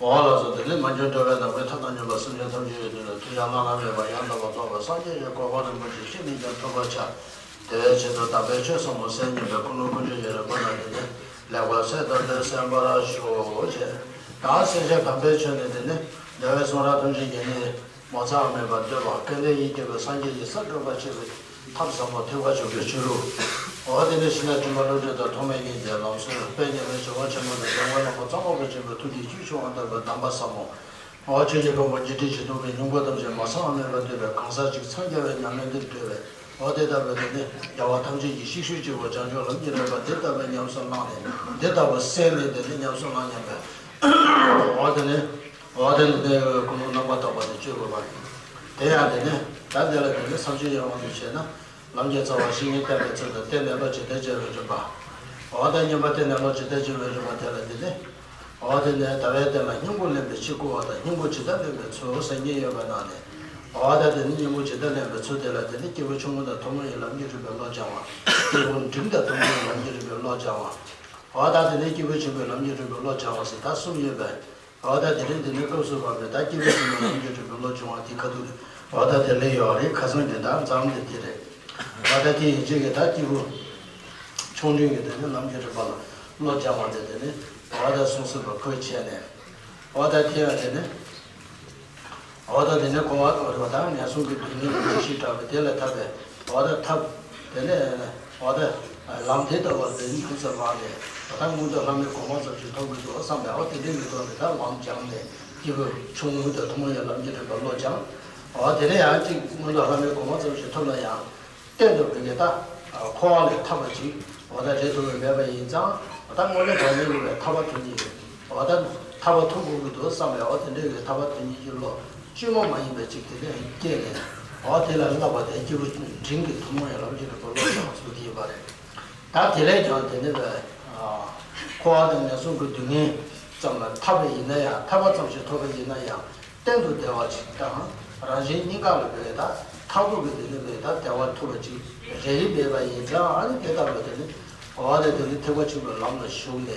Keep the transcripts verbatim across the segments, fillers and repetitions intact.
འོ་ལགས་སོ། དེ་ནས་མ་གྱུར་འགྲོ་བའི་ནམ་མཁའི་མཐའ་དང་མཉམ་པ་སེམས་ཅན་ཐམས་ཅད་ཡོད་དོ་ལ་ཐུགས་ཅག་བླ་ན་མེད་པ་ཡང་དག་པར་རྫོགས་པའི་སངས་རྒྱས་ཀྱི་གོ་འཕང་རིན་པོ་ཆེ་ཤིན་ཏུ་ཀྱང་ཐོབ་པར་བྱ། དེ་བས་ཆེད་དུ་དམ་པའི་ཆོས་ཟབ་མོ་གསན་སྙིང་པའི་ཀུན་སློང་ཀུན་སྤྱོད་ཀྱི་རིམ་པ་ནང་དེ་ནས་ལེགས་པར་གསན་དང་དེ་གསན་པར་ཞུ་ཞེས། ད་གསན་བྱ་དམ་པའི་ཆོས་ནི་དེ་ནི་རྒྱལ་བའི་གསུང་རབ་ཐམས་ཅད་ཀྱི་ནི། ངོ་མཚར་མེད་པར་བསྟོད་པ་སྐལ་ལྡན་ཡིད་བསྐྱོད་པའི་སངས་རྒྱས་ཀྱི་ས་བགྲོད་པར་བྱེད་པའི་ཐབས་ཟབ་མོ་ཐེག་པ་ཆེན་པོའི་ཕྱི་རོལ། འོ་དེ་ནས་ཕྱི་ནང་སྤྲིན་པ་བློ་གྲོས་དང་ཐོགས་མེད་སྙིང་རྗེ་ལམ་སྲོལ་དཔལ་མཉམ་མེད་ཇོ་བོ་ཆེན་པོ་དང་འཇམ་མགོན་བླ་མ་གཙང་པ་པོ་ཆེན་པོའི་ཐུགས་ཀྱི་བཅུད་ཆུ་དབང་ལྟར་གྱི་གདམས་པ་ཟབ་མོ། འོ་ཆོས་ཀྱི་ཕུང་པོ་འཇིགས་བྲལ་གྱི་སྟོང་པའི་སྙིང་པོ་ཐམས་ཅད་ངོ་མཚར་མེད་པར་བསྟོད་པའི་གང་ཟག་གཅིག་འཚང་རྒྱ་བའི་ཉམས་ལེན་འདིར་བསྟོད་པས། འོ་དེ་ལྟ་བུའི་དེ་ནི་རྒྱལ་བ་ཐམས་ཅད་ཀྱི་གཤེགས་ཤུལ་གཅིག་པུ་བྱང་ཆུབ་ལམ་གྱི་རིམ་པ་འདི་ལྟ་བུའི་ཉམས་སུ་བླངས་ནས་འདི་ལྟ་བུ་གསན་ནས་དེ་ནི་ཉམས་སུ་བླངས་སྙམ་པའི། འོ་དེ་ནི། འོ་དེ་ནི་དེ་ཀུན་སློང་རྣམ་པར་དག་པ་དེ་སྤྱོད་དགོས་པ་རེད། དེ་ཡང་དེ་ནི་ད་དེ་ལ་དེ་ནི་བསམ་སྤྱོད་ཡང་དབང་དུ་བྱས་ན། ལམ་གྱི་རྩ་བ་བཤེས་གཉེན་བསྟེན་པའི་ཚུལ་དང་བསྟེན་ནས་བློ་ཇི་ལྟར་བྱ་བའི་རིམ་པ། འོ་ད་གཉིས་པ་བསྟེན་ནས་བློ་ཇི་ལྟར་བྱ་བའི་རིམ་པ་དེ་ལ་དེ་ནི། འོ་དེ་ནི་ཟླ་བའི་སྟེང་ལ་སྙིང་པོ་ལེན་པའི་ཕྱིར་བསྐུལ་བ་དང་སྙིང་པོ་ཇི་ལྟར་ལེན་པའི་ཚུལ་ཟེར་གཉིས་ཡོད་པ་ནང་ནས། འོ་ད་དེ་ནི་སྙིང་པོ་ཇི་ལྟར་ལེན་པའི་ཚུལ་དེ་ལ་དེ་ནི་སྐྱེས་བུ་ཆུང་ངུ་དང་ཐུན་མོང་བའི་ལམ་གྱི་རིམ་པའི་བློ་སྦྱང་བ། སྐྱེས་བུ་འབྲིང་དང་ཐུན་མོང་བའི་ལམ་གྱི་རིམ་པའི་བློ་སྦྱང་བ། འོ་ད་དེ་ནི་སྐྱེས་བུ་ཆེན་པོའི་ལམ་གྱི་རིམ་པའི་བློ་སྦྱང་བ་ཟེར་ད་གསུམ་ཡོད་པས། འོ་ད་དེ་རིང་འདི་ནི་སྐབས་སུ་བབ་པའི་ད་སྐྱེས་བུ་ཆེན་པོའི་ལམ་གྱི་རིམ་པའི་བློ་སྦྱོང་བ་དེ་ཁ་ཐུག་རེད། འོ་ད་དེ་ལས་ཡོག་རེད། ཁ་སང་གི་ད་མཚམས་དེ་དེ་རེད། འོ་ད་དེ་ཡིན་ཅིག་གི་ད་སྐྱེས་བུ་ཆུང་འབྲིང་གི་དེ་ནི་ལམ་གྱི་རིམ་པ་ལ་བློ་སྦྱང་བ་དེ་དེ་ནི་འོ་ད་གསུང་སྲིད་པ་ཁོས་བྱས་ནས། འོ་ད་དེ་ཡང་དེ་ནི། འོ་ད་དེ་ནས་འཁོར་བ་དང་རིག་པ་དང་ངན་སོང་གི་སྡུག་བསྔལ་ལ་ཇི་ཞིག་སྐྲག་པའི་དེ་ལས་ཐར་པའི་འོ་ད་ཐབས། དེ་ནས་འོ་ད་ལམ་དེ་ལྟ་བུ་དེ་ཉིད་ཁུ་ཚུར་བླངས་ནས་འོ་ད་མངོན་མཐོ་ལྷ་མིའི་གོ་འཕང་ཙམ་ཞིག་ཐོབ་དགོས་འདུག་བསམ་པའི་འོ་དེ་འདྲའི་མི་ཐོག་ནས་ད་ལམ་སྦྱངས་ནས་སྐྱེས་བུ་ཆུང་ངུ་དང་ཐུན་མོང་བའི་ལམ་གྱི་རིམ་པ་བློ་སྦྱངས། འོ་དེ་ནས་ཡང་གཅིག་མངོན་མཐོ་ལྷ་མིའི་གོ་འཕང་ཙམ་ཞིག་ཐོབ་ན་ཡང་། གཏན་དུ་བུད་མཁན་ད། འཁོར་བ་ལས་ཐར་བ་ཅིག་འོ་ད་རེད་ཐུབ་པ་མེད་པ་ཡིན་ཙང་། འོ་ད་དངོས་གནས་དྲང་གནས་ཡིན་པའི་ཐར་པ་ཐོབ་ཀྱི་ཡོད། འོ་ད་ཐར་པ་ཐོབ་དགོས་ཀྱི་འདུག་བསམ་པའི་འོ་དེ་འདྲའི་གི་ཐར་པ་དོན་གཉེར་གྱི་བློ་བཅོས་མ་མ་ཡིན་པའི་ཅིག་དེ་ནས་སྐྱེས་ནས། འོ་དེ་ལ་བསླབ་པ་དེ་སྐྱེས་བུ་འབྲིང་གི་ཐུན་མོང་བའི་ལམ་གྱི་རིམ་པ་བློ་སྦྱང་བ་ཚུལ་དེ་ཡིན་པ་རེད། ད་དེ་ལས་ཀྱང་དེ་ནས་བས། འཁོར་བ་དང་ངན་སོང་གི་སྡུག་བསྔལ་ཙམ་ལ་ཐར་པ་ཡིན་ན་ཡང་ཐར་པ་ཙམ་ཞིག་ཐོབ་པ་ཡིན་ན་ཡང་། གཏན་དུ་བདེ་བ་ཅིག་དང་། རང་གཞན་གཉིས་ཀ་ལ་བས་ད་མཐར་ཐུག་གི་དེ་ནི་བས་ད་བདེ་བ་ཐོབ་པ་ཅིག་རེ་རེ་མེད་པ་ཡིན་ཙང་། ཨ་ནི་དེ་ལྟ་བུ་དེ་ནི་འོ་ད་དེ་ནི་ཐེག་པ་ཆེན་པོའི་ལམ་ལ་ཞུགས་ནས།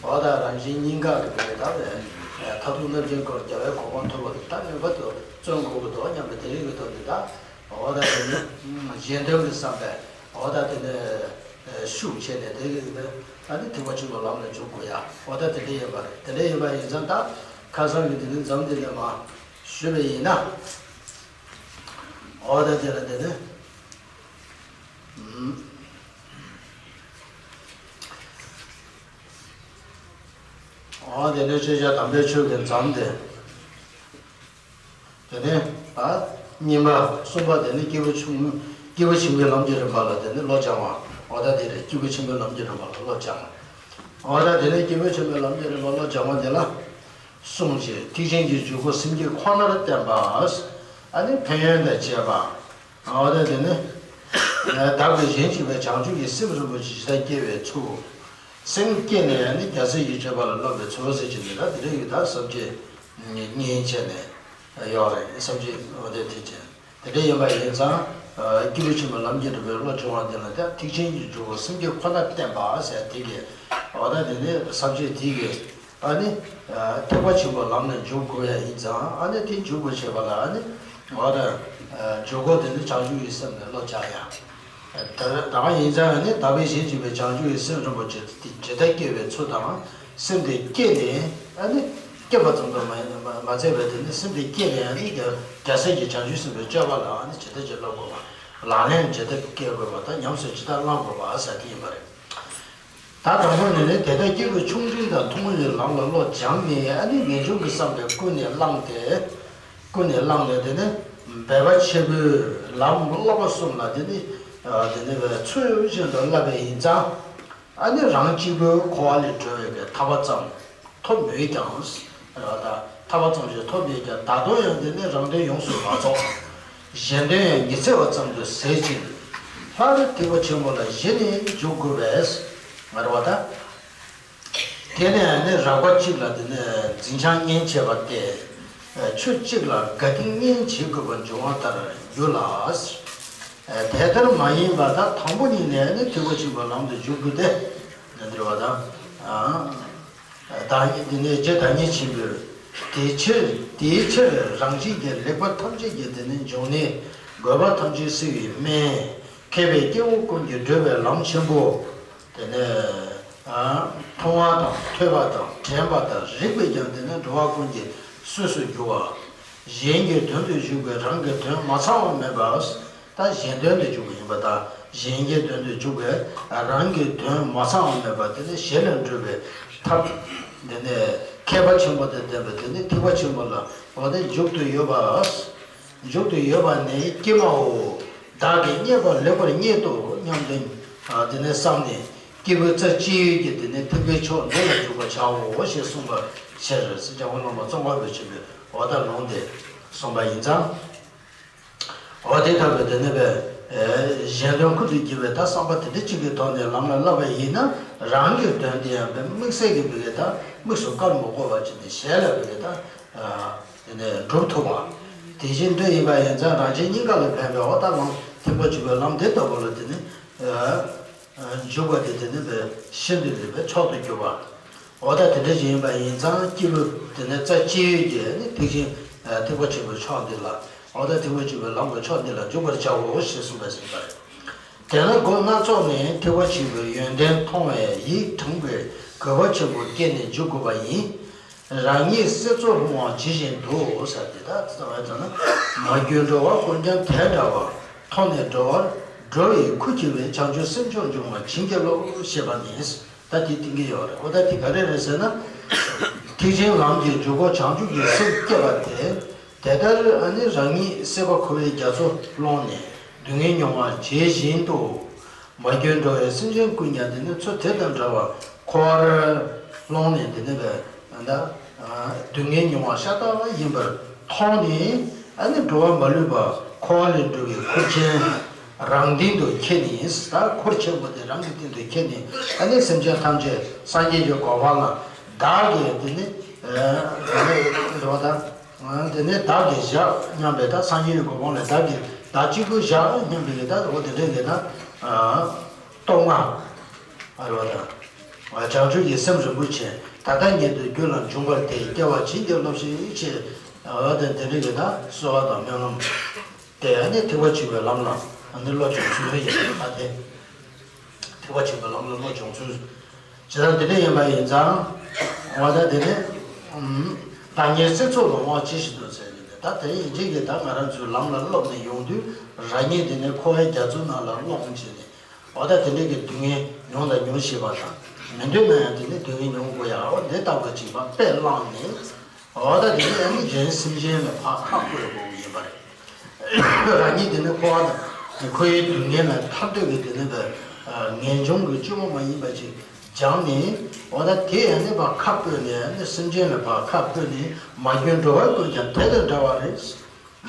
འོ་ད་རང་གཞན་གཉིས་ཀ་གི་དེ་ནི་ད་བས་མཐར་ཐུག་རྣམ་མཁྱེན་སྐོར་རྒྱལ་བའི་གོ་འཕང་ཐོབ་པ་དེ་ད་ནུས་པ་དེ་བརྩོན་དགོས་ཀྱི་འདུག་སྙམ་པའི་དེ་རིགས་ཀྱི་ཐོག་ནས་ད། འོ་ད་དེ་ནི་གཞན་དོན་གྱི་བསམ་པས་འོ་ད་དེ་ནི་ཤུགས་ཆེ་ནས་དེ་གི་ད་ནི་ཐེག་པ་ཆེན་པོའི་ལམ་ལ་འཇུག་དགོས་ཡ། འོ་ད་དེ་འདྲ་ཡིན་པ་རེད། དེ་འདྲ་ཡིན་པ་ཡིན་ཙང་ད་ཁ་སང་གི་དེ་ནི་འཛམ་དེ་ནས་མ་ཞུས་པ་ཡིན་ན། འོ་ད་དེ་ལ་དེ་ནི་འོ་དེ་ནི་ཆོས་རྒྱལ་དམ་པའི་ཆོས་ཀྱི་འཛམ་དེ། དེ་ནས་ད་གཉིས་པ་གསུམ་པ་དེ་ནི་སྐྱེས་བུ་ཆུང་སྐྱེས་བུ་ཆེན་པོའི་ལམ་གྱི་རིམ་པ་ལ་དེ་ནི་བློ་སྦྱང་བ། འོ་ད་དེ་རེད། སྐྱེས་བུ་ཆེན་པོའི་ལམ་གྱི་རིམ་པ་ལ་བློ་སྦྱང་བ། འོ་ད་དེ་ནི་སྐྱེས་བུ་ཆེན་པོའི་ལམ་གྱི་རིམ་པ་བློ་སྦྱང་བ་དེ་ལ་གསུངས་ཀྱི། ཐེག་ཆེན་གྱི་འཇུག་སྒོ་སེམས་བསྐྱེད་ཁོ་ནར་བརྟེན་པ། ཨ་ནི་ཕན་ཡོན་དང་བཅས་པ། འོ་ད་དེ་ནི་བདག་གིས་གཞན་གཅེས་པའི་བྱང་ཆུབ་ཀྱི་སེམས་རིན་པོ་ཆེ་ཇི་ལྟར་སྐྱེ་བའི་ཚུལ། སེམས་བསྐྱེད་ནས་ནི་རྒྱལ་སྲས་ཀྱི་སྤྱོད་པ་ལ་སློབ་པའི་ཚུལ་ཟེར་གྱི་འདི་ལ་དེ་འདྲ་ཡོད། ད་བསམ་བྱེད་གཉིས་བྱས་ནས་ཡོད་རེད། བསམ་བྱེད་འོ་དེ་དེ་བྱས་དེ་འདྲ་ཡིན་པ་ཡིན་ཙང་ སྐྱེས་བུ་ཆེན་པོའི་ལམ་གྱི་སྒྲུབ་པའི་བློ་སྦྱོང་བ་འདི་ལ་ད་ཐེག་ཆེན་གྱི་འཇུག་སྒོ་སེམས་བསྐྱེད་ཁོ་ན་བསྟན་པ་ཟེར་དེ་གི་འོ་ད་དེ་ནི་ས་བཅད་དེ་གི་ཨ་ནི་ཐེག་པ་ཆེན་པོའི་ལམ་ལ་འཇུག་དགོས་ཡ་ཡིན་ཙང་ཨ་ནི་དེ་འཇུག་དགོས་བྱེད་པ་ལ་ཨ་ནི་འོ་ད་འཇུག་སྒོ་དེ་ནི་བྱང་ཆུབ་ཀྱི་སེམས་ལ་བློ་སྦྱང་ཡ། ད་ད་ག་ཡིན་ཙང་ཨ་ནི་དག་པའི་ཞིང་གཅིག་པའི་བྱང་ཆུབ་ཀྱི་སེམས་རིན་པོ་ཆེ་དེ་ཇི་ལྟར་སྐྱེ་བའི་ཚུལ་དང་སེམས་དེ་སྐྱེས་ནས་ཨ་ནི་སྐྱེས་པ་ཙམ་དུ་མ་མ་ཚད་པའི་དེ་ནི་སེམས་དེ་སྐྱེས་ནས་ཨ་ནི་རྒྱལ་སྲས་ཀྱི་བྱང་ཆུབ་སེམས་དཔའི་སྤྱོད་པ་ལ་ཨ་ནི་ཇི་ལྟར་ཅིག་སློབ་དགོས་པ། ལག་ལེན་ཇི་ལྟར་བཀལ་དགོས་པ་དང་ཉམས་སུ་ཇི་ལྟར་བླང་དགོས་པ་ཟེར་དེ་ཡིན་པ་རེད། ད་དང་པོ་ནས་ནི་དེ་ལྟར་སྐྱེས་བུ་ཆུང་འབྲིང་དང་ཐུང་ངུའི་ལམ་ལ་བློ་སྦྱངས་ནས་ཨ་ནི་ངེས་འབྱུང་གི་བསམ་པས་ཀུན་ནས་བསླངས་ཏེ། ཀུན་ནས་བསླངས་ནས་དེ་ནི་འབད་པ་ཆེན་པོས་ལམ་སློབ་པ་གསུམ་ལ་དེ་ནི་དེ་ནི་ཚུལ་བཞིན་དུ་བསླབ་པ་ཡིན་ཙང་། ཨ་ནི་རང་གཅིག་པུའི་འཁོར་བ་ལས་གྲོལ་བའི་གི་ཐར་པ་ཙམ་ཐོབ་མོད་ཀྱང་། རེད་བ་ད་ཐར་པ་ཙམ་ཞིག་ཐོབ་མོད་ཀྱང་ད་དུང་ཡང་དེ་ནི་རང་དོན་ཡོངས་སུ་མ་རྫོགས། གཞན་དོན་ཡང་ཉི་ཚེ་བ་ཙམ་དུ་ཟད་ཅིང་། སླར་ཐེག་པ་ཆེན་པོ་ལ་གཞི་ནས་འཇུག་དགོས་པས། རེད་བ་ད། དེ་ནས་ནི་རགས་པ་གཅིག་ལ་དེ་ནས་འཛིན་བྱང་གཉེན་བྱེད་པ་སྟེ། ཆོས་གཅིག་ལ་དགའ་སྡིག་གཉེན་བྱེད་དགོས་པར་འབྱུང་བ་ལྟར་འགྱུར་ལ། དེ་ལྟར་མ་ཡིན་པར་ད་དང་པོ་ཉིད་ནས་ནི་ཐེག་པ་ཆེན་པོའི་ལམ་དུ་འཇུག་དགོས་ཏེ། འདི་འདྲ་བ་དང་། བདག་ཉིད་འདི་ནི་རྗེ་བདག་ཉིད་ཆེན་པོས། དེའི་ཕྱིར་དེའི་ཕྱིར་རང་བཞིན་གྱིས་ལེགས་པ་ཐམས་ཅད་ཀྱི་དེ་ནི་འབྱུང་གནས་དགོས་པ་ཐམས་ཅད་གསོལ་བའི་སྨན། མཁས་པའི་སྐྱེ་བོ་ཀུན་གྱིས་བགྲོད་པའི་ལམ་ཆེན་པོ། དེ་ནས་མཐོང་བ་དང་ཐོས་པ་དང་དྲན་པ་དང་རིག་པས་ཀྱང་དེ་ནས་འགྲོ་བ་ཀུན་གྱི་གསོས་སུ་འགྱུར་བ། གཞན་གྱི་དོན་དུ་བཞུགས་པའི་རང་གི་དོན་མ་ཚང་བ་མེད་པ། ད་གཞན་དོན་དུ་འཇུག་པ་ཡིན་པ་དང་གཞན་གྱི་དོན་དུ་འཇུག་པའི་རང་གི་དོན་མ་ཚང་བ་མེད་པ་དེ་ནི་ཞི་ལ་འགྲོ་བའི་ཐབས། དེ་ནི་མཁས་པ་ཆེན་པོ་དང་ལྡན་པའི་དེ་ནི་ཐེག་པ་ཆེན་པོ་ལ་འོ་དེ་འཇུག་ཏུ་ཡོད་པ། འཇུག་ཏུ་ཡོད་པ་ནི་ཀྱེ་མའོ། བདག་གིས་རྙེད་པ་ལེགས་པར་རྙེད་དོ་སྙམ་དུ་དེ་ནི་བསམས་ནས་སྐྱེས་བུ་རྩ་གཅིག་གིས་དེ་ནི་ཐེག་པའི་མཆོག་འདི་ལ་འཇུག་པར་བྱའོ་ཞེས་གསུངས་པའི་ཕྱིར་ཟེར་རྒྱལ་བ་བླ་མ་ཙོང་ཁ་པ་ཆེན་པོས་འོ་ད་ལུང་དེ་གསུངས་པ་ཡིན་ཙང་། འོ་དེ་ལྟ་བུའི་དེ་ནི་བས། གཞན་དོན་ཁུར་དུ་བགྱི་བའི་ད་བསམ་པ་དེ་འདྲ་གཅིག་གི་ཐོག་ནས་ལམ་ལ་བསླབ་པ་ཡིན་ན་རང་གི་དོན་དེ་ཡང་བས་དམིགས་བསལ་གྱི་བི་གེ་ད་དམིགས་སུ་བཀར་མ་དགོས་པ་ཅིག་ནས་གཞན་ལ་བི་གེ་ད། དེ་ནས་སྒྲུབ་ཐུབ་པ། དེ་བཞིན་དུ་ཡིན་པ་ཡིན་ཙང་རང་གཞན་གཉིས་ཀ་ལ་ཕན་པའི་འོ་ད་ལམ་ཐེག་པ་ཆེན་པོའི་ལམ་དེ་ལྟ་བུ་ལ་དེ་ནི། འཇུག་པ་དེ་དེ་ནི་བས་ཤིན་ཏུ་ནས་བས་མཆོག་ཏུ་གྱུར་པ། འོ་ད་དེ་འདྲ་ཞིག་ཡིན་པ་ཡིན་ཙང་སྐྱེས་བུ་དེ་ནི་རྩ་གཅིག་གིས་ནི་ཐེག་ཆེན་ཐེག་པ་ཆེན་པོའི་ཕྱོགས་འདི་ལ་འོ་ད་ཐེག་པ་ཆེན་པོའི་ལམ་གྱི་ཕྱོགས་འདི་ལ་འཇུག་པར་བྱའོ་ཞེས་གསུངས་པས་ཟིན་པ་རེད། དེས་ན་སྒོ་སྣ་ཚོགས་ནས་ཐེག་པ་ཆེན་པོའི་ཡོན་ཏན་མཐོང་བས་ཡིད་དྲངས་པའི་གུས་པ་ཆེན་པོ་བསྐྱེད་ནས་འཇུག་དགོས་པ་ཡིན། རང་ཉིད་གསེར་མཚོར་ལྷུང་བ་ཇི་བཞིན་དུ་ཟེར་དེ་ལྟར་བརྩམས་པ་ཙམ་ན་མ་གྱུར་འགྲོ་བ་ཀུན་ཀྱང་དེ་འདྲ་བར་མཐོང་ནས་འགྲོ་བར་འགྲོ་བའི་ཁུར་ཁྱེར་བའི་བྱང་ཆུབ་སེམས་མཆོག་འབྱུང་བར་བྱིན་གྱིས་རློབས་ཞེས་པ་ནི། ད་དེ་བསྟན་གྱི་ཡོད་རེད། འོ་ད་དེ་ག་རེ་རེད་ཟེར་ན། ཐེག་ཆེན་ལམ་གྱི་འཇུག་སྒོ་བྱང་ཆུབ་ཀྱི་སེམས་བསྐྱེད་པ་དེ། དེ་ལྟར་ཨ་ནི་རང་ཉིད་སྲེད་པ་འཁོར་བའི་རྒྱ་མཚོར་ལྷུང་ནས་སྡུག་བསྔལ་མྱོང་བ་ཇི་བཞིན་དུ། མ་གྱུར་འགྲོ་བའི་སེམས་ཅན་ཀུན་ཀྱང་དེ་ནི་ཚུལ་དེ་དང་འདྲ་བར་འཁོར་བར་ལྷུང་ནས་དེ་ནི་བས་ད་སྡུག་བསྔལ་མྱོང་བ་ཤ་སྟག་ཡིན་པར་མཐོང་ནས་ཨ་ནི་འགྲོ་བ་མ་ལུས་པ་འཁོར་བ་ལས་སྒྲོལ་བའི་ཁུར་ཆེན་རང་སྟེང་དུ་འཁྱེར་ནས་ད་ཁུར་ཆེན་པོ་དེ་རང་གི་སྟེང་དུ་འཁྱེར་ནས་ཨ་ནི་སེམས་ཅན་ཐམས་ཅད་སངས་རྒྱས་ཀྱི་གོ་འཕང་ལ་བདག་གིས་དེ་ནི་དེ་ནི་རེ་བ་དང་། དེ་ནས་བདག་གིས་བཞག་སྙམ་པའི་ད་སངས་རྒྱས་ཀྱི་གོ་འཕང་ལ་བདག་གིས་བདག་གཅིག་པུས་བཞག་སྙམ་པའི་ད་འོ་དེ་འདྲའི་གི་ད་རྟོག་ངར་ཨ་རེ་བ་དང་། བྱང་ཆུབ་ཀྱི་སེམས་རིན་པོ་ཆེ་ད་ལྟ་ཉིད་དུ་རྒྱུད་ལ་འབྱུང་བར་དེ་སྐྱེ་བ་བྱིན་གྱིས་རློབས་ཤིག་ཅེས་འོ་དེ་དེ་འདྲའི་གི་ད་གསོལ་བ་དང་སྨོན་ལམ་དེ་ནི་ཐེག་པ་ཆེན་པོའི་ལམ་ལ་ནི་བློ་སྦྱོང་ཚུལ་ཡིན་པ་དེ། ཐེག་པ་ཆེན་པོའི་ལམ་ལ་བློ་སྦྱོང་ཚུལ། ཇི་ལྟར་དེ་འདྲ་ཡིན་པ་ཡིན་ཙང་། འོ་ད་དེ་ནི། བདག་ཉིད་གསེར་མཚོར་ལྷུང་བ་ཇི་བཞིན་དུ་ཟེར་གྱི་འདུག་ད་དེ་ཡིན་གཅིག་གིས་ད་ང་རང་ཚོའི་ལམ་ལ་སློབ་ནས་ཡོང་དུས་རང་ཉིད་དེ་ནི་འཁོར་བའི་རྒྱ་མཚོ་ནང་ལ་ལྷུང་བྱས་ནས། འོ་ད་དེ་འདྲ་གི་སྡུག་བསྔལ་མྱོང་དང་མྱོང་བཞིན་པ་དང་། མི་འདོད་ན་ཡང་དེ་ནི་སྡུག་བསྔལ་མྱོང་དགོས་ཡ་འོ་འདི་ལྟ་བུ་ཅིག་པ་དཔེ་བླངས་ནས། འོ་ད་དེ་ནི་ཨ་ནི་གཞན་སེམས་ཅན་ལ་ཕར་ཁག་བཀོད་དགོས་ཀྱི་ཡིན་པ་རེད། རང་ཉིད་དེ་ནི་འཁོར་བ་དང་འཁོར་བའི་སྡུག་བསྔལ་ལ་ཐར་འདོད་ཀྱི་དེ་ནི་བས་ངེས་འབྱུང་གི་བཅོས་མ་མ་ཡིན་པ་ཅིག་སྦྱངས་ནས་འོ་ད་དེ་ཡང་ནི་ཕར་ཁག་བཀོད་ནས་ནི་སེམས་ཅན་ལ་ཕར་ཁག་བཀོད་ནས་མ་གྱུར་འགྲོ་བ་ཀུན་ཀྱང་དེ་དང་འདྲ་བ་རེད།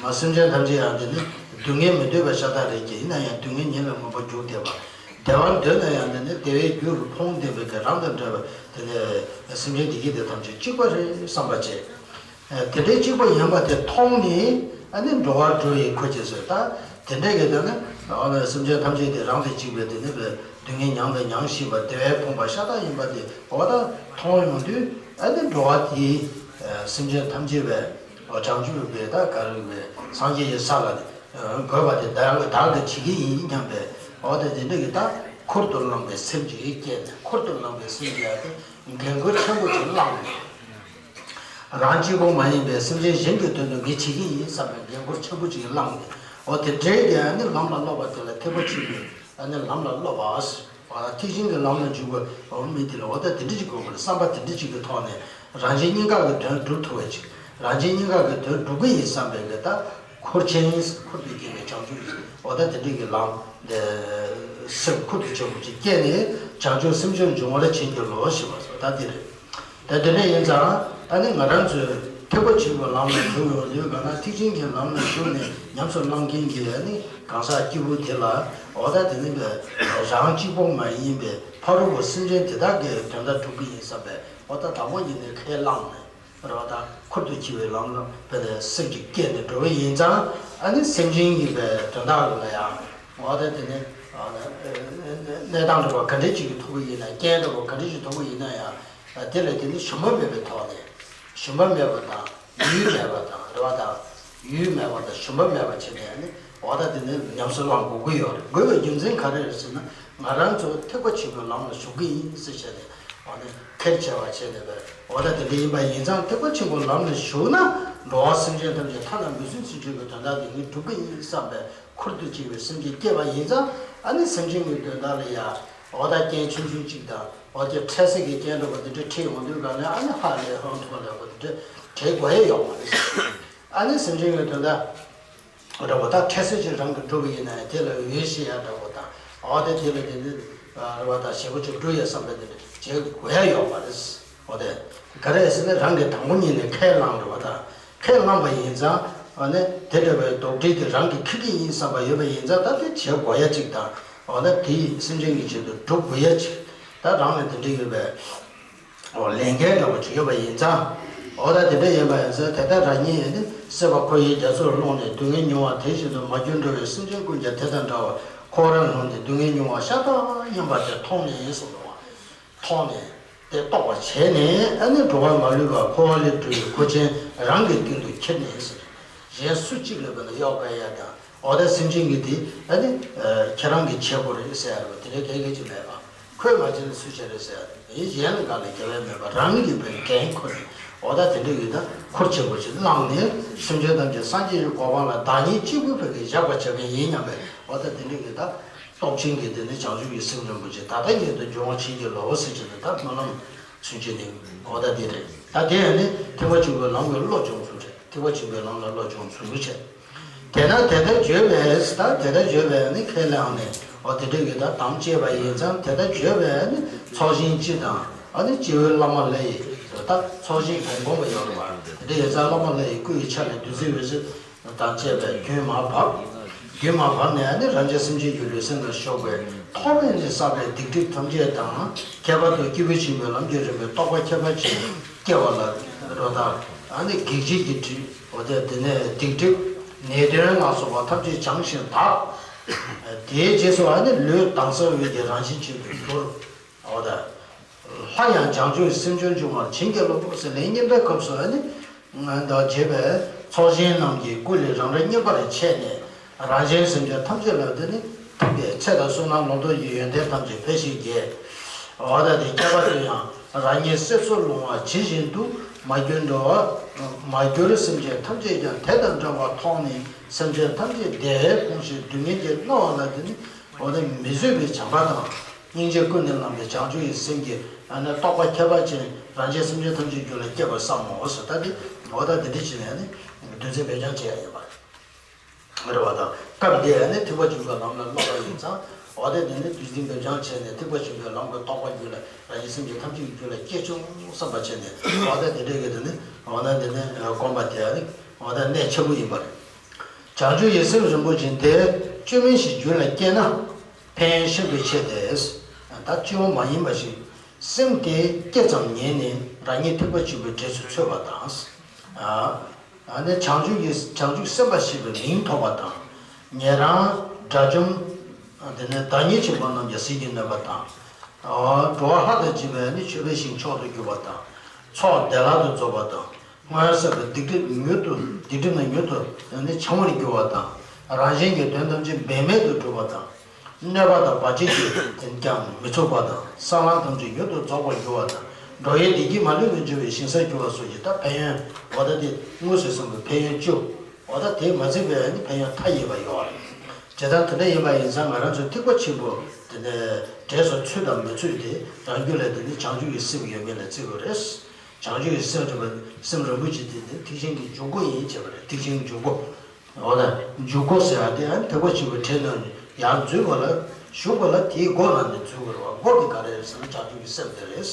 མ་སེམས་ཅན་ཐམས་ཅད་ཡང་དེ་ནི་སྡུག་བསྔལ་མི་འདོད་པ་ཤ་སྟག་རེད་ཀྱི་ཡིན་ན་ཡང་སྡུག་བསྔལ་ཉིད་ལ་མངོན་པར་རྒྱུག་བསྡད་པ། བདེ་བ་འདོད་ན་ཡང་དེ་ནི་བདེ་བའི་རྒྱུ་རུ་ཕུང་བསྟན་པའི་གི་རང་དང་འདྲ་བ་དེ་ནི་སེམས་ཅན་བདེ་སྐྱིད་དེ་ཐམས་ཅད་གཅིག་པ་རེད་བསམ་པ་བྱས། དེ་འདྲའི་གཅིག་པ་ཡིན་པ་དེ་མཐོང་ནས་ཨ་ནི་འགྲོ་བ་སྒྲོལ་བའི་ཁུར་ཆེན་ཟེར་ད། དེ་འདྲའི་གི་དོན་ནི་འོ་ན་སེམས་ཅན་ཐམས་ཅད་དེ་རང་དང་གཅིག་པའི་དེ་ནི་སྡུག་བསྔལ་མྱངས་དང་མྱང་བཞིན་པ་བདེ་བས་ཕོངས་པ་ཤ་སྟག་ཡིན་པ་དེ་འོ་ད་མཐོང་ཡོང་དུས་ཨ་ནི་འགྲོ་བ་དེའི་སེམས་ཅན་ཐམས་ཅད་པའི་བྱང་ཆུབ་པའི་ད་ག་རེ་པའི་སངས་རྒྱས་ཀྱི་ས་ལ་འགོད་པ་དེ་བདག་བདག་གིས་བྱེད་ཀྱི་ཡིན་སྙམ་པའི་འོ་ད་དེ་འདྲའི་གི་ད་ཁུར་དུ་བླངས་པའི་སེམས་ཅིག་སྐྱེས་ནས་ཁུར་དུ་བླངས་པའི་སེམས་ཅིག་ཡང་དེ་འགན་ཁུར་ཆེན་པོ་ཅིག་བླངས་ནས། རང་གཅིག་པོ་མ་ཡིན་པའི་སེམས་ཅན་གཞན་གྱི་དོན་དུ་ངས་བྱེད་ཀྱི་ཡིན་བསམ་པའི་འགན་ཁུར་ཆེན་པོ་ཅིག་བླངས་ནས་འོ་དེ་འདྲའི་གི་ཨ་ནི་ལམ་ལ་སློབ་པ་དེ་ལ་ཐེག་པ་ཆེན་པོའི་ཨ་ནི་ལམ་ལ་སློབ་པ། འོ་ཐེག་ཆེན་གྱི་ལམ་ལ་འཇུག་པའི་འོ་མི་དེ་ལ་འོ་ད་དེ་འདྲ་ཅིག་དགོས་པ་རེད། བསམ་པ་དེ་འདྲ་ཅིག་གི་ཐོག་ནས་རང་གཞན་གཉིས་ཀ་གི་དོན་སྒྲུབ་ཐུབ་པ་ཅིག་རང་གཞན་གཉིས་ཀ་གི་དོན་སྒྲུབ་ཀྱི་ཡིན་བསམ་པའི་གི་ད་ཁུར་ཆེན་ཁུར་དུ་སྐྱེས་ནས་བྱང་ཆུབ་ཀྱི་འོ་ད་དེ་འདྲའི་གི་ལམ་དེ་སེམས་ཁུར་དུ་ཆེན་པོ་ཅིག་སྐྱེས་ནས་བྱང་ཆུབ་སེམས་མཆོག་འབྱུང་བར་བྱིན་གྱིས་རློབས་ཞེས་པ་སོགས་ད་དེ་རེད། ད་དེ་འདྲ་ཡིན་ཙང་ཨ་ནི་ང་རང་ཚོས་ཐེག་པ་ཆེན་པོའི་ལམ་ལ་ཞུགས་ཡོང་དུས་གང་ན་ཐེག་ཆེན་གྱི་ལམ་ལ་ཞུགས་ནས་ཉམས་སུ་བླང་མཁན་གྱི་ཨ་ནི་གང་ཟག་སྐྱེས་བུ་དེ་ལ་འོ་ད་དེ་ནི་རང་གཅིག་པོ་མ་ཡིན་པའི་ཕ་རོལ་པོ་སེམས་ཅན་དེ་དག་གི་དོན་དག་སྒྲུབ་ཀྱི་ཡིན་བསམ་པའི་འོ་ད་དང་པོ་ཉིད་ནས་ཁས་བླངས་ནས་རེད་བ། ད་ཁུར་དུ་ཁྱེར་བའི་ལམ་ལ་དཔེ་ནས་སེམས་ཀྱི་སྐྱེས་ནས་འགྲོ་བ་ཡིན་ཙང་ཨ་ནི་སེམས་ཅན་གྱི་དོན་དག་ལ་ཡང་འོ་ད་དེ་ནི་གནས་སྟངས་འདྲ་བ་ག་འདྲ་ཅིག་གི་ཐུག་གི་ཡིན་ན་རྐྱེན་འདྲ་བ་ག་འདྲ་ཅིག་ཐུག་གི་ཡིན་ན་ཡང་། དེ་ལས་དེ་ནི་ཞུམ་པ་མེད་པའི་ཐོག་ནས། ཞུམ་པ་མེད་པ་དང་ཡུལ་མེད་པ་དང་རེད་བ་དང་། ཡུལ་མེད་པ་དང་ཞུམ་པ་མེད་པ་བྱས་ནས་ནི་འོ་ད་དེ་ནི་ཉམས་སུ་བླང་དགོས་ཀྱི་ཡོད་རེད། དགོས་པའི་རྒྱུ་མཚན་ག་རེ་རེད་ཟེར་ན་ང་རང་ཚོ་ཐེག་པ་ཆེན་པོའི་ལམ་ལ་ཞུགས་ཀྱི་ཡིན་ཟེར་བྱས་ནས་འོ་ནི་ཁེར་བྱས་པ་བྱས་ནས་པས་འོ་ད་དེ་འདྲ་ཡིན་པ་ཡིན་ཙང་ཐེག་པ་ཆེན་པོའི་ལམ་ལ་ཞུགས་ན་འགྲོ་བ་སེམས་ཅན་ཐམས་ཅད་ཐ་ན་མི་བཟོད་ཚུལ་ཁྲིམས་ཀྱི་དོན་དག་དེ་ངས་སྒྲུབ་ཀྱི་ཡིན་བསམ་པའི་ཁུར་དུ་བཅུག་པའི་སེམས་ཅིག་སྐྱེས་པ་ཡིན་ཙང་ཨ་ནི་སེམས་ཅན་གྱི་དོན་དག་ལ་ཡ་འོ་ད་རྐྱེན་ཆུང་ཆུང་གཅིག་དང་། འོ་དེ་འཕྲལ་སེལ་གྱི་རྐྱེན་འདྲ་པོ་དེ་འདྲ་འཕྲད་ཡོང་དུས་ག་ནས་ཨ་ནི་ཧ་ལས་ཧང་ཐོག་ལས་པ་དེ་འདྲ་བྲལ་དགོས་ཡ་ཡོད་མ་རེད། ཨ་ནི་སེམས་ཅན་གྱི་དོན་དག་འདྲ་པོ་ད་འཕྲལ་སེལ་ཅིག་རང་གིས་སྒྲུབ་པ་ཡིན་ན་ཡང་དེ་ལ་འོས་ཤེས་ཡ་འདྲ་པོ་དང་འོ་དེ་དེ་ལ་དེ་འདྲ་རེ་བ་དང་ཞེ་པོ་ཅིག་སྒྲུབ་ཡ་བསམ་པ་དེ་འདྲ་བྱེད་དགོས་ཡ་ཡོད་མ་རེད། འོ་དེ་ག་རེ་ཟེར་ན་རང་གིས་དང་པོ་ཉིད་ནས་ཁས་བླངས་རེ་བ་དང་། ཁས་བླངས་པ་ཡིན་ཙང་། འོ་ན་དེ་འདྲ་བའི་དོགས་འདྲི་དེ་རང་གིས་ཁེགས་ཀྱི་ཡིན་བསམ་པ་ཡོད་པ་ཡིན་ཙང་ད་དེ་བྱེད་དགོས་ཡ་གཅིག་དང་། འོ་ན་དེ་ཡིས་སེམས་ཅན་གྱི་ཆེད་དུ་སྒྲུབ་དགོས་ཡ་གཅིག་ད་རང་ལ་དེ་འདྲ་ཡོད་པའི། འོ་ལས་འགན་འདྲ་བོ་ཅིག་ཡོད་པ་ཡིན་ཙང་། འོ་ད་དེ་འདྲ་ཡིན་པ་ཡིན་ཙང་དེ་ལྟར་རང་ཉིད་ཡིན་ནི་སྲེད་པ་འཁོར་བའི་རྒྱ་མཚོར་ལྷུང་ནས་སྡུག་བསྔལ་མྱོང་བ་དེ་བཞིན་དུ་མ་གྱུར་འགྲོ་བའི་སེམས་ཅན་ཀུན་ཀྱང་དེ་དང་འདྲ་བར་འཁོར་བར་ལྷུང་ནས་སྡུག་བསྔལ་མྱོང་བ་ཤ་སྟག་ཡིན་པ་དེ་མཐོང་ནས་གསུངས་པ། མཐོང་ནས་དེ་རྟོགས་པར་བྱས་ནས་ཨ་ནི་འགྲོ་བ་མ་ལུས་པ་འཁོར་བ་ལས་གྲོལ་བའི་གོ་ཆེན་རང་གི་སྟེང་དུ་ཁྱེར་ནས་ཟེར། གཞན་སུ་གཅིག་ལ་བས་ན་གཡོག་པ་ཡ་དང་འོ་ད་སེམས་ཅན་གྱི་དེ་ཨ་ནི་ཁྱེད་རང་གི་བྱེད་དགོས་རེད་ཟེར་ཡ་རེད་པ་དེ་འདྲའི་གལ་གལ་ཅིག་མེད་པ་ཁོས་མ་བྱས་ན་སུས་བྱས་རེད་ཟེར་ཡ་རེད་པ་གཞན་ལ་འགལ་ལ་རྒྱལ་བའི་མེད་པ་རང་གི་བས་འགན་ཁུར་ནས་འོ་ད་དེ་འདྲ་ཡོད་ད་ཁུར་ཆེན་པོ་ཞིག་བླངས་ནས་སེམས་ཅན་ཐམས་ཅད་སངས་རྒྱས་ཀྱི་གོ་འཕང་ལ་བདག་ཉིད་གཅིག་པུ་བས་ཀྱི་བཞག་པ་བྱ་མཁན་ཡིན་སྙམ་པའི་འོ་ད་དེ་འདྲ་ཡོད་ད། སྟོབས་ཆེན་གྱི་དེ་ནི་བྱང་ཆུབ་ཀྱི་སེམས་རིན་པོ་ཆེ་ད་ལྟ་ཉིད་དུ་འབྱུང་བར་བྱིན་གྱིས་རློབས་ཟེར་གྱི་འདུག་ད་སྨོན་ལམ་ཚུན་ཆད་ནི་གོ་བརྡ་འདི་རེད། ད་དེ་ཡང་ནི་ཐེག་པ་ཆེན་པོའི་ལམ་གྱི་བློ་སྦྱོང་ཚུལ་རེད། ཐེག་པ་ཆེན་པོའི་ལམ་ལ་བློ་སྦྱོང་ཚུལ་བྱས། དེས་ན་དེ་ལྟར་བརྗོད་པས་ད་དེ་ལྟར་བརྗོད་པས་ནི་ཁས་བླངས་ནས་འོ་དེ་འདྲ་གི་ད་དམ་བཅས་པ་ཡིན་ཙང་དེ་ལྟར་བརྗོད་པས་ནི་ཚོགས་ཞིང་སྤྱི་དང་ཨ་ནི་སྤྱི་བོའི་བླ་མ་ལྷ་ཡི་ད་ཚོགས་ཞིང་གོང་གོང་མ་ཡོད་རེད་བ། དེ་འདྲ་ཡིན་ཙང་བླ་མ་ལྷ་ཡི་སྐུ་ཡི་ཆ་ནས་བདུད་རྩི་འོད་ཟེར། དང་བཅས་པའི་རྒྱུན་མར་བབས། རྒྱུན་མར་བབས་ནས་ནི་རང་རྒྱལ་སེམས་ཅན་གྱི་ལུས་སེམས་ལ་ཞོགས་པའི་ཐོག་མེད་ནས་བསགས་པའི་སྡིག་སྒྲིབ་ཐམས་ཅད་དང་ཁྱད་པར་དུ་སྐྱེས་བུ་ཆེན་པོའི་ལམ་གྱི་རིམ་པའི་རྟོགས་པ་ཁྱད་པར་ཅན་སྐྱེ་བ་ལ་རོ་ད་ནི་གེགས་བྱེད་ཀྱི་སྒྲིབ་འོ་དེ་དེ་ནས་སྡིག་སྒྲིབ་ནད་གདོན་ལ་སོགས་པ་ཐམས་ཅད་བྱང་ཞིང་དག་དེའི་རྗེས་སུ་ནི་ལུས་དྭངས་གསལ་འོད་ཀྱི་རང་བཞིན་ཅན་དུ་གྱུར། འོ་ད། སླར་ཡང་བྱང་ཆུབ་སེམས་མཆོག་འབྱུང་བར་བྱིན་གྱིས་རློབས་ཟེར་ལན་གཉིས་པའི་སྐབས་སུ་ནི། ད་བྱས་པས་ཚོགས་ཞིང་རྣམས་ཀྱི་སྐུ་ལས་རང་རིག་བརྙན་པར་ཆད་ནས་རང་གཞན་སེམས་ཅན་ཐམས་ཅད་ལ་དེ་ནི་ཐིམ་པས་ཚེ་དང་བསོད་ནམས་ལོངས་སྤྱོད་ཀྱི་ཡོན་ཏན་ཐམས་ཅད་འཕེལ་ཞིང་རྒྱས། འོ་ད་དེ་ཁྱད་པར་དུ་ཡང་རང་ཉིད་སྲེད་མཚོར་ལྷུང་བ་ཇི་བཞིན་དུ་མ་གྱུར་འགྲོ་བ་མ་གྱུར་སེམས་ཅན་ཐམས་ཅད་ཀྱང་དེ་དང་འདྲ་བར་མཐོང་ནས་སེམས་ཅན་ཐམས་ཅད་བདེ་བས་ཕོངས་ཤིང་སྡུག་བསྔལ་གྱིས་མནར་བ་ལ་དེ་ནི་འོ་ད་མི་བཟོད་པའི་བྱམས་པ་དང་། སྙིང་རྗེ་ཀུན་ནས་བསླངས་པའི་བྱང་ཆུབ་ཀྱི་སེམས་ཀྱི་ཨ་ནི་རྟོགས་པ་ཁྱད་པར་ཅན་རང་རྒྱལ་སེམས་ཅན་ཐམས་ཅད་རྒྱུད་ལ་སྐྱེ་བར་བསམ་མོ་ཟེར་ད་དེ་འོ་ད་དེ་འདྲ་བྱས་ནས་ནི་བདུད་རྩི་འབེབས་སྦྱང་བྱེད་ཡ་ཡིན་པ་རེད་བ་དང་སྐབས་འདི་ཨ་ནི་ཐེག་པ་ཆེན་པོའི་ལམ་ལ་སློབ་པ་ཡིན་ཙང་འོ་ད་དེ་ནི་བདུད་རྩི་འབེབས་སྦྱང་བྱས་ནས་ཐེག་པ་ཆེན་པོའི་ལམ་གྱི་རྟོགས་པ་རྒྱུད་ལ་རང་རྒྱལ་སེམས་ཅན་ཐམས་ཅད་ཀྱི་རྒྱུད་ལ་སྐྱེ་བྱུང་བསམ་པ་བྱས་ནས་འོ་ད་དེ་འདྲ་གི་དེ་ནི་འོ་ད་དེ་ནི་སྒོམ་པ་དེ་ཨ་ནི་འོ་ད་གནད་ཆེན་པོ་ཡིན་པ་རེད། བྱང་ཆུབ་ཀྱི་སེམས་རིན་པོ་ཆེ་དེ་བཅོས་མིན་ཞིག་རྒྱུད་ལ་སྐྱེས་ན་ཕན་ཡོན་ཤིན་ཏུ་ཆེ་སྟེ། ད་སྤྱི་བོ་མ་ཡིན་པ་ཞིག་སེམས་དེ་སྐྱེ་ཙམ་ཉིད་ནས་རང་ཉིད་ཐེག་པ་ཆེན་པོའི་གྲས་སུ་ཚུད་པ་དང་། ཨ་ནི་བྱང་ཆུབ་ཀྱི་བྱང་ཆུབ་སེམས་དཔའ་ཞེས་པའི་མིང་ཐོབ་པ་དང་ ཉན་རང་དགྲ་བཅོམ། དེ་ནས་བདག་ཉིད་ཆེན་པོ་རྣམས་ཀྱང་ཟིལ་གྱིས་གནོན་པ་དང་། འགྲོ་བ་ལྷ་དང་བཅས་པའི་ནི་མཆོད་པའི་ཞིང་མཆོག་ཏུ་གྱུར་པ་དང་། ཚོགས་བདེ་བླག་ཏུ་རྫོགས་པ་དང་། སྔོན་བསགས་པའི་སྡིག་སྒྲིབ་མྱུར་དུ་སྡིག་སྒྲིབ་རྣམས་མྱུར་དུ་ནི་བྱང་བར་འགྱུར་བ་དང་། རང་གཞན་གྱི་དོན་ཐམས་ཅད་འབད་མེད་དུ་འགྲུབ་པ་དང་། གནོད་པ་དང་བར་ཆད་ཀྱིས་ཀྱང་མི་ཚུགས་པ་དང་། ས་ལམ་ཐམས་ཅད་མྱུར་དུ་རྫོགས་པར་འགྱུར་བ་དང་། འགྲོ་བའི་བདེ་སྐྱིད་མ་ལུས་པར་འབྱུང་བའི་ཞིང་སར་གྱུར་པ་སོགས་ཀྱི་ད་ཕན་ཡོན་འོ་ད་དེ་དངོས་སུ་གསུངས་པའི་ཕན་ཡོན་བཅུ། འོ་ད་དེ་མ་ཚིག་པའི་ནི་ཕན་ཡོན་མཐའ་ཡས་པ་ཡོད་རེད། བྱས་ཙང་དེ་འདྲ་ཡིན་པ་ཡིན་ཙང་ང་རང་ཚོའི་ཐེག་པ་ཆེན་པོ་དེ་ནས་གྲས་སུ་ཚུད་དང་མི་ཚུད་དེ་རང་རྒྱུད་ལ་དེ་ནི་བྱང་ཆུབ་ཀྱི་སེམས་ཡོད་མེད་ལ་བརྩི་དགོས་རེད། བྱང་ཆུབ་ཀྱི་སེམས་རེད་པ། སེམས་རིན་པོ་ཆེ་དེ་ནི་ཐེག་ཆེན་གྱི་འཇུག་སྒོ་ཡིན་བྱས་པ་རེད། ཐེག་ཆེན་གྱི་འཇུག་སྒོ། འོ་ན་འཇུག་སྒོ་ཟེར་ཡ་དེ་ཨ་ནི་ཐེག་པ་ཆེན་པོའི་གྲས་ནང་ནས་ཡར་འཛུལ་དགོས་ལ་ཞུགས་དགོས་ལ་དེའི་སྒོ་ནང་ནས་འཛུལ་དགོས་རེད་པ། སྒོ་དེ་ག་རེ་རེད་ཟེར་ན་བྱང་ཆུབ་ཀྱི་སེམས་དེ་རེད། བྱས་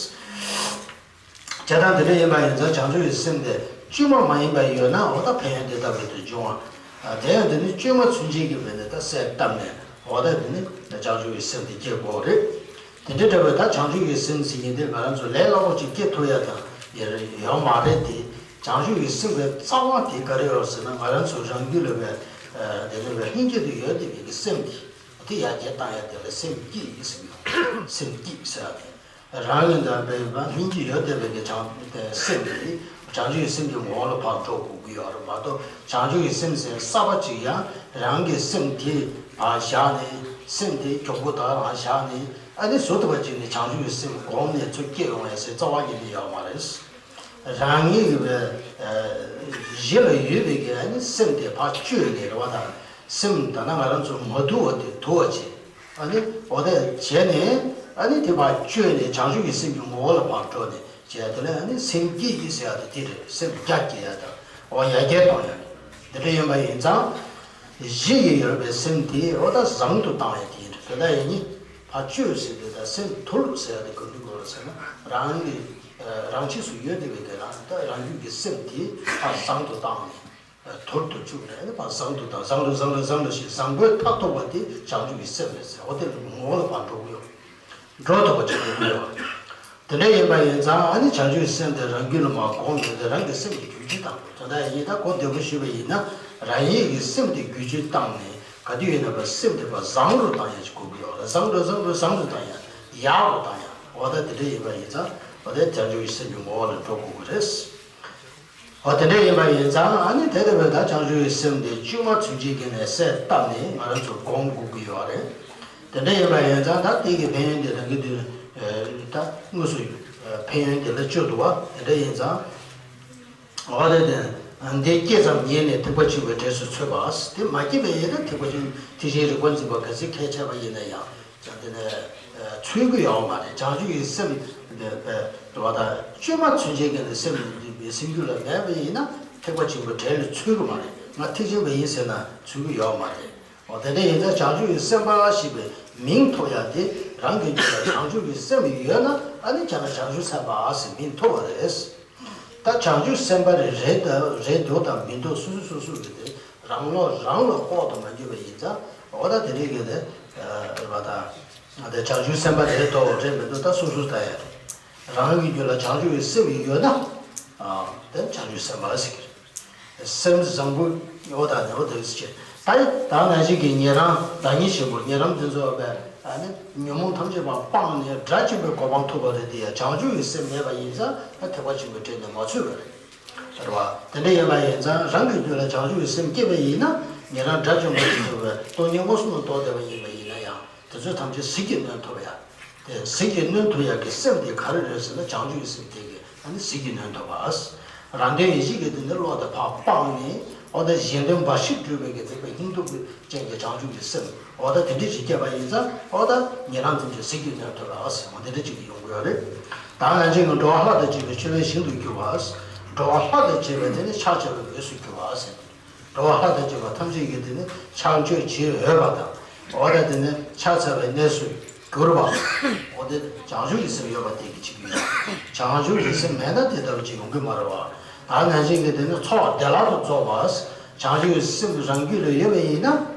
ཙང་དེ་འདྲ་ཡིན་པ་ཡིན་ཙང་བྱང་ཆུབ་ཀྱི་སེམས་དེ་བཅོས་མ་མ་ཡིན་པ་ཡོད་ན་འོ་ད་ཕན་ཡོན་དེ་ལྟ་བུ་དེ་འབྱུང་བ། དེ་ཡང་དེ་ནི་བཅོས་མ་ཚུན་ཆད་ཀྱི་བས་ནི་ད་གསལ་བཏབ་ནས་འོ་ད་དེ་ནི་བྱང་ཆུབ་ཀྱི་སེམས་དེ་སྐྱེ་དགོས་རེད། དེ་འདྲ་འདྲ་བའི་ད་བྱང་ཆུབ་ཀྱི་སེམས་ཟེར་མཁན་དེ་ང་རང་ཚོ་ལས་སླ་པོ་ཅིག་སྐྱེ་ཐུབ་ཡ་དང་ཡོད་མ་རེད་དེ། བྱང་ཆུབ་ཀྱི་སེམས་ཀྱི་རྩ་བ་དེ་ག་རེ་ཡོད་ཟེར་ན་ང་རང་ཚོ་རང་རྒྱུད་ལ་བའི་དེ་ནི་བའི་ལྷན་སྐྱེས་དུ་ཡོད་བསྡད་པའི་གི་སེམས་དེ་དེ་ཡར་རྒྱས་བཏང་ཡ་དེ་ལ་སེམས་བསྐྱེད་ཟེར་གི་ཡོད། སེམས་བསྐྱེད་ཟེར་ཡ་དེ། རང་ཡིན་དང་བའི་ལྷན་སྐྱེས་ཡོད་བསྡད་པའི་གི་བྱང་སེམས་དེ་བྱང་ཆུབ་ཀྱི་སེམས་ཀྱི་ངོ་བོ་ལ་ཕར་འགྲོ་དགོས་ཀྱི་ཡོད་རེད་མ་གཏོགས་བྱང་ཆུབ་ཀྱི་སེམས་ཟེར་གསར་པ་ཅིག་ཡང་རང་གི་སེམས་དེ་ཕར་བཞག་ནས་སེམས་དེ་གྱོང་པོ་དག་རང་བཞག་ནས་ཨ་ནི་བཟོ་ཐུབ་པ་ཅིག་ནི་བྱང་ཆུབ་ཀྱི་སེམས་གོང་ནས་ཚུར་སྐྱེ་ཡོང་བའི་སེམས་རྩ་བ་ཉིད་ནས་ཡོད་མ་རེད། རང་ཉིད་ཀྱི་བའི་གཞི་ལ་ཡོད་པའི་གི་ཨ་ནི་སེམས་དེ་ཕར་བཅོས་ནས་རེད་བ་དང་། སེམས་ད་ལྟ་ང་རང་ཚོ་མ་དུལ་བ་དེ་དུལ་བ་བྱས། ཨ་ནི་འོ་དེ་བྱས་ནས་ཨ་ནི་དེ་ཕར་བཅོས་ནས་བྱང་ཆུབ་ཀྱི་སེམས་ཀྱི་ངོ་བོ་ལ་ཕར་འགྲོ་ནས་བྱས་དེ་ལ་ཨ་ནི་སེམས་བསྐྱེད་ཀྱི་ཟེར་ཡ་དེ་དེ་རེད། སེམས་རྒྱ་སྐྱེད་ཡ་དང་འོ་ཡར་རྒྱས་གཏོང་ཡ་རེད། འདི་འདྲ་ཡིན་པ་ཡིན་ཙང་། གཞི་ཡི་ཡོད་པའི་སེམས་དེ་འོ་ད་བཟང་དུ་བཏང་ཡ་དེ་ཡིན་རེད། དེ་ལྟ་ཡིན་ནི་ཕར་བཅོས་ཟེར་དེ་ད་སེམས་དུལ་ཟེར་ཡ་དེ་ག་འདྲ་དགོས་རེད་ཟེར་ན་རང་གི་རང་ཆས་སུ་ཡོད་བསྡད་པའི་དེ་རང་ད་རང་རྒྱུད་ཀྱི་སེམས་དེ་ཕར་བཟང་དུ་བཏང་ནས། དུལ་དུ་བཅུག་ནས་ནི་ཕར་བཟང་དུ་དང་བཟང་དུ་བཟང་དུ་བཟང་དུ་ཞེས་བཟང་པོའི་མཐར་ཐུག་པ་དེ་བྱང་ཆུབ་ཀྱི་སེམས་རེད་ཟེར། འོ་དེ་ངོ་བོ་ལ་ཕར་འགྲོ་གི་ཡོད། འགྲོ་ཐུབ་པ་ཅིག་དགོས་ཀྱི་ཡོད། དེ་འདྲ་ཡིན་པ་ཡིན་ཙང་ཨ་ནི་བྱང་ཆུབ་ཀྱི་སེམས་དེ་རང་རྒྱུད་ལ་མར་སྒོམ་ནས་དེ་རང་གི་སེམས་ཀྱི་བསྒྱུར་བཅོས་བཏང་དགོས། དོན་དག་ཡིན་ད་གོ་བདེ་པོ་ཞུས་པ་ཡིན་ན་རང་ཉིད་ཀྱི་སེམས་དེ་བསྒྱུར་བཅོས་བཏང་ནས་ག་དུས་ཡིན་ན་བ་སེམས་དེ་བ་བཟང་རུ་བཏང་ཡ་ཅིག་དགོས་ཀྱི་ཡོད་རེད། བཟང་རུ་བཟང་རུ་བཟང་རུ་བཏང་ཡ་ཡག་རུ་བཏང་ཡ་འོ་ད་དེ་འདྲ་ཡིན་པ་ཡིན་ཙང་འོ་དེ་བྱང་ཆུབ་ཀྱི་སེམས་ཀྱི་ངོ་བོ་ལ་འགྲོ་དགོས་ཀྱི་རེད། འོ་དེ་འདྲ་ཡིན་པ་ཡིན་ཙང་ཨ་ནི་དེ་ལྟ་བུའི་ད་བྱང་ཆུབ་ཀྱི་སེམས་དེ་བཅོས་མ་ཚུན་ཆད་ཀྱི་ནས་གསལ་བཏབ་ནས་ང་རང་ཚོ་སྒོམ་དགོས་ཀྱི་ཡོད་རེད། དེ་འདྲ་ཡིན་པ་ཡིན་ཙང་ད་དེ་གི་ཕན་ཡོན་དེ་རང་གི་དུས་ད་དངོས་སུ་ཕན་ཡོན་དེ་ལ་བཅོས་འདུག་བ། དེ་འདྲ་ཡིན་ཙང་འོ་དེ་དེ་འདི་སྐྱེས་ཙམ་ཉིད་ནས་ཐེག་པ་ཆེན་པོའི་གྲས་སུ་ཚུད་པ། དེ་མ་སྐྱེས་པའི་ཡིན་ན་ཐེག་པ་ཆེན་ཐེག་ཆེན་རིག་པ་འཛིན་པ་ག་ཚོད་ཁས་འཆེ་བ་ཡིན་ན་ཡང་། ཀྱང་དེ་ནས་ཚུད་ཀྱི་ཡོད་མ་རེད། བྱང་ཆུབ་ཀྱི་སེམས་འདི་བ་དང་བཅོས་མ་ཚུན་ཆད་ཀྱི་ནི་སེམས་འདི་བའི་སེམས་རྒྱུད་ལ་མེད་པ་ཡིན་ན་ཐེག་པ་ཆེན་པོའི་གྲས་ལ་ཚུད་ཀྱི་མ་རེད། ང་ཐེག་ཆེན་པ་ཡིན་ཟེར་ན་ཚུད་ཀྱི་ཡོད་མ་རེད། འོ་དེ་འདྲ་ཡིན་ཙང་བྱང་ཆུབ་ཀྱི་སེམས་དཔའ་ཞེས་པའི་མིང་ཐོབ་ཡ་དེ་རང་གི་རྒྱུད་ལ་བྱང་ཆུབ་ཀྱི་སེམས་ཡོད་ན་ཨ་ནི་ཁྱེད་རང་བྱང་ཆུབ་སེམས་དཔའ་ཟེར་མིང་ཐོབ་པ་རེད། ད་བྱང་ཆུབ་སེམས་དཔའ་རེ་རེ་ད་རེད་འདུག་དང་མི་འདུག་སོ་སོ་སོ་སོ་གི་དེ་རང་བློ་རང་ལ་ལྐོག་ཏུ་མ་གྱུར་པ་ཡིན་ཙང་འོ་ད་དེ་རིགས་ཀྱི་དེ་རེད་པ། ད་དེ་བྱང་ཆུབ་སེམས་དཔའ་རེད་འདུག་རེད་མི་འདུག་ད་སོ་སོ་ལྟ་ཡ་རེད། རང་གི་རྒྱུད་ལ་བྱང་ཆུབ་ཀྱི་སེམས་ཡོད་ན་དེ་བྱང་ཆུབ་སེམས་དཔའ་ཟེར་གི་རེད། སེམས་བཟང་པོ་འོ་ད་ནི་འོ་དེ་ཟེར་གྱི་ད་ད་ནང་བཞིན་གྱི་ཉན་རང་བདག་ཉིད་ཆེན་པོ་ཉན་རང་དེ་ཚོ་བས་ཨ་ནི་ཉོན་མོངས་ཐམས་ཅད་པ་སྤངས་ནས་དགྲ་བཅོམ་པའི་གོ་འཕང་ཐོབ་པ་རེད། དེ་ཡང་བྱང་ཆུབ་ཀྱི་སེམས་མེད་པ་ཡིན་ཙང་ཐེག་པ་ཆེན་པོའི་གྲས་ནས་མ་ཚུད་པ་རེད། རེད་བ། དེ་འདྲ་ཡིན་པ་ཡིན་ཙང་རང་གི་རྒྱུད་ལ་བྱང་ཆུབ་ཀྱི་སེམས་སྐྱེས་པ་ཡིན་ན་ཉན་རང་དགྲ་བཅོམ་པ་ཐོབ་པའི་སྟོང་ཉིད་མངོན་སུམ་དུ་རྟོགས་བསྡད་པ་ཡིན་པ་ཡིན་ན་ཡང་དེ་ཚོའི་ཐམས་ཅད་ཟིལ་གྱིས་གནོན་ཐུབ་ཡ། དེ་ཟིལ་གྱིས་གནོན་ཐུབ་ཡ་གི་སེམས་དེ་ག་རེ་རེད་ཟེར་ན་བྱང་ཆུབ་ཀྱི་སེམས་དེ་གིས་ཨ་ནི་ཟིལ་གྱིས་གནོན་ཐུབ་པ། རང་དོན་ཡིད་བྱེད་ཀྱི་དེ་ནི་བློ་དེ་ཕར་སྤངས་ནས་འོ་ད་གཞན་དོན་འབའ་ཞིག་སྒྲུབ་པའི་གི་དེ་པའི་སྙིང་སྟོབས་ཀྱི་ཅན་གྱི་བྱང་ཆུབ་ཀྱི་སེམས་འོ་ད་དེ་འདྲ་ཞིག་སྐྱེས་པ་ཡིན་ཙང་འོ་ད་ཉན་རང་ཚུན་ཆད་ཟིལ་གྱིས་གནོན་ཐུབ་པ་ཟེར་བ་འདི་འདྲ་ཅིག་ཡོང་གི་ཡོད་རེད། ད་ང་ཅག་གི་འགྲོ་བ་ལྷ་དང་བཅས་པའི་མཆོད་པའི་ཞིང་དུ་གྱུར་པ། འགྲོ་བ་ལྷ་དང་བཅས་པའི་དེ་ནི་ཕྱག་བྱ་བའི་འོས་སུ་གྱུར་པ་ཟེར། འགྲོ་བ་ལྷ་དང་བཅས་པ་ཐམས་ཅད་ཀྱི་དེ་ནི་ཕྱག་མཆོད་བྱེད་འོས་པ་དང་། འོ་ད་དེ་ནི་ཕྱག་འཚལ་བའི་གནས་སུ་གྱུར་པ། འོ་དེ་བྱང་ཆུབ་ཀྱི་སེམས་ཡོད་པ་དེ་གི་ཅིག་ཡོད། བྱང་ཆུབ་ཀྱི་སེམས་མེད་ན་དེ་ལྟ་བུ་ཅིག་ཡོང་གི་མ་རེད་བ། ད་ནང་བཞིན་གྱི་དེ་ནི་ཚོགས་བདེ་བླག་ཏུ་རྫོགས་པ། བྱང་ཆུབ་ཀྱི་སེམས་རང་རྒྱུད་ལ་ཡོད་པ་ཡིན་ན།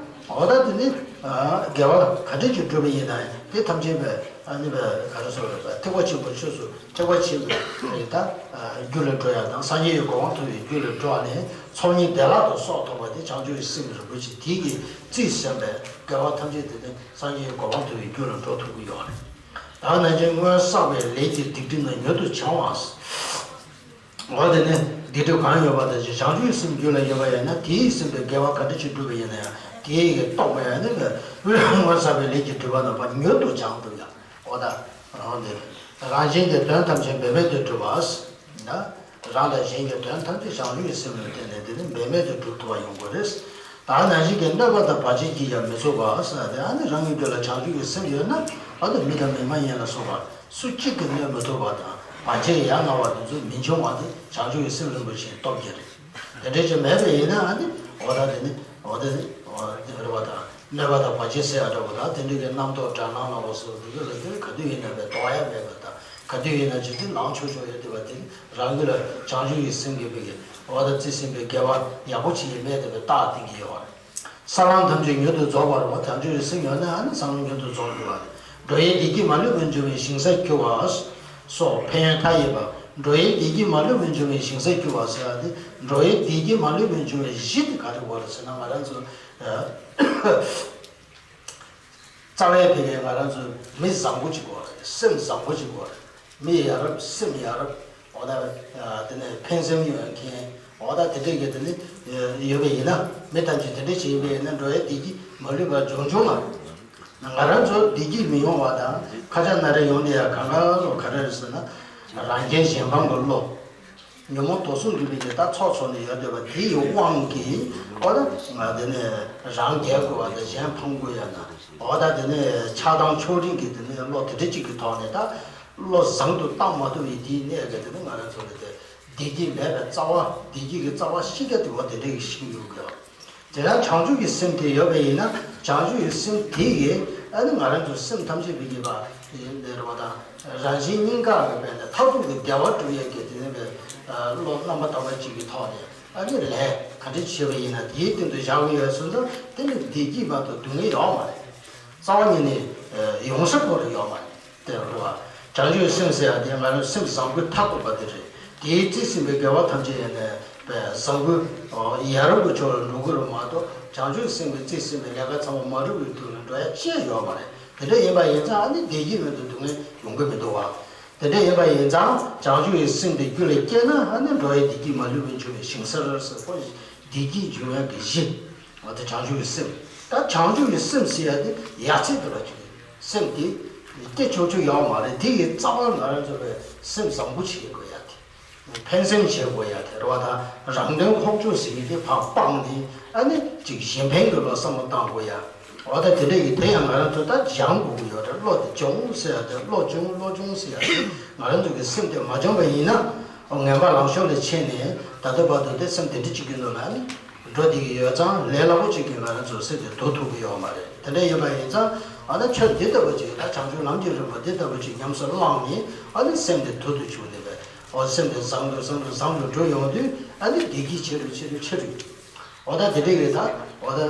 འོ་ད་དེ་ནི་དགེ་བ་ག་འདྲ་ཅིག་བསྒྲུབས་པ་ཡིན་ན་དེ་ཐམས་ཅད་པའི་ ཨ་ནི་བས་ག་རེ་ཟེར་བ་རེད་པ། ཐེག་པ་ཆེན་པོའི་ཆོས་སུ་ཐེག་པ་ཆེན་པོའི་ད་རྒྱུ་ལ་འགྲོ་ཡ་དང་། སངས་རྒྱས་ཀྱི་གོ་འཕང་ཐོབ་པའི་རྒྱུ་ལ་འགྲོ་བ་ནས་ཚོགས་གཉིས་བདེ་བླག་ཏུ་སོགས་ཐོབ་པ་དེ་བྱང་ཆུབ་ཀྱི་སེམས་རིན་པོ་ཆེ་དེ་གིས་རྩིས་ཟིན་པའི་དགེ་བ་ཐམས་ཅད་དེ་ནི་སངས་རྒྱས་ཀྱི་གོ་འཕང་ཐོབ་པའི་རྒྱུ་ལ་འགྲོ་ཐུབ་ཀྱི་ཡོད་རེད། ད་ནང་བཞིན་སྔོན་བསགས་པའི་ལས་ཀྱི་སྡིག་སྒྲིབ་རྣམས་མྱུར་དུ་བྱང་བ། འོ་དེ་ནི་སྡིག་སྒྲིབ་གང་ཡོད་པ་དང་། བྱང་ཆུབ་ཀྱི་སེམས་རྒྱུད་ལ་ཡོད་པ་ཡིན་ན། དེའི་སེམས་དེ་དགེ་བ་ག་འདྲ་ཞིག་བསྒྲུབས་པ་ཡིན་ན་ཡང་། དེའི་རྟོགས་པ་ཡང་ནི་སྔོན་བསགས་པའི་ལས་ཀྱི་སྒྲིབ་པ་རྣམ་པ་མྱུར་དུ་བྱང་ཐུབ་ཡ། འོ་ད་རང་དེ་རང་གཞན་གྱི་དོན་ཐམས་ཅད་འབད་མེད་དུ་འགྲུབ་པ། ན་རང་དང་གཞན་གྱི་དོན་ཐམས་ཅད་བྱང་ཆུབ་ཀྱི་སེམས་ལ་བརྟེན་ནས་དེ་ནི་འབད་མེད་དུ་འགྲུབ་ཐུབ་པ་ཡོང་དགོས་རེད། ད་ནང་བཞིན་གྱི་གནོད་པ་དང་བར་ཆད་ཀྱིས་ཀྱང་མི་ཚུགས་པ་ཟེར་ཏེ། ཨ་ནི་རང་གི་རྒྱུད་ལ་བྱང་ཆུབ་ཀྱི་སེམས་ཡོད་ན། ཨ་ནི་མི་དང་མི་མ་ཡིན་ལ་སོགས་པ་སུ་གཅིག་གིས་གནོད་མི་ཐུབ་པ་དང་། བར་ཆད་ཡ་ང་བ་དེ་ཚོ་མི་འབྱུང་བ་དེ་བྱང་ཆུབ་ཀྱི་སེམས་རིན་པོ་ཆེའི་སྟོབས་ཀྱིས་རེད། དེ་འདྲ་ཅིག་མེད་པ་ཡིན་ན། ཨ་ནི་འོ་ད་དེ་ནི་འོ་དེ་ནི་འོ་དེ་རེད་བ། ད་གནོད་པ་དང་བར་ཆད་ཟེར་ཡ་འདྲ་བོ་དང་། དེ་འདྲ་གི་རྣམ་རྟོག་དགྲ་ནག་ལ་བ་སོགས་དེ་ཚོ་ལ་དེ་ག་དུས་ཡིན་ན་བས་ལྡོག་ཡ་མེད་པ་དང་། ག་དུས་ཡིན་ན་ཇི་སྲིད་ལངས་ཆོག་ཆོག་ཡོད་དེ་བ། དེ་ནི་རང་རྒྱུད་ལ་བྱང་ཆུབ་ཀྱི་སེམས་ཀྱི་བའི་འོ་ད་རྩིས་ཟིན་པའི་དགེ་བ་ཡག་པོ་ཅིག་ཡིན་མེད་དེ་བས་རྟགས་བསྟན་གྱི་ཡོད་རེད། ས་ལམ་ཐམས་ཅད་མྱུར་དུ་རྫོགས་པར་བྱང་ཆུབ་ཀྱི་སེམས་ཡོད་ན། ཨ་ནི་ས་ལམ་མྱུར་དུ་རྫོགས་འགྲོ་བ་རེད། འགྲོ་བའི་བདེ་སྐྱིད་མ་ལུས་པར་འབྱུང་བའི་ཞིང་སར་གྱུར་པ་སོགས་ཕན་ཡོན་མཐའ་ཡས་པ། འགྲོ་བའི་བདེ་སྐྱིད་མ་ལུས་པར་འབྱུང་བའི་ཞིང་སར་གྱུར་པ་ཟེར་བ་དེ། འགྲོ་བའི་བདེ་སྐྱིད་མ་ལུས་པར་འབྱུང་བའི་གཞི་དེ་ག་རེ་བ་རེད་ཟེར་ན། ང་རང་ཚོ་རྩ་བའི་ཕ་གིའི་ང་རང་ཚོ་མི་བཟང་པོ་ཅིག་དགོས་རེད། སེམས་བཟང་པོ་ཅིག་དགོས་རེད། མི་ཡ་རབས་སེམས་ཡ་རབས། འོ་ད་དེ་ནས་ཕན་སེམས་ཡོད་མཁན། འོ་ད་དེ་འདྲས་ཀྱི་དེ་ནི་ཡོད་པ་ཡིན་ན། མི་ཐམས་ཅད་དེ་འདྲས་བྱས་པ་ཡིན་ན། འགྲོ་བའི་བདེ་སྐྱིད་མ་ལུས་པ་འབྱུང་འབྱུང་མ་རེད། ང་རང་ཚོ་བདེ་སྐྱིད་མི་ཡོང་བ་དང་ཁ་ཆག་སྣ་རལ་ཡོང་དེ་ཡ་གང་ག་ལོ་ག་རེ་རེད་ཟེར་ན། རང་རྒྱལ་གཞན་ཕམ་གྱི་བློ། ཉོན་མོངས་དུག་གསུམ་གྱི་མི་དེ་ད་ཚོགས་ཚོགས་ནས་ཡོད་བསྡད་པ་དེ་ཡི་དབང་གིས། འོ་ད་ང་དེ་ནས་རང་རྒྱལ་དགོས་པ་དང་གཞན་ཕམ་དགོས་ཡ་ན། འོ་ད་དེ་ནས་ཆགས་སྡང་ཕྱོགས་རིས་ཀྱི་དེ་ནས་བློ་དེ་འདྲ་གཅིག་གི་ཐོག་ནས། ད་བློ་བཟང་དུ་བཏང་མ་ཐུབ་པའི་དེའི་གནས་ཀྱི་དེ་ནས་ང་རང་ཚོ་ལ་དེ་བདེ་སྐྱིད་མེད་པའི་རྩ་བ། བདེ་སྐྱིད་ཀྱི་རྩ་བ་ཤི་རྒྱ་དེ་བ་དེ་འདྲ་གི་ཤི་ཡོད་གི། དེ་ཡང་བྱང་ཆུབ་ཀྱི་སེམས་དེ་ཡོད་པ་ཡིན་ན། བྱང་ཆུབ་ཀྱི་སེམས་དེ་ཡིས་ཨ་ནི་ང་རང་ཚོའི་སེམས་ཐམས་ཅད་པའི་ཉེས་པ་ཡིན་པའི་རེ་བ་དང་། རང་གཞན་གཉིས་ཀ་གི་བས་ནས་མཐར་ཐུག་གི་བདེ་བ་སྒྲུབ་ཡས་ཀྱི་དེ་ནས་པའི་བློ་རྣམ་པ་དག་པ་གཅིག་གི་ཐོག་ནས། ཨ་ནི་ལས་ག་འདྲ་བྱས་པ་ཡིན་ན་དེའི་སྟེང་དུ་བཞག་གི་ཡོད་ཟེར་ན། དེ་ནི་བདེ་སྐྱིད་མ་གཏོགས་སྡུག་བསྔལ་ཡོད་མ་རེད། རྩ་བ་ཉིད་ནས་ཡོང་ས་ཁོ་རང་ཡོད་མ་རེད། དེ་རེད་བ། བྱང་ཆུབ་སེམས་ཟེར་ཡ་དེ་ང་རང་སེམས་བཟང་པོའི་མཐའ་ཐུག་པ་དེ་རེད། དེའི་རྩིས་ཟིན་པའི་དགེ་བ་ཐམས་ཅད་ཡང་ནས་པའི་བཟང་པོའི་ཡ་རབས་ཀྱི་ཕྱོགས་ལ་འགྲོ་གི་རེད་མ་གཏོགས། བྱང་ཆུབ་སེམས་ཀྱི་རྩིས་ཟིན་པའི་ལས་ཀ་ཚང་མ་མ་འགྲུབ་པའི་དུས་ལ་འགྲོ་ཡ་ཅི་ཡང་ཡོད་མ་རེད། དེ་འདྲ་ཡིན་པ་ཡིན་ཙང་། ཨ་ནི་བདེ་སྐྱིད་མེད་དུ་སྡུག་བསྔལ་ཡོང་གི་མི་འདུག་བ། དེ་འདྲ་ཡིན་པ་ཡིན་ཙང་། བྱང་ཆུབ་ཀྱི་སེམས་དེ་རྒྱུད་ལ་སྐྱེས་ན། ཨ་ནི་འགྲོ་བའི་བདེ་སྐྱིད་མ་ལུས་པར་འབྱུང་བའི་ཞིང་སར་ཟེར་གོ། བདེ་སྐྱིད་འབྱུང་ཡག་གི་གཞི། འོ་དེ་བྱང་ཆུབ་ཀྱི་སེམས། ད་བྱང་ཆུབ་ཀྱི་སེམས་ཟེར་ཡ་དེ་ཡ་མཚན་དེ་ལ་ཅིག་སེམས་དེ་སྐྱེ་ཆོག་ཆོག་ཡོད་མ་རེད། དེ་ཡི་རྩ་བ་ང་རང་ཚོ་བའི་སེམས་བཟང་པོ་བྱེད་དགོས་ཡ་དེ། ཕན་སེམས་བྱེད་དགོས་ཡ་དེ་རེད་བ། ད་རང་དོན་ཁོག་བཅུག་ཟེར་གྱི་དེ་ཕར་སྤངས་ནས། ཨ་ནི་ཅིག་གཞན་ཕན་གྱི་བློ་བསམ་བློ་བཏང་དགོས་ཡ། འོ་ད་དེ་འདྲ་ཡི་དེ་ཡང་ང་རང་ཚོ་ད་སྦྱང་དགོས་ཀྱི་ཡོད་རེད། བློ་དེ་སྦྱོང་ཟེར་ཡ་དེ། བློ་སྦྱོང་། བློ་སྦྱོང་ཟེར་ཡ་དེ། ང་རང་ཚོ་གི་སེམས་དེ་མ་སྦྱངས་པ་ཡིན་ན། ངན་པ་ལང་ཤོར་ལ་ཕྱིན་ནས་ད་ལྟ་བར་དུ་དེ་སེམས་དེ་འདྲ་གཅིག་གི་ནང་ལ་ནི་འགྲོ་བསྡད་ཀྱི་ཡོད་ཙང་། ལས་སླ་པོ་གཅིག་གིས་ང་རང་ཚོའི་སེམས་དེ་དུལ་ཐུབ་ཀྱི་ཡོད་མ་རེད། དེ་འདྲ་ཡིན་པ་ཡིན་ཙང་། ཨ་ནི་ཆོས་འདི་ལྟ་བུ་ཅིག་ད་བྱང་ཆུབ་ལམ་གྱི་རིམ་པ་འདི་ལྟ་བུ་ཅིག་ཉམས་སུ་བླངས་ནས། ཨ་ནི་སེམས་དེ་དུལ་དུ་བཅུག་ནས་པས། འོ་སེམས་དེ་བཟང་དུ་བཟང་དུ་བཟང་དུ་འགྲོ་ཡོང་དུས། ཨ་ནི་བདེ་སྐྱིད་ཆེ་རུ་ཆེ་རུ་ཆེ་རུ། འོ་ད་དེ་འདྲ་གི་ད། འོ་ད་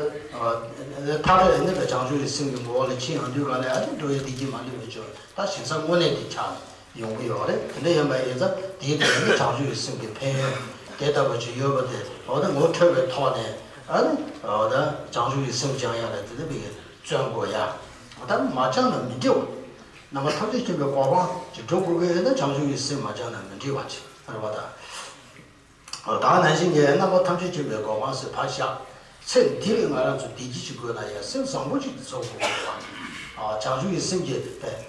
མཐར་ཨ་ནི་བྱང་ཆུབ་ཀྱི་སེམས་ཀྱི་ངོ་བོ་ལ་ཕྱིན་ཡོང་དུས་ག་ལ། ཨ་ནི་འགྲོ་བའི་བདེ་སྐྱིད་མ་ལུས་པ་འབྱུང་། ད་ཞིང་ས་དངོས་གནས་དེ་ཆགས་ནས་ཡོང་གི་ཡོད་རེད། དེ་འདྲ་ཡིན་པ་ཡིན་ཙང་། དེའི་ཐད་ནས་བྱང་ཆུབ་ཀྱི་སེམས་ཀྱི་ཕན་ཡོན་དེ་ལྟ་བུ་ཅིག་ཡོད་པ་དེ། འོ་ད་ངོ་འཕྲོད་པའི་ཐོག་ནས། ཨ་ནི་འོ་ད་བྱང་ཆུབ་ཀྱི་སེམས་སྦྱང་ཡ་ལ་དེ་འདྲ་བའི་བརྩོན་དགོས་ཡ། འོ་ད་མ་སྦྱངས་ན་མི་འགྲིག་བ། རྣམ་པ་ཐམས་ཅད་མཁྱེན་པའི་གོ་འཕང་ཅིག་འགྲོ་དགོས་ཀྱི་ཡོད་ན། བྱང་ཆུབ་ཀྱི་སེམས་མ་སྦྱངས་ན་མི་འགྲིག་བ་ཅིག་རེད་བ་ད། ད་ནང་བཞིན་གྱི་རྣམ་པ་ཐམས་ཅད་མཁྱེན་པའི་གོ་འཕང་ཟེར་ཕར་བཞག་ཚེ་འདི་ལ་ང་རང་ཚོ་བདེ་སྐྱིད་ཅིག་དགོས་ན་ཡང་སེམས་བཟང་པོ་ཅིག་ཚོར་དགོས་པ། བྱང་ཆུབ་ཀྱི་སེམས་ཀྱི་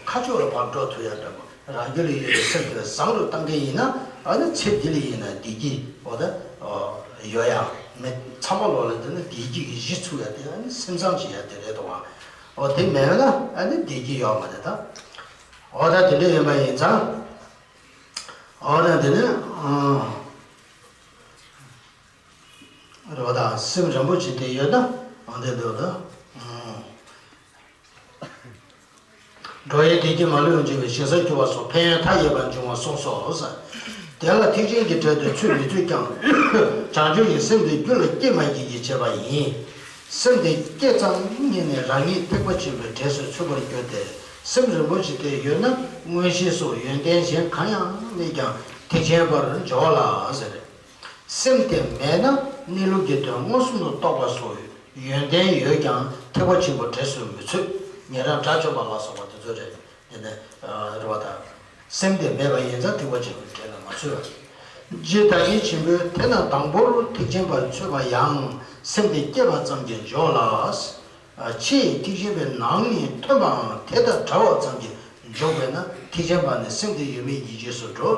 ཁ་ཕྱོགས་ལ་ཕར་འགྲོ་ཐུབ་ཡ་འདྲ་པོ། རང་རྒྱུད་ལ་ཡོད་པའི་སེམས་དེ་བཟང་དུ་བཏང་མཁན་ཡིན་ན། ཨ་ནི་ཚེ་འདི་ལ་ཡིན་ན་བདེ་སྐྱིད་འོ་ད་ཡོད་ཡ། མི་ཚང་མ་ལོག་ལ་དེ་ནི་བདེ་སྐྱིད་ཀྱི་གཞི་ཚུགས་ཡ་དེ། ཨ་ནི་སེམས་བཟང་བྱེད་ཡ་དེ་རེད་དོ། འོ་དེ་མེད་ན་ཨ་ནི་བདེ་སྐྱིད་ཡོད་མ་རེད་ད། འོ་ད་དེ་འདྲ་ཡིན་པ་ཡིན་ཙང་། འོ་ན་དེ་ནི། ཨ། རེད་བ་ད། སེམས་རིན་པོ་ཆེ་དེ་ཡོད་ན། ཨ། འདི་འདུག་ད། ཨ། འགྲོ་བའི་བདེ་སྐྱིད་མ་ལུས་པར་འབྱུང་བའི་ཞིང་སར་གྱུར་པ་སོགས་ཕན་ཡོན་མཐའ་ཡས་པར་འབྱུང་བ་གསུངས་སོ། དེ་ལ་ཐེག་ཆེན་གྱི་གྲལ་དུ་ཚུད་མི་ཚུད་ཀྱང་། བྱང་ཆུབ་ཀྱི་སེམས་དེ་རྒྱུད་ལ་སྐྱེ་མ་སྐྱེས་ཀྱིས་བྱེད་པ་ཡིན། སེམས་དེ་སྐྱེས་ཙང་ཉིད་ནས་རང་ཉིད་ཐེག་པ་ཆེན་པོའི་གྲས་སུ་ཚུད་པར་འགྱུར་ཏེ། སེམས་རིན་པོ་ཆེ་དེ་ཡོད་ན་མངོན་ཤེས་སོགས་ཡོན་ཏན་གཞན་གང་ཡང་མེད་ཀྱང་ཐེག་ཆེན་པར་འཇོག་ལ་ཟེར། སེམས་དེ་མེད་ན་གནས་ལུགས་ཀྱི་དོན་མངོན་སུམ་དུ་རྟོགས་པ་སོགས་ཡོན་ཏན་ཡོད་ཀྱང་ཐེག་པ་ཆེན་པོ་འབྲས་སུ་མི་ཚུད། ཉན་རང་དགྲ་བཅོམ་པ་ལ་སོགས་པ་དེ་ཚོ་རེད། དེ་ནས་རེད་བ་དང་། སེམས་དེ་མེད་པ་ཡིན་ཙང་ཐེག་པ་ཆེན་པོའི་འབྲས་ལ་མ་ཚུད་པ། རྗེ་བདག་ཉིད་ཆེན་པོས་དེས་ན་དང་པོར་ཐེག་ཆེན་པར་ཚུད་པ་ཡང་སེམས་དེ་སྐྱེས་པ་ཙམ་གྱིས་འཇོག་ལ། ཕྱི་ཡི་ཐེག་ཆེན་པའི་ནང་ནས་ཐོན་པའང་དེ་དང་བྲལ་བ་ཙམ་གྱིས་འཇོག་པས་ན་ཐེག་ཆེན་པ་ནི་སེམས་དེ་ཡོད་མེད་གཉིས་ཆར་སུ་འགྲོ།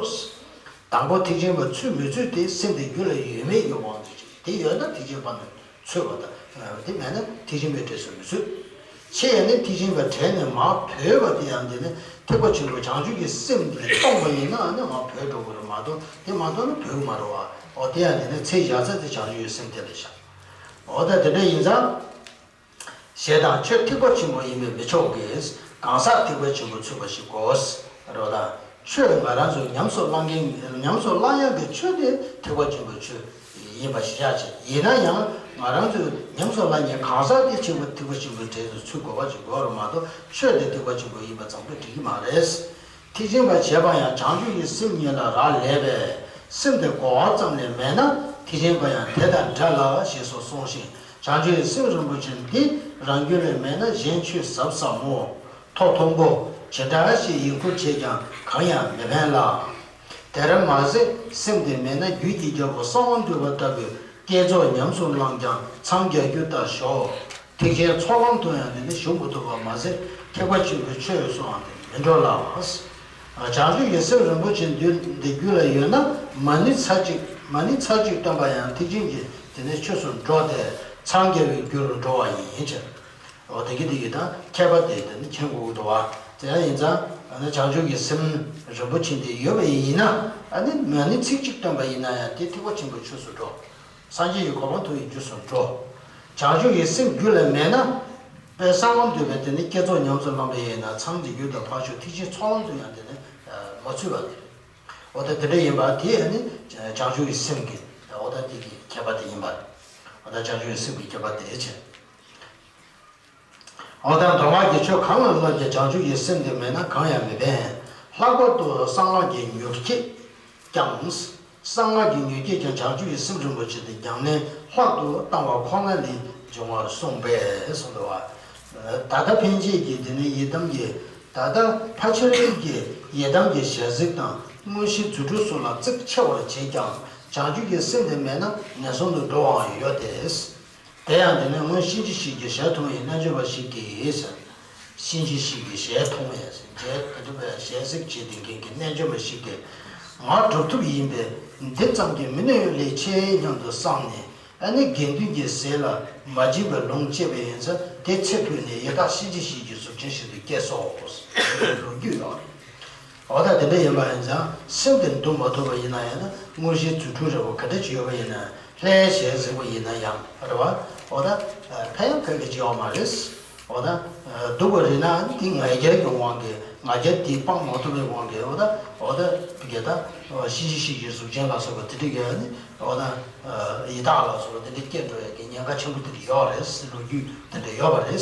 དང་པོ་ཐེག་ཆེན་པར་ཚུད་མི་ཚུད་དེ་སེམས་དེ་རྒྱུད་ལ་ཡོད་མེད་ཀྱི་དབང་དུ་བྱས། དེ་ཡོད་ན་ཐེག་ཆེན་པ་ནི་ཚུད་པ་དང་། དེ་མེད་ན་ཐེག་ཆེན་པའི་འབྲས་སུ་མི་ཚུད། ཕྱི་ཡི་ནི་ཐེག་ཆེན་པ་བྲལ་ནས་མར་བུད་པ་དེ་ཡང་དེ་ནི་ཐེག་པ་ཆེན་པོ་བྱང་ཆུབ་ཀྱི་སེམས་ལས་སྟོང་པ་ཡིན་ན་ནི་མར་བུད་འགྲོ་གི་རེད་མ་གཏོགས། དེ་མ་གཏོགས་ནི་བུད་མ་འགྲོ་བ། འོ་དེ་ཡང་དེ་ནི་ཚེ་བཞག་ས་དེ་བྱང་ཆུབ་ཀྱི་སེམས་དེ་ལ་བཞག་འོ་ད་དེ་འདྲ་ཡིན་ཙང་། ཞེས་དང་ཆོས་ཐེག་པ་ཆེན་པོ་ཡིན་པས་མི་ཆོག་གི། གང་ཟག་ཐེག་པ་ཆེན་པོ་ཚུད་པ་ཞིག་དགོས། རེད་བ་དང་། ཆོས་ང་རང་ཚོས་ཉམས་སུ་བླང་མཁན་ཉམས་སུ་བླང་ཡག་གི་ཆོས་དེ་ཐེག་པ་ཆེན་པོའི་ཆོས་ཡིན་པ་ཞིག་བཞག་བྱས། ཡིན་ན་ཡང་ང་རང་ཚོས་ཉམས་སུ་བླང་མཁན་གང་ཟག་དེ་ཆེན་པོ་ཐེག་པ་ཆེན་པོའི་གྲས་སུ་ཚུད་དགོས་པ་ཞིག་དགོས་རེད་མ་གཏོགས་ཆོས་དེ་ཐེག་པ་ཆེན་པོ་ཡིན་པ་ཙམ་གྱིས་འགྲིག་གི་མ་རེད། ཐེག་ཆེན་པ་བྱེད་པ་ཡང་བྱང་ཆུབ་ཀྱི་སེམས་ཉིད་ལ་རག་ལས་པས། སེམས་དེ་གོ་བ་ཙམ་ལས་མེད་ན་ཐེག་ཆེན་པ་ཡང་དེ་དང་འདྲ་ལ་ཞེས་སོགས་གསུངས་ཤིང་། བྱང་ཆུབ་ཀྱི་སེམས་རིན་པོ་ཆེ་འདི་རང་རྒྱུད་ལས་མེད་ན་གཞན་ཆོས་ཟབ་ཟབ་མོ། ཐོག་མཐོན་པོ་ཇི་འདྲ་ཞིག་ཡིད་འཁུར་བྱས་ཀྱང་གང་ཡང་མི་ཕན་ལ། དེར་མ་ཟད་སེམས་དེ་མེད་ན་རྒྱུད་ཀྱི་རྒྱལ་པོ་གསང་བ་འདུས་པ་ལྟ་བུའི་བསྐྱེད་རྫོགས་ཉམས་སུ་བླངས་ཀྱང་འཚང་རྒྱ་རྒྱུ་ལྟར་ཞོག་ཐེག་ཆེན་ཚོགས་ལམ་དུ་ཡང་དེ་ནི་ཞུགས་མི་ཐུབ་པ་མ་ཟད་ཐེག་པ་ཆེན་པོའི་ཆོས་སུའང་དེ་མི་འགྲོ་ལ། བྱང་ཆུབ་ཀྱི་སེམས་རིན་པོ་ཆེ་འདི་འདི་རྒྱུད་ལ་ཡོད་ན་མ་ཎི་ཚར་གཅིག་མ་ཎི་ཚར་གཅིག་བཏོན་པ་ཡང་ཐེག་ཆེན་གྱི་དེ་ནི་ཆོས་སུ་འགྲོ་སྟེ་འཚང་རྒྱ་བའི་རྒྱུ་རུ་འགྲོ་བ་ཡིན་ཕྱིར། འོ་དེ་གི་དེ་གི་དང་ཁྱད་པར་དེ་དེ་ནི་མཁྱེན་དགོས་ཀྱི་འདུག་བ། དེ་ཡང་ཡིན་ཙང་ཨ་ནི་བྱང་ཆུབ་ཀྱི་སེམས་རིན་པོ་ཆེ་འདི་ཡོད་པ་ཡིན་ན་ཨ་ནི་མ་ཎི་ཚིག་གཅིག་བཏོན་པ་ཡིན་ན་ཡང་དེ་ཐེག་པ་ཆེན་པོའི་ཆོས་སུ་འགྲོ། སངས་རྒྱས་ཀྱི་གོ་འཕང་ཐོབ་པའི་རྒྱུ་སུ་འགྲོ། བྱང་ཆུབ་ཀྱི་སེམས་རྒྱུད་ལ་མེད་ན། དཔལ་གསང་བ་འདུས་པའི་དེ་ནི་བསྐྱེད་རྫོགས་ཉམས་སུ་བླངས་པ་ཡིན་ན་འཚང་རྒྱ་རྒྱུ་དང་ཕར་ཕྱོགས་ཐེག་ཆེན་ཚོགས་ལམ་དུ་ཡང་དེ་ནི་མ་ཚུད་པ་དེ་རེད། འོ་ད་དེ་འདྲ་ཡིན་པ་དེ་ནི་བྱང་ཆུབ་ཀྱི་སེམས་ཀྱི་འོ་ད་དེ་གི་ཁྱད་པར་དེ་ཡིན་པ་རེད། འོ་ད་བྱང་ཆུབ་ཀྱི་སེམས་ཀྱི་ཁྱད་པར་དེ་བྱས། འོ་ད་མདོ་སྔགས་ཀྱི་ཆོས་གང་ལ་བསླབ་ཀྱང་བྱང་ཆུབ་ཀྱི་སེམས་དེ་མེད་ན་གང་ཡང་མི་ཕན། ལྷག་པར་དུ་གསང་སྔགས་ཀྱི་མྱུར་སྐྱེད་ཀྱང་། གསང་སྔགས་ཀྱི་མྱུར་སྐྱེད་ཀྱང་བྱང་ཆུབ་ཀྱི་སེམས་རིན་པོ་ཆེ་དེ་ཉམས་ལེན་ལྷག་ཏུ་བཏང་བ་ཁོ་ན་ལས་འབྱུང་བར་གསུངས་པས་གསུངས་འདུག་བ། ད་ལྟ་ཕན་ཆད་ཀྱི་དེ་ནི་ཡི་དམ་གྱི་ད་ལྟ་ཕལ་ཆེར་གྱི་ཡི་དམ་གྱི་ཞལ་གཟིགས་དང་མངོན་ཤེས་རྫུ་འཕྲུལ་སོགས་ལ་གཙིགས་ཆེ་བར་བྱེད་ཀྱང་བྱང་ཆུབ་ཀྱི་སེམས་དེ་མེད་ན་ངན་སོང་དུ་འགྲོ་བའང་ཡོད་དེ། དེ་ཡང་དེ་ནི་སྔོན་གཤིན་རྗེ་གཤེད་ཀྱི་ཞལ་མཐོང་བའི་རྣལ་འབྱོར་པ་ཞིག་གིས་ཟེར། གཤིན་རྗེ་གཤེད་ཀྱི་ཞལ་མཐོང་བའི་ཟེར་རྗེ་ག་དུ་བའི་ཞལ་གཟིགས་བྱེད་དེ་མཁན་གྱི་རྣལ་འབྱོར་པ་ཞིག་གིས། ང་གྲུབ་ཐོབ་ཡིན་པས་འདི་ཙམ་གྱིས་མི་གནས་ལས་ཆེ་སྙམ་དུ་བསམས་ནས་ཨ་ནི་དགེ་འདུན་གྱི་ཟས་ལ་མ་བྱིན་པར་ལོངས་སྤྱད་པ་ཡིན་ཙང་དེ་ཚེ་འཕོས་ནས་ཡི་དྭགས་གཤིན་རྗེ་གཤེད་ཀྱི་གཟུགས་ཅན་ཞིག་ཏུ་སྐྱེས་སོ། ལོ་རྒྱུས་ཡོད་རེད། འོ་ད་དེ་འདྲ་ཡིན་པ་ཡིན་ཙང་སེམས་དེ་འདུལ་མ་ཐུབ་པ་ཡིན་ན་ཡང་ན་མངོན་ཤེས་རྫུ་འཕྲུལ་རེ་བ་ག་འདྲ་ཅིག་ཡོད་པ་ཡིན་ན་ལྷའི་ཞལ་གཟིགས་པ་ཡིན་ན་ཡང་རེད་བ། འོ་ད་ཕན་ཡང་ཕན་གི་ཅིག་ཡོད་མ་རེད། འོ་ད་སྡུག་པ་རེད་ན་དེ་ང་རྒྱལ་གྱི་དབང་གིས་ང་རྒྱལ་དེ་སྤང་མ་ཐུབ་པའི་དབང་གིས་འོ་ད་འོ་ད་དེ་ག་ད་གཤིན་རྗེ་གཤེད་ཀྱི་གཟུགས་ཅན་ལ་སོགས་པ་དེ་འདྲ་གི་ནི་འོ་ད་ཡི་དྭགས་ལ་སོགས་པ་དེ་འདྲ་སྐྱེ་འགྲོ་ཡ་གི་ཉེན་ཁ་ཆེན་པོ་དེ་འདྲ་ཡོད་རེད། ལོ་རྒྱུས་དེ་འདྲ་ཡོད་པ་རེད།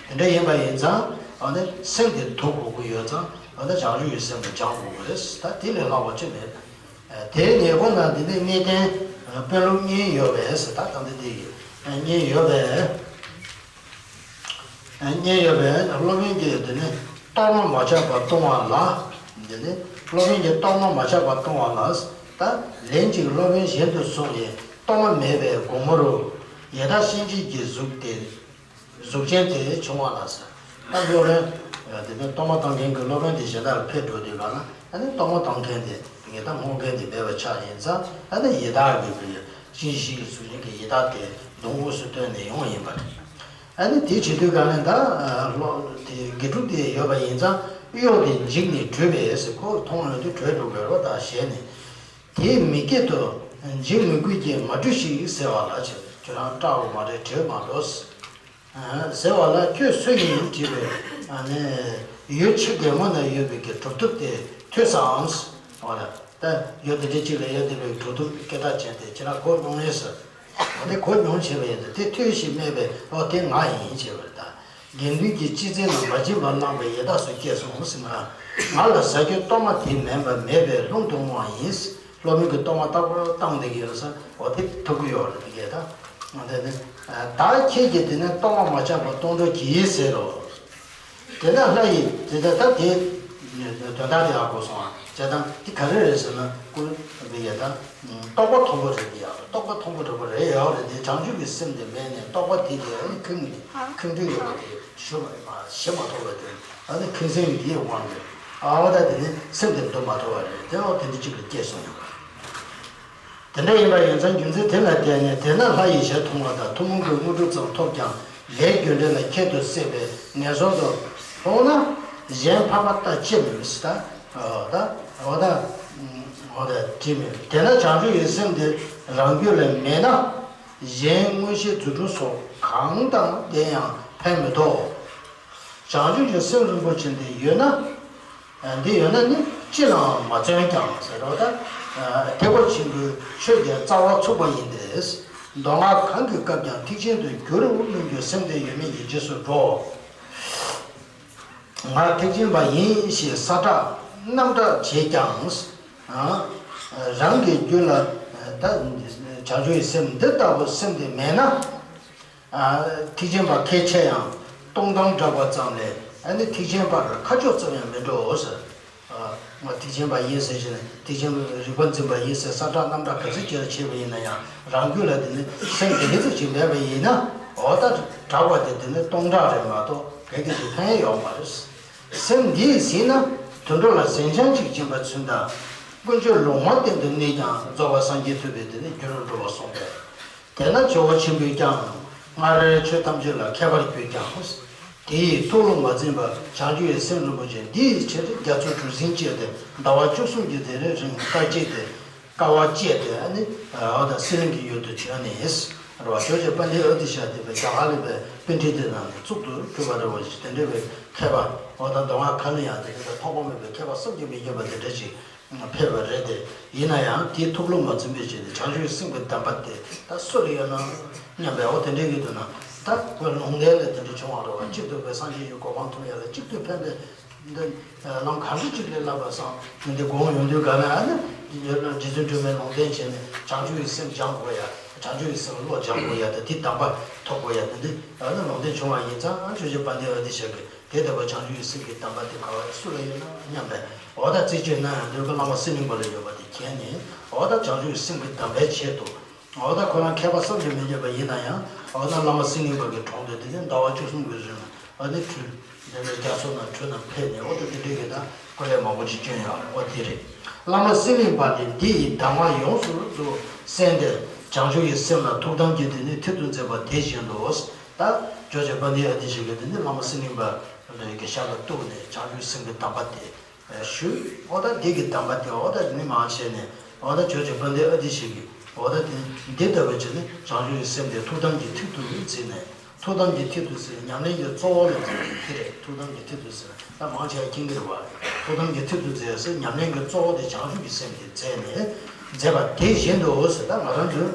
དེ་འདྲ་ཡིན་པ་ཡིན་ཙང་ཨ་ནི་སེམས་དེ་དུལ་དགོས་ཀྱི་ཡོད་ཙང་ཨ་ནི་བྱང་ཆུབ་ཀྱི་སེམས་དེ་སྦྱང་དགོས་ཀྱི་རེད། ད་དེ་ལས་ལྷག་པ་ཅི་མེད། དེའི་ཉེ་འཁོར་ན་འདི་ནི་གནས་བརྟན་དཔོན་སློབ་གཉིས་ཡོད་པས་ད་ད་འདི་དེ་གཉིས་ཡོད་པས། གཉིས་ཡོད་པས་སློབ་དཔོན་གྱིས་འདི་ནི་གཏོར་མ་མ་ཆག་པར་གཏོང་བ་ལ། འདི་ནི་སློབ་དཔོན་གྱིས་གཏོར་མ་མ་ཆག་པར་གཏོང་བ་ལ། ད་ལན་ཅིག་སློབ་དཔོན་གཞན་དུ་སོང་ཡི་གཏོར་མ་མེད་པའི་དགོང་མོ་རུ་ཡི་དྭགས་གཤིན་རྗེ་གི་གཟུགས་དེ། གཟུགས་ཅན་དེ་བྱུང་བ་ལ་ཟེར། ད་སློབ་དཔོན། དེ་ནས་གཏོར་མ་བཏང་མཁན་གྱི་སློབ་དཔོན་དེ་གཞན་དག་ལ་ཕེབས་འགྲོ་དུས་ག་ལ་ཨ་ནི་གཏོར་མ་བཏང་མཁན་དེ་ངེས་དང་སྔོག་མཁན་དེ་མེད་པ་ཆགས་ཡིན་ཙང་ཨ་ནི་ཡི་དྭགས་ཀྱི་བུ་གཤིན་རྗེ་གི་གཟུགས་ཅན་གྱི་ཡི་དྭགས་དེ་མདུན་དབུས་སུ་བཏོན་ནས་ཡོང་ཡིན་པ་རེད། ཨ་ནི་དེ་བྱེད་དུས་ག་ལ་ད་ལོ་དེ་དགེ་ཕྲུག་དེ་ཡོད་པ་ཡིན་ཙང་གཡོག་དེ་འཇིགས་ནས་བྲོས་པས་ཟེར། ཁོ་མཐོང་ཡོང་དུས་བྲོས་འགྲོ་དགོས་རོགས་ད་ཞེད་ནས། དེས་མི་སྐད་དུ། འཇིགས་མི་དགོས་ཀྱིས་མ་བྲོས་ཤིག་ཟེར་བ་ལ་ཁྱེད་ཁྱོད་རང་སྐྲག་འོ་མ་རེད་བྲོས་མ་འགྲོ། ཟེར་བ་ལ་ཁྱོད་སུ་ཡིན་དྲིས་པས་ཨ་ནི་ཡུལ་ཕྱི་རྒྱལ་མོ་ན་ཡོད་པའི་གི་གྲུབ་ཐོབ་དེ་ཐོས་སམ། འོ་ལ་ད་ཡུལ་དེ་འདྲའི་གཅིག་ལ་ཡོད་བསྡད་པའི་གྲུབ་ཐོབ་སྐད་གྲགས་ཅན་དེ་ཁྱེད་རང་གོ་མྱོང་ངེས་སོ། འོ་དེ་གོ་མྱོང་བྱས་པ་ཡིན་ད་དེ་ཐོས་ཤིག་སྨྲས་པས་འོ་དེ་ང་ཡིན་བྱས་པ་རེད་ད། དགེ་འདུན་གྱི་སྤྱི་མཚན་ལ་མ་བྱིན་པར་བླངས་པའི་ཡི་དྭགས་སུ་སྐྱེས་སོང་ཟེར་ན། ང་ལ་ཟ་རྒྱུའི་གཏོར་མ་དེ་མིན་པར་མེད་པས་ལྷུང་དུ་བརྔོ་བ་ཡིན། སློབ་དཔོན་གྱིས་གཏོར་མ་རྟག་པར་བཏང་བསྡད་ཀྱི་ཡོད་ས་འོ་དེ་ཐུག་གི་ཡོད་རེད་དེ་གས་ད། འོ་དེ་ནི། བདག་ཁྱེད་ཀྱིས་དེ་ནས་གཏོར་མ་མ་ཆག་པར་གཏོང་གྲོགས་གྱིས་ཟེར་རོ། དེ་ན་ལྷ་ཡིས་དེ་ལྟར་ད་དེ། དོན་དག་དེ་ཧ་གོ་སོང་ཨ། བྱས་ཙང་དེ་ག་རེ་རེད་ཟེར་ན་ཀུན་བི་ཡ་ད། རྟོག་པ་མཐོན་པོ་རེད་དེ་ཡག་རེད། རྟོག་པ་མཐོན་པོ་རེད་པ་རེད་ཡག་རེད་དེ། བྱང་ཆུབ་ཀྱི་སེམས་དེ་མེད་ནས་རྟོག་པ་དེ་དེ་ཨ་ནི་ཁེངས་ནས་ཁེངས་དུས་ཡོད་པ་དེ་ཞུ་མ་ཞི་མ་ཐུབ་པ་དེ་ཨ་ནི་ཁེངས་སེམས་འདིའི་དབང་གིས་ཨ་བ་ད་དེ་ནི་སེམས་དེ་འདུལ་མ་ཐུབ་པ་རེད་དེ། འོ་དེ་འདྲ་གཅིག་ལ་སྐྱེས་སོང་ཡོད་པ། དེ་འདྲ་ཡིན་པ་ཡིན་ཙང་རྒྱུ་མཚན་དེ་ལ་བརྟེན་ནས། དེས་ན་ལྷ་ཡིས་ཞེས་མཐོང་བ་དང་། ཐུན་མོང་གི་དངོས་གྲུབ་ཙམ་ཐོབ་ཀྱང་ལས་རྒྱུ་འབྲས་ལ་ཁྱད་དུ་བསད་པས་ངན་སོང་དུ་ལྷུང་ན། གཞན་འཕགས་པ་ལྟ་ཅི་སྨོས་ཟེར་ད། འོ་ད། འོ་ད། འོ་ད་ཅི་སྨོས། དེས་ན་བྱང་ཆུབ་ཀྱི་སེམས་དེ་རང་རྒྱུད་ལ་མེད་ན། གཞན་མངོན་ཤེས་རྫུ་འཕྲུལ་སོགས་གང་དང་ལྡན་ཡང་ཕན་མི་ཐོགས། བྱང་ཆུབ་ཀྱི་སེམས་རིན་པོ་ཆེ་འདི་ཡོད་ན། འདི་ཡོད་ན་ནི་ཅི་ལའང་མ་བརྩོན་ཀྱང་ཟེར་རོ་ད། ཐེག་པ་ཆེན་པོའི་ཆོས་ཀྱི་རྩ་བ་ཚུགས་པ་ཡིན་ཏེ། མདོ་སྔགས་གང་གི་སྐབས་ཀྱང་ཐེག་ཆེན་དུ་འགྱུར་རོ་སྨོན་རྒྱུ་སེམས་དེ་ཡོད་མེད་ཀྱི་རྗེས་སུ་འགྲོ། ང་ཐེག་ཆེན་པ་ཡིན་ཞེས་གསལ་བསྒྲགས་རྣམ་བསྒྲགས་བྱས་ཀྱང་། རང་གི་རྒྱུད་ལ་ད་བྱང་ཆུབ་ཀྱི་སེམས་འདི་ལྟ་བུ་སེམས་དེ་མེད་ན། ཐེག་ཆེན་པ་ཁས་འཆེ་ཡང་སྟོང་གཏམ་བསྒྲགས་པ་ཙམ་ལས་ཨ་ནི་ཐེག་ཆེན་པར་ཁ་ཕྱོགས་ཙམ་ཡང་མི་འགྲོ་ཟེར། ང་ཐེག་ཆེན་པ་ཡིན་ཟེར་བཞིན་ཐེག་ཆེན་པའི་རིག་པ་འཛིན་པ་ཡིན་ཟེར་གསལ་བསྒྲགས་རྣམ་བསྒྲགས་ག་ཚོད་ཅིག་བྱས་པ་ཡིན་ན་ཡང་རང་རྒྱུད་ལ་དེ་ནི་སེམས་དེ་ག་ཚོད་ཅིག་མེད་པ་ཡིན་ན། འོ་ད་བསྒྲགས་པ་དེ་དེ་ནི་སྟོང་བསྒྲགས་རེད་མ་གཏོགས་གལ་གྱི་ཞིག་ཕན་ཡོད་མ་རེད། སེམས་འདིས་ཟིན་ན་དུད་འགྲོ་ལ་ཟིན་ཆང་ཅིག་སྦྱིན་པ་ཚུན་དང་། ཀུན་སྤྱོད་ལུང་མ་བསྟན་དུ་གནས་ཀྱང་རྫོགས་པ་སངས་རྒྱས་ཐུབ་པའི་དེ་ནི་རྒྱུ་རུ་འགྲོ་བར་གསུངས་པས། དེས་ན་ཇོ་བོ་ཆེན་པོས་ཀྱང་སྔར་ཆོས་ཐམས་ཅད་ལ་མཁས་པར་གྱུར་ཀྱང་། དེ་ཡི་ཐུགས་ལ་མ་འཛིན་པར་བྱང་ཆུབ་ཀྱི་སེམས་རིན་པོ་ཆེ་འདི་ཡི་ཕྱིར་རྒྱ་མཚོ་གྲུ་གཟིངས་བཅས་ཏེ་ཟླ་བ་བཅུ་གསུམ་གྱི་དེ་རིང་རིང་དཀའ་སྤྱད་དེ་དཀའ་བ་སྤྱད་དེ་ཨ་ནི་འོ་ད་སེམས་གླིང་གི་ཡུལ་དུ་བྱོན་ནས། རེད་བ། ཇོ་བོ་རྗེ་དཔལ་ལྡན་ཨ་ཏི་ཤ་དེ་བས་རྒྱ་གར་ལ་བས་པཎྜི་ཏའི་ནང་ནས་གཙུག་ཏུ་གྱུར་པ་རེད་བ། དེ་འདྲ་བའི་མཁས་པ་འོ་ད་མདོ་སྔགས་ཁ་ནས་ཡང་དེ་འདྲ་ཐོགས་པ་མེད་པའི་མཁས་པ་བསམ་གྱིས་མི་ཁྱབ་པ་དེ་འདྲ་ཞིག་ཕེབས་པ་རེད་དེ། ཡིན་ན་ཡང་དེའི་ཐུགས་ལུང་མ་འཛིན་པའི་ཆེད་དུ་བྱང་ཆུབ་སེམས་ཀྱི་གདམས་པ་དེ་ད་སུ་ལ་ཡོད་ན་སྙམ་པའི་འོ་དེ་འདྲའི་གི་དུས་ན་ད་ཁོའི་ལུང་བསྟན་ལ་དེ་འདྲ་བྱུང་བ་རེད་བ། གཅིག་ཏུ་བས་སངས་རྒྱས་ཀྱི་གོ་འཕང་ཐོབ་ཡ་ལ་གཅིག་ཏུ་ཕན་པའི་འདི་ལམ་གང་འདྲ་གཅིག་ལས་བསླབ་པ་སང་འདི་འདི་དགོངས་ཡོང་དུས་ག་ལ་ཨ་ནི་རྗེ་བཙུན་སྒྲོལ་མའི་ལུང་བསྟན་བྱས་ནས་བྱང་ཆུབ་ཀྱི་སེམས་སྦྱང་དགོས་ཡ། བྱང་ཆུབ་ཀྱི་སེམས་བློ་སྦྱང་དགོས་ཡ། ད་དེ་གདམས་པ་ཐོབ་དགོས་ཡ། དེ་འདི་ཨ་ནི་ལུང་བསྟན་བྱུང་བ་ཡིན་ཙང་ཨ་ཇོ་བོ་རྗེ་དཔལ་ལྡན་ཨ་ཏི་ཤ་གིས། དེ་ལྟ་བུ་བྱང་ཆུབ་ཀྱི་སེམས་ཀྱི་གདམས་པ་དེ་ག་བ་སུ་ལ་ཡོད་ན་སྙམ་པས། འོ་ད་རྩད་གཅོད་ན་ཡང་འདོད་པ་བླ་མ་སེང་བློན་པ་ལ་ཡོད་པ་དེ་མཁྱེན་ནས། འོ་ད་བྱང་ཆུབ་ཀྱི་སེམས་ཀྱི་གདམས་པའི་ཆེད་དུ། འོ་ད་ཁོ་རང་མཁས་པ་བསམ་གྱིས་མི་ཁྱབ་པ་ཡིན་ན་ཡང་འོ་ད་བླ་མ་སེང་བློན་པ་གི་དྲུང་དུ་དེ་ནས་ཟླ་བ་བཅུ་གསུམ་གྱི་རིང་ལ་ཨ་ནི་ཁྲུས་དེ་ནས་རྒྱ་མཚོ་ནང་ཁྲུས་ནང་ཕེབས་ནས་འོ་ད་དེ་འདྲའི་གི་ད་སྐུ་ལས་མང་པོ་ཅིག་བསྐྱོན་ཡོད་རེད། འོ་དེ་རེད། བླ་མ་སེང་བློན་པ་ནི་འདི་ཡི་གདམས་ངག་ཡོངས་སུ་དུ་གསན་ཏེ་བྱང་ཆུབ་ཀྱི་སེམས་ལ་ཐུགས་དམ་གྱིས་དེ་ནས་ཐད་དུ་མཛད་པ་དེ་བཞིན་དུ། ད་ཇོ་བོ་རྗེ་དཔལ་ལྡན་ཨ་ཏི་ཤ་གིས་དེ་ནི་བླ་མ་སེང་བློན་པ་གི་ཞབས་ལ་གཏུགས་ནས་བྱང་ཆུབ་སེམས་ཀྱི་གདམས་པ་དེ་ཞུས། འོ་ད་འདི་གི་གདམས་པ་དེ་འོ་ད་དེ་ནི་མང་ཆེ་ནས་འོ་ད་ཇོ་བོ་རྗེ་དཔལ་ལྡན་ཨ་ཏི་ཤ་གིས་འོ་ད་དེ་འདི་ལྟ་བུ་བྱས་ནས་བྱང་ཆུབ་ཀྱི་སེམས་དེ་ཐུགས་དམ་གྱི་ཐད་དུ་བརྩིས་ནས་ཐུགས་དམ་གྱི་ཐད་དུ་བརྩིས་ནས་ཉམས་ལེན་གྱི་གཙོ་བོ་ལ་བརྩིས་ནས་དེ་རེད། ཐུགས་དམ་གྱི་ཐད་དུ་བརྩིས་ནས་ད་མང་ཆེ་བ་མཁྱེན་གྱི་རེད་བ། ཐུགས་དམ་གྱི་ཐད་དུ་བརྩིས་ཟེར་ཉམས་ལེན་གྱི་གཙོ་བོ་དེ་བྱང་ཆུབ་ཀྱི་སེམས་དེ་མཛད་ནས་མཛད་པ་དེ་བཞིན་དུ་ཟེར་ད་ང་རང་ཚོས།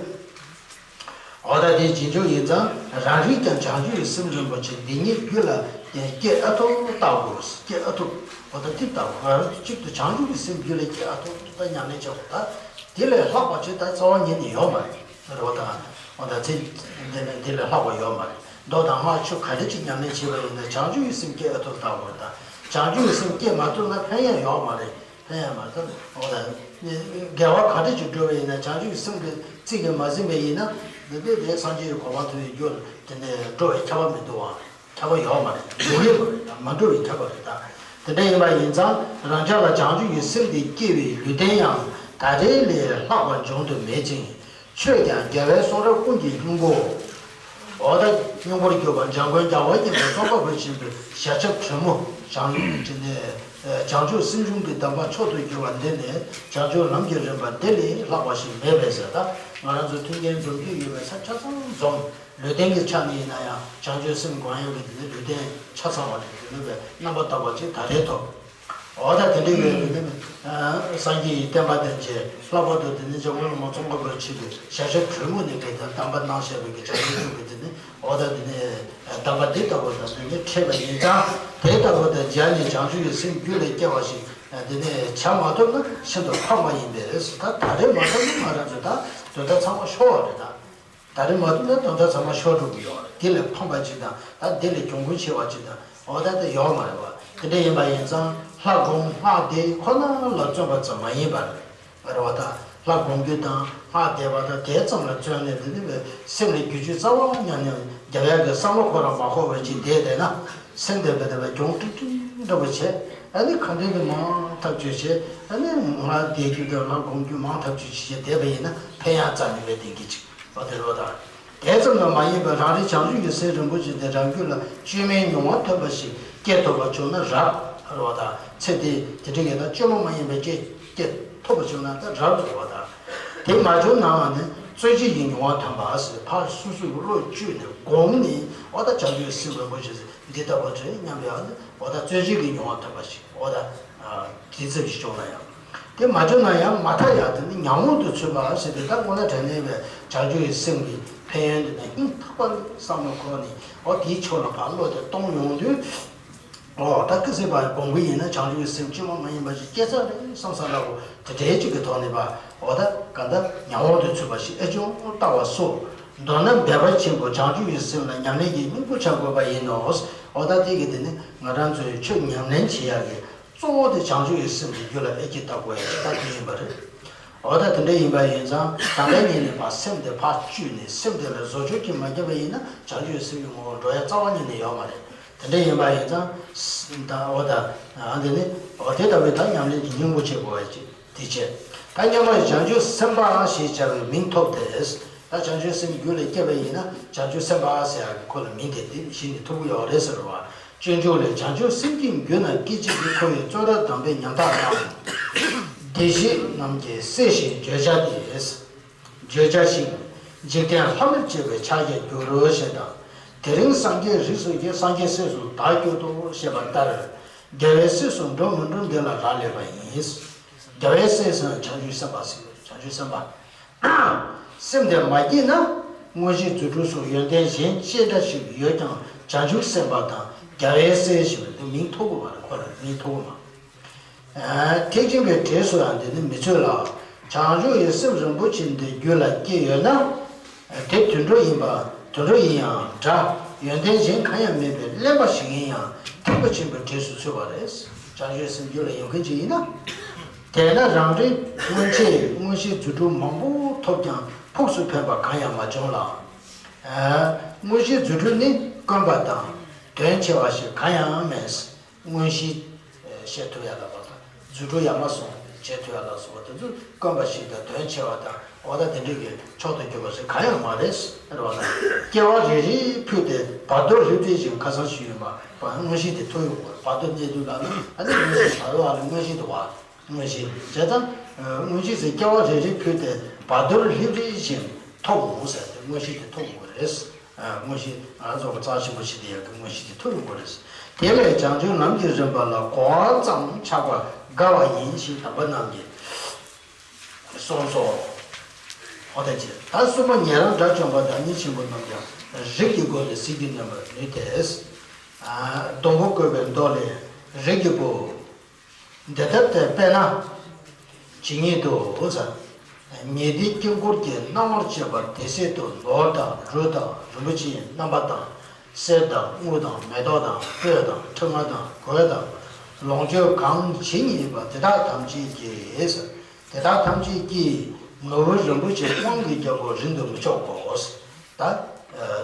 འོ་ད་དེ་རྗེས་འཇུག་ཡིན་ཙང་རང་རིགས་ཀྱང་བྱང་ཆུབ་ཀྱི་སེམས་རིན་པོ་ཆེ་འདི་ཉིད་རྒྱུད་ལ་སྐྱེ་ཨ་ཐུབ་བལྟ་དགོས། སྐྱེ་ཨ་ཐུབ། འོ་ད་དེ་ལྟ་བུ་ང་རང་ཚོ་གཅིག་ཏུ་བྱང་ཆུབ་ཀྱི་སེམས་རྒྱུད་ལ་སྐྱེ་ཨ་ཐུབ་ད་ཉམས་ལེན་བྱ་དགོས། ད་དེ་ལས་ལྷག་པ་ཅིག་ད་རྩ་བ་ཉིད་ནས་ཡོད་མ་རེད། རེད་བ། ད་འོ་ད་ཚེ་འདི་ནས་དེ་ལས་ལྷག་པ་ཡོད་མ་རེད། མདོ་དང་སྔགས་ཆོས་ག་རེ་ཅིག་ཉམས་ལེན་བྱས་པ་ཡིན་ན་བྱང་ཆུབ་ཀྱི་སེམས་སྐྱེ་ཨ་ཐུབ་བལྟ་དགོས། ད་བྱང་ཆུབ་ཀྱི་སེམས་སྐྱེ་མ་ཐུབ་ན་ཕན་ཡང་ཡོད་མ་རེད། ཕན་ཡང་མ་ཐོབ། འོ་ད། དགེ་བ་ག་འདྲ་ཅིག་སྒྲུབ་པ་ཡིན་ན་བྱང་ཆུབ་སེམས་ཀྱི་རྩིས་ཀྱིས་མ་ཟིན་པ་ཡིན་ན་འདི་འདྲའི་དེ་སངས་རྒྱས་ཀྱི་གོ་འཕང་ཐོབ་པའི་རྒྱུར་དེ་ནས་འགྲོ་བའི་ཁྱབ་པ་མི་འདུག་བ། ཁྱབ་པ་ཡོད་མ་རེད། འགྲོ་ཡས་མ་རེད། མ་འགྲོ་བའི་ཁྱབ་པ་རེད་ད། དེ་འདྲ་ཡིན་པ་ཡིན་ཙང་རང་ཅག་ལ་བྱང་ཆུབ་ཀྱི་སེམས་དེ་སྐྱེ་བའི་ལུས་རྟེན་ཡང་ད་རེས་ལས་ལྷག་པ་འབྱུང་དུ་མེད་ཅིང་། ཆོས་ཀྱང་རྒྱལ་བའི་གསུང་རབ་ཀུན་གྱི་སྙིང་པོ། འོ་ད་སྙིང་པོར་གྱུར་པ་འཇམ་མགོན་རྒྱལ་བ་མཉམ་པའི་རྩོམ་པ་པོ་ཆེན་པོའི་ཞལ་ཆབ་དྲོན་མོ་བྱང་ཆུབ་ཀྱི་ནས་བྱང་ཆུབ་སེམས་བྱུང་གི་གདམས་པ་མཆོག་ཏུ་གྱུར་པ་འདི་ནི་བྱང་ཆུབ་ལམ་གྱི་རིམ་པ་འདི་ལས་ལྷག་པ་ཞིག་མེད་པས་ཟེར། ད་ང་རང་ཚོ་མཐུན་རྐྱེན་འཛོམས་རྒྱུ་ཡོད་པའི་ས་ཆ་ཚང་འཛོམས། ལུས་རྟེན་གྱི་ཆ་ནས་ཡིན་ན་ཡང་བྱང་ཆུབ་སེམས་སྒོམ་ཡག་གི་འདི་ནི་ལུས་རྟེན་ཆ་ཚང་བ་རེད། དེ་ནི་བས་རྣམ་པར་དག་པ་ཅིག་ད་རེས་ཐོབ། འོ་ད་དེ་འདྲའི་ཡོད་དེ་ནི་སངས་རྒྱས་ཀྱི་བསྟན་པ་དེ་རྗེས་ལྷག་པར་དུ་དེ་ནི་འཇམ་མགོན་བླ་མ་ཙོང་ཁ་པ་ཆེན་པོས་ཞལ་ཆད་གྲོལ་མོ་ནས་བོད་དུ་བསྟན་པ་གནང་བཞག་པའི་གི་བྱ་བའི་ཐུགས་ཀྱི་དེ་ནི་འོ་ད་དེ་ནི་བསྟན་པ་འདི་ལྟ་བུ་དང་དེ་ནི་འཕྲད་པ་ཡིན་ཙང་། དེ་ལྟ་བུ་དང་མཇལ་ནས་བྱང་ཆུབ་ཀྱི་སེམས་རྒྱུད་ལ་སྐྱེ་བ་ཞིག་དེ་ནི་བྱ་མ་ཐུབ་ན་ཤིན་ཏུ་ཕངས་པ་ཡིན་པས། ད་ད་རེས་མ་ཐུབ་ན་ང་རང་ཚོ་ད་དོན་དག་ཚང་མ་ཤོར་བ་རེད་ད། ད་རེས་མ་ཐུབ་ན་དོན་དག་ཚང་མ་ཤོར་འགྲོ་གི་ཡོད་རེད། དེ་ལས་ཕངས་པ་ཅིག་དང་ད་དེ་ལས་གྱོང་གུན་ཆེ་བ་ཅིག་དང་འོ་ད་དེ་ཡོད་མ་རེད་བ། དེ་འདྲ་ཡིན་པ་ཡིན་ཙང་ལྷ་སྒོམ་སྔགས་བཟླས་ཁོ་ན་ལ་བརྩོན་པ་ཙམ་མ་ཡིན་པར། རེད་བ་ད། ལྷ་སྒོམ་རྒྱུ་དང་སྔགས་བཟླས་པ་དང་དེ་ཙམ་ལ་བརྩོན་ནས་དེ་ནི་བའི་སེམས་ལ་རྒྱུ་ཆོས་རྩ་བ་ཉམས་ནས་རྒྱབ་ཡག་གི་བསམ་བློ་ཁོ་རང་མ་འཁོར་བ་ཅིག་བསྡད་བསྡད་ན། སེམས་དེ་བས་དེ་བས་གྱོང་ཀྲིག་ཀྲིག་འདྲ་པོ་བྱས། ཨ་ནི་ཁ་འདོན་གྱི་མང་ཐག་ཆོད་བྱས། ཨ་ནི་ང་བསྡད་རྒྱུ་དང་ང་སྒོམ་རྒྱུ་མང་ཐག་ཆོད་བྱས་བསྡད་པ་ཡིན་ན་ཕན་ཡག་རྩ་ནས་མེད་བསྡད་ཀྱི་ཅིག་འོ་དེ་རེད་བ་ད། དེ་ཙམ་ལ་མ་ཡིན་པར་རང་རེ་བྱང་ཆུབ་ཀྱི་སེམས་རིན་པོ་ཆེ་དེ་རང་རྒྱུད་ལ་བཅོས་མིན་མྱོང་བ་ཐོབ་པ་ཞིག་སྐྱེ་ཐུབ་པ་བྱུང་ན་རབ་རེད་བ་ད། ཚེ་འདི་དེ་འདྲ་ཡིན་ན་བཅོས་མ་མ་ཡིན་པའི་སྐྱེ་སྐྱེ་ཐུབ་པ་བྱུང་ན་ད་རབ་རེད་བ་ད། དེ་མ་བྱུང་ནའང་ནི་རྩོད་གཅོད་ཀྱི་མྱོང་བ་ཐོན་པ་ཟེར་ཕར་སོ་སོའི་བློ་བཅོས་ནས་སྒོམ་ནས་འོ་ད་བྱང་ཆུབ་སེམས་རིན་པོ་ཆེ་འདི་ལྟ་བུ་རེད་སྙམ་པའི་ཨ་ནི་འོ་ད་རྩོད་གཅོད་ཀྱི་མྱོང་བ་ཐོན་པ་ཞིག་འོ་ད་དེ་ཙམ་ཞིག་བྱུང་ན་ཡང་། དེ་མ་བྱུང་ན་ཡང་མ་མཐའ་ཡང་དེ་ནི་ཉམས་མྱོང་དུ་ཚུད་པ་ཟེར་ཏེ་ད་དངོས་གནས་དྲང་གནས་པའི་བྱང་ཆུབ་ཀྱི་སེམས་ཀྱི་ཕན་ཡོན་དེ་ནི་སྙིང་ཐག་པ་ནས་བསམ་བློ་འཁོར་ནས་འོ་དེའི་ཕྱོགས་ལ་ཕར་བློ་དེ་གཏོང་ཡོང་དུས། ཨོ་ད་ཀི་སེ་པ་སྒོམ་གྱི་ཡིན་ན་བྱང་ཆུབ་ཀྱི་སེམས་བཅོས་མ་མ་ཡིན་པ་ཞིག་སྐྱེ་ས་རེད་བསམ་ས་འདྲ་བོ་དེ་འདྲའི་ཅིག་གི་ཐོག་ནས་པ་ཨོ་ད་ག་འདྲ་ཉམས་མྱོང་དུ་ཚུད་པ་ཞིག་ཨེ་ཅུང་ལྟ་བ་སོགས། མདོར་ན་འབད་པ་ཆེན་པོ་བྱང་ཆུབ་ཀྱི་སེམས་ལ་ཉམས་ལེན་གྱི་སྙིང་པོ་བྱ་དགོས་པ་ཡིན་ནོ། ཨོ་ད་དེ་གི་དེ་ནི་ང་རང་ཚོའི་ཆོས་ཉམས་ལེན་བྱེད་ཡག་གི་གཙོ་བོ་དེ་བྱང་ཆུབ་ཀྱི་སེམས་ཀྱི་རྒྱུད་ལ་ཨེ་ཅིག་བལྟ་དགོས་ཡག་ཅིག་ད་དེ་ཡིན་པ་རེད། འོ་ད་དེ་འདྲ་ཡིན་པ་ཡིན་ཙང་ད་ལྟའི་ཉིད་ནས་ཕར་སེམས་དེ་ཕར་བཅུས་ནས་སེམས་དེ་ལ་བཟོ་བཅོས་ཀྱིས་མ་བརྒྱབ་པ་ཡིན་ན་བྱང་ཆུབ་སེམས་ཀྱི་ངོ་བོར་འགྲོ་ཡ་རྩ་བ་ཉིད་ནས་ཡོད་མ་རེད། དེ་འདྲ་ཡིན་པ་ཡིན་ཙང་ད་འོ་ད་ཨ་འདི་ནི་འོ་དེ་ལྟ་བུའི་ད་ཉམས་ལེན་གྱི་སྙིང་པོ་བྱེད་དགོས་པ་ཅིག་དེ་བྱས། ད་སྔོན་མ་བྱང་ཆུབ་སེམས་དཔའ་ཞེས་བྱ་བའི་མིང་ཐོབ་སྟེ། ད་བྱང་ཆུབ་སེམས་རྒྱུད་ལ་སྐྱེས་པ་ཡིན་ན་བྱང་ཆུབ་སེམས་དཔའ་ཟེར་ཡག་གི་ཁོ་ལ་མིང་དེ་འདི་གཞི་ནས་ཐོབ་ཀྱི་ཡོད་རེད་ཟེར་བ། སྤྱོད་འཇུག་ལས། བྱང་ཆུབ་སེམས་ཀྱི་རྒྱུད་ན་སྐད་ཅིག་གིས་འཁོར་བའི་བཙོན་རར་བསྡམས་པའི་ཉམ་ཐག་རྣམས། བདེ་གཤེགས་རྣམས་ཀྱིས་བསད་ཞིང་བརྗོད་བྱ་སྟེ། བརྗོད་བྱ་ཞིང་། འཇིག་རྟེན་ལྷ་མིར་བཅས་པའི་ཕྱག་རྒྱར་འགྱུར་རོ་ཞེས་དང་། དེ་རིང་སངས་རྒྱས་རིགས་སུ་སྐྱེས། སངས་རྒྱས་སྲས་སུ་བདག་གྱུར་ཏོ་ཞེས་པ་ལྟར། རྒྱལ་བའི་སྲས་སུ་འགྲོ་མི་འགྲོ་འདི་ལ་རག་ལས་པ་ཡིན། རྒྱལ་བའི་སྲས་སུ་བྱང་ཆུབ་སེམས་དཔའ་ཟེར། བྱང་ཆུབ་སེམས་དཔའ། སེམས་དེ་མ་སྐྱེས་ན། མངོན་ཤེས་རྫུ་འཕྲུལ་སོགས་ཡོན་ཏན་གཞན་ཅི་འདྲ་ཞིག་ཡོད་ཀྱང་བྱང་ཆུབ་སེམས་དཔའ་དང་རྒྱལ་བའི་སྲས་ཞེས་པ་འདི་མིང་ཐོབ་དགོས་པ་རེད། ཁོ་ལ་མིང་ཐོབ་དགོས་མ། ཐེག་ཆེན་པའི་གྲས་སུ་ཡང་འདི་ནི་མི་ཚུད་ལ། བྱང་ཆུབ་ཀྱི་སེམས་རིན་པོ་ཆེ་འདི་རྒྱུད་ལ་སྐྱེས་ཡོད་ན། དེ་དུད་འགྲོ་ཡིན་པ་དུད་འགྲོ་ཡིན་ཡང་འདྲ། ཡོན་ཏན་གཞན་གང་ཡང་མེད་པའི་གླེན་པ་ཞིག་ཡིན་ཡང་ཐེག་པ་ཆེན་པོའི་གྲས་སུ་ཚུད་པ་རེད། བྱང་ཆུབ་སེམས་རྒྱུད་ལ་ཡོད་མཁན་ཅིག་ཡིན་ན། དེས་ན་རང་རེ་སྔོན་ཆད་མངོན་ཤེས་རྫུ་འཕྲུལ་མང་པོ་ཐོབ་ཀྱང་ཕུགས་སུ་ཕན་པ་གང་ཡང་མ་བྱུང་ལ། མངོན་ཤེས་རྫུ་འཕྲུལ་ནི་དཀོན་པ་དང་དོན་ཆེ་བ་ཞིག་གང་ཡང་མེད། མངོན་ཤེས་བཤད་ཐུབ་ཡ་ལ་བ་དང་རྫུ་འཕྲུལ་ཡ་མ་སོང་བྱེད་ཐུབ་ཡ་ལ་སོགས་པ་དེ་ཚོ་དཀོན་པ་ཞིག་དང་དོན་ཆེ་བ་དང་འོ་ད་དེ་འདྲ་གི་མཆོག་ཏུ་གྱུར་པ་ཞིག་གང་ཡང་མ་རེད་ཟེར་བ་ན། སྐྱེ་བ་རེ་རེའི་ཕུད་དེ་བར་དོར་ལྷིབ་ལྷིབ་ཅིང་ཁ་སང་ཞིག་ཡོད་མ་བར་མངོན་ཤེས་དེ་ཐོབ་ཡོང་བར་བར་དོར་གནས་དུས་ལ་ནི་ཨ་ནི་མངོན་ཤེས་བར་དོར་བ་ལ་མངོན་ཤེས་དུ་བ། མངོན་ཤེས་བྱས་ཙང་། མངོན་ཤེས་ཟེར་སྐྱེ་བ་རེ་རེའི་ཕུད་དེ་བར་དོར་ལྷིབ་ལྷིབ་ཅིང་ཐོབ་འོང་ཟེར་ཏེ་མངོན་ཤེས་དེ་ཐོབ་འོང་བ་རེད། མངོན་ཤེས་ང་རང་ཚོ་གི་རྩ་ཆེན་པོ་ཞིག་དེ་ཡང་གི་མངོན་ཤེས་དེ་ཐོབ་ཡོང་བ་རེད། དེ་ལས་བྱང་ཆུབ་ལམ་གྱི་རིམ་པ་ལ་གོ་བ་ཙམ་ཆགས་པར་དགའ་བ་ཡིན་ཞེས་དམ་པ་རྣམས་ཀྱིས་གསུངས་སོ། འོ་ད་ཅི་ད་གསུམ་པ་ཉན་རང་དགྲ་བཅོམ་པ་དང་ཉིན་ཆེན་པོ་རྣམས་ཀྱང་རིགས་ཀྱི་སྒོ་ནས་ཟིལ་གྱིས་གནོན་པར་ནུས་ཏེ། སྡོང་པོ་བཀོད་པའི་མདོ་ལས། རིགས་ཀྱི་བུ། འདི་ལྟར་ཏེ། དཔེར་ན། ཇི་སྙེད་དུ། ཉེ་སྡེའི་དཀྱིལ་འཁོར་གྱི་སྣང་བར་བྱེད་པ་དེ་སྲིད་དུ་ནོར་དང་རུ་དང་རིན་པོ་ཆེའི་རྣམ་པ་དང་གསེར་དང་དངུལ་དང་མེ་ཏོག་དང་སྤོས་དང་ཕྲེང་བ་དང་གོས་དང་ལོངས་སྤྱོད་གང་ཇི་སྙེད་པ་དེ་དག་ཐམས་ཅད་ཀྱིས། དེ་དག་ཐམས་ཅད་ཀྱིས་ནོར་བུ་རིན་པོ་ཆེ་དབང་གི་རྒྱལ་པོ་རིང་དུ་མི་ཆོག་གོ། ད།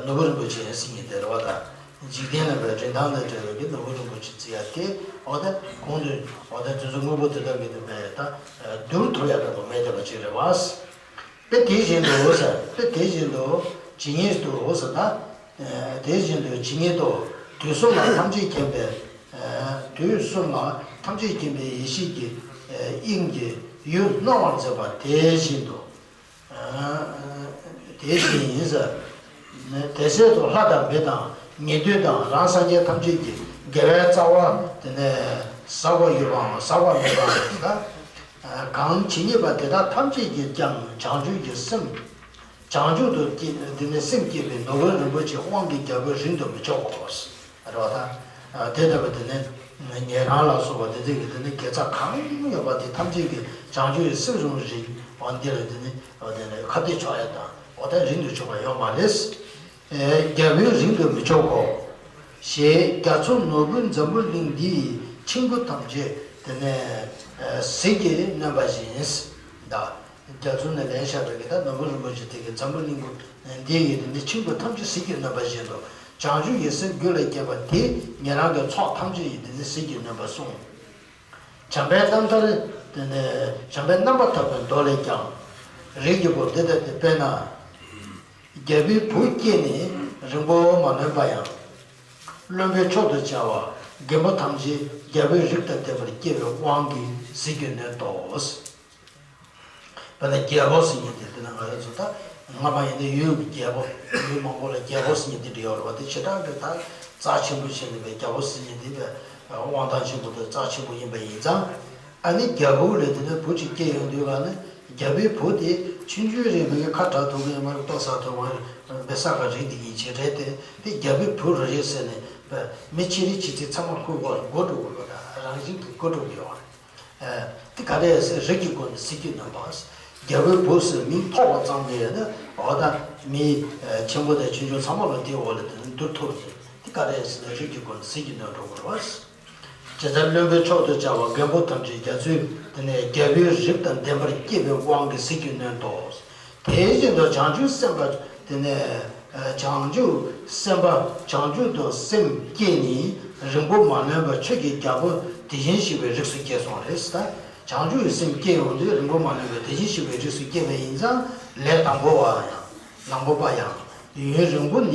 ནོར་བུ་རིན་པོ་ཆེ་ཟེར་མཁན་དེ་རེད་བ་ད། འཇིག་རྟེན་ལ་བའི་རིན་ཐང་དང་བྲལ་བའི་གི་ནོར་བུ་རིན་པོ་ཆེ་བརྩི་ཡ་དེ་འོ་ད་གོང་དུ་འོ་ད་དེ་ཚོ་དངོས་པོ་དེ་དག་གི་དེ་མེད་ད། བསྡུར་ཐུབ་ཡ་འདྲ་པོ་མེད་བསྡད་པ་ཅིག་རེད་བ། དཔེ་དེ་བཞིན་དུ་ཟེར་དཔེ་དེ་བཞིན་དུ་ཇི་སྙེད་དུ་ཟེར་ད། དེ་བཞིན་དུ་ཇི་སྙེད་དུ་དུས་གསུམ་ལ་ཐམས་ཅད་མཁྱེན་པའི། དུས་གསུམ་ལ་ཐམས་ཅད་མཁྱེན་པའི་ཡེ་ཤེས་ཀྱི་དབྱིངས་ཀྱི་ཡུལ་སྣང་བར་མཛད་པ་དེ་བཞིན་དུ། དེ་བཞིན་ཡིན་ཟེར། དེ་སྲིད་དུ་ལྷ་དང་མི་དང་ཉན་ཐོས་དང་རང་སངས་རྒྱས་ཐམས་ཅད་ཀྱིས་དགེ་བའི་རྩ་བ་དེ་ནས་ ཟག་པ་ཡོད་པའམ་ཟག་པ་མེད་པའམ་ད། གང་ཇི་སྙེད་པ་དེ་དག་ཐམས་ཅད་ཀྱིས་ཀྱང་བྱང་ཆུབ་ཀྱི་སེམས། བྱང་ཆུབ་ཏུ་སྐྱེ་དེ་ནས་སེམས་བསྐྱེད་པའི་ནོར་བུ་རིན་པོ་ཆེའི་དབང་གིས་རྒྱལ་པོས་རིང་དུ་མི་འཇོག་གོ། རེད་བ་ད། དེ་ལྟ་བུ་དེ་ནས་ཉན་རང་ལ་སོགས་པ་དེ་ཚོ་གི་དེ་ནས་དགེ་རྩ་གང་ཡོད་པ་དེ་ཐམས་ཅད་ཀྱིས་བྱང་ཆུབ་ཀྱི་སེམས་རིན་པོ་ཆེའི་དབང་འདི་ལ་དེ་ནས་དེ་ནས་ཁ་གཏད་གཅོག་ཡ་དང་འོ་ད་རིང་དུ་འཇོག་པ་ཡོད་མ་རེད། རྒྱལ་པོས་རིང་དུ་མི་འཇོག་གོ། ཞེས་རྒྱ་མཚོ་ནོར་བུ་འཛམ་བུ་གླིང་འདིའི་ཆུན་པོ་ཐམས་ཅད་དེ་ནས་ཟིལ་གྱིས་གནོན་པ་བཞིན། ད་རྒྱ་མཚོ་ནས་ལེན་བཞག་པའི་གི་ད་ནོར་བུ་རིན་པོ་ཆེ་དེ་གི་འཛམ་བུ་གླིང་པོ་འདི་ཡི་དེ་ནས་ཆུན་པོ་ཐམས་ཅད་ཟིལ་གྱིས་གནོན་པ་བཞིན་དུ་བྱང་ཆུབ་ཀྱི་སེམས་རྒྱུད་ལ་སྐྱེས་པ་དེ་ཉན་རང་གི་ཚོགས་ཐམས་ཅད་ཡི་དེ་ནས་ཟིལ་གྱིས་གནོན་པར་གསུངས། བྱམས་པའི་རྣམ་ཐར་དེ་ནས་བྱམས་པའི་རྣམ་པར་ཐར་པའི་མདོ་ལས་ཀྱང་། རིགས་ཀྱི་བུ་འདི་ལྟ་སྟེ་དཔེར་ན། རྒྱལ་པོའི་བུ་སྐྱེས་ནས་རིང་པོ་མ་ལོན་པ་ཡང་། བློན་པོའི་མཆོག་ཏུ་བྱ་བ་རྒན་པོ་ཐམས་ཅད་རྒྱལ་པོའི་རིགས་དང་ལྡན་པར་སྐྱེ་བའི་དབང་གིས་ཟིལ་གྱིས་གནོན་ཏོ། དཔེར་ན་རྒྱལ་པོ་ཟེར་མཁན་དེ་དེ་ན་ང་རང་ཚོ་ད་སྔ་མ་ཡིན་ན་ཡུལ་གྱི་རྒྱལ་པོ་ཡུལ་མང་པོ་ལ་རྒྱལ་པོ་ཟེར་མཁན་དེ་འདྲ་ཡོད་རེད་བ། དེ་བྱེ་བྲག་གི་ད་རྩ་ཆེན་པོ་བྱས་ནས་པའི་རྒྱལ་པོ་ཟེར་མཁན་དེ་པའི་དབང་ཐང་ཆེན་པོ་དང་རྩ་ཆེན་པོ་ཡིན་པ་ཡིན་ཙང་། ཨ་ནི་རྒྱལ་པོ་ལས་དེ་ནས་བུ་གཅིག་སྐྱེས་ཡོང་དུས་ལ་ནི་རྒྱལ་པོའི་བུ་དེ་ཆུང་ཆུང་རེད། མི་གི་ཁ་གྲག་ཐུབ་ཀྱི་མ་རེད། ལྟོ་ཟ་ཐུབ་མ་རེད། བེ་ས་ག་རིགས་དེ་ཡིན་བྱེད་རེད་དེ། དེ་རྒྱལ་པོའི་བུ་རེད་ཟེར་ནས་མི་ཆེ་རིགས་ཆེ་ཚིག་ཚང་མ་ཁུར་བར་མགོ་འགྲོ་དགོས་པ་དང་རང་བཞིན་གྱི་མགོ་འགྲོ་དགོས་པ་རེད། དེ་ག་རེ་ཟེར་རིགས་ཀྱི་སྒོ་ནས་ཟིལ་གྱིས་གནོན་པ། རྒྱལ་པོའི་བུ་ཟེར་མིང་ཐོགས་པ་ཙམ་གྱིས་ནི་འོ་ད་མི་ཆེན་པོ་དང་ཆུང་ཆུང་ཚང་མ་ལ་དེའི་འོག་ལ་དེ་ནི་འདུར་ཐུབ་ཅིང་དེ་ག་རེ་ཟེར་ན་རིགས་ཀྱི་སྒོ་ནས་ཟིལ་གྱིས་གནོན་འགྲོ་དགོས་པ། ཇི་ལྟར་བློན་པོའི་མཆོག་ཏུ་བྱ་བ་རྒན་པོ་ཐམས་ཅད་རྒྱ་མཚོའི་དེ་ནས་རྒྱལ་པོའི་རིགས་དང་ལྡན་པར་སྐྱེ་བའི་དབང་གིས་ཟིལ་གྱིས་གནོན་ཏོ། དེ་བཞིན་དུ་བྱང་ཆུབ་སེམས་དཔའ་དེ་ནས་བྱང་ཆུབ་སེམས་དཔའ་བྱང་ཆུབ་ཏུ་སེམས་བསྐྱེད་ནས་རིང་པོ་མ་ལོན་པར་ཆོས་ཀྱི་རྒྱལ་པོ་དེ་བཞིན་གཤེགས་པའི་རིགས་སུ་སྐྱེས་སོང་རེད། ད་བྱང་ཆུབ་ཀྱི་སེམས་བསྐྱེད་ཡོང་དུས་རིང་པོ་མ་ལོན་པར་དེ་བཞིན་གཤེགས་པའི་རིགས་སུ་སྐྱེས་པ་ཡིན་ཙང་ལས་དང་པོ་བ་ཡང་ནང་པོ་པ་ཡང་ཡུན་རིང་པོ་ནས་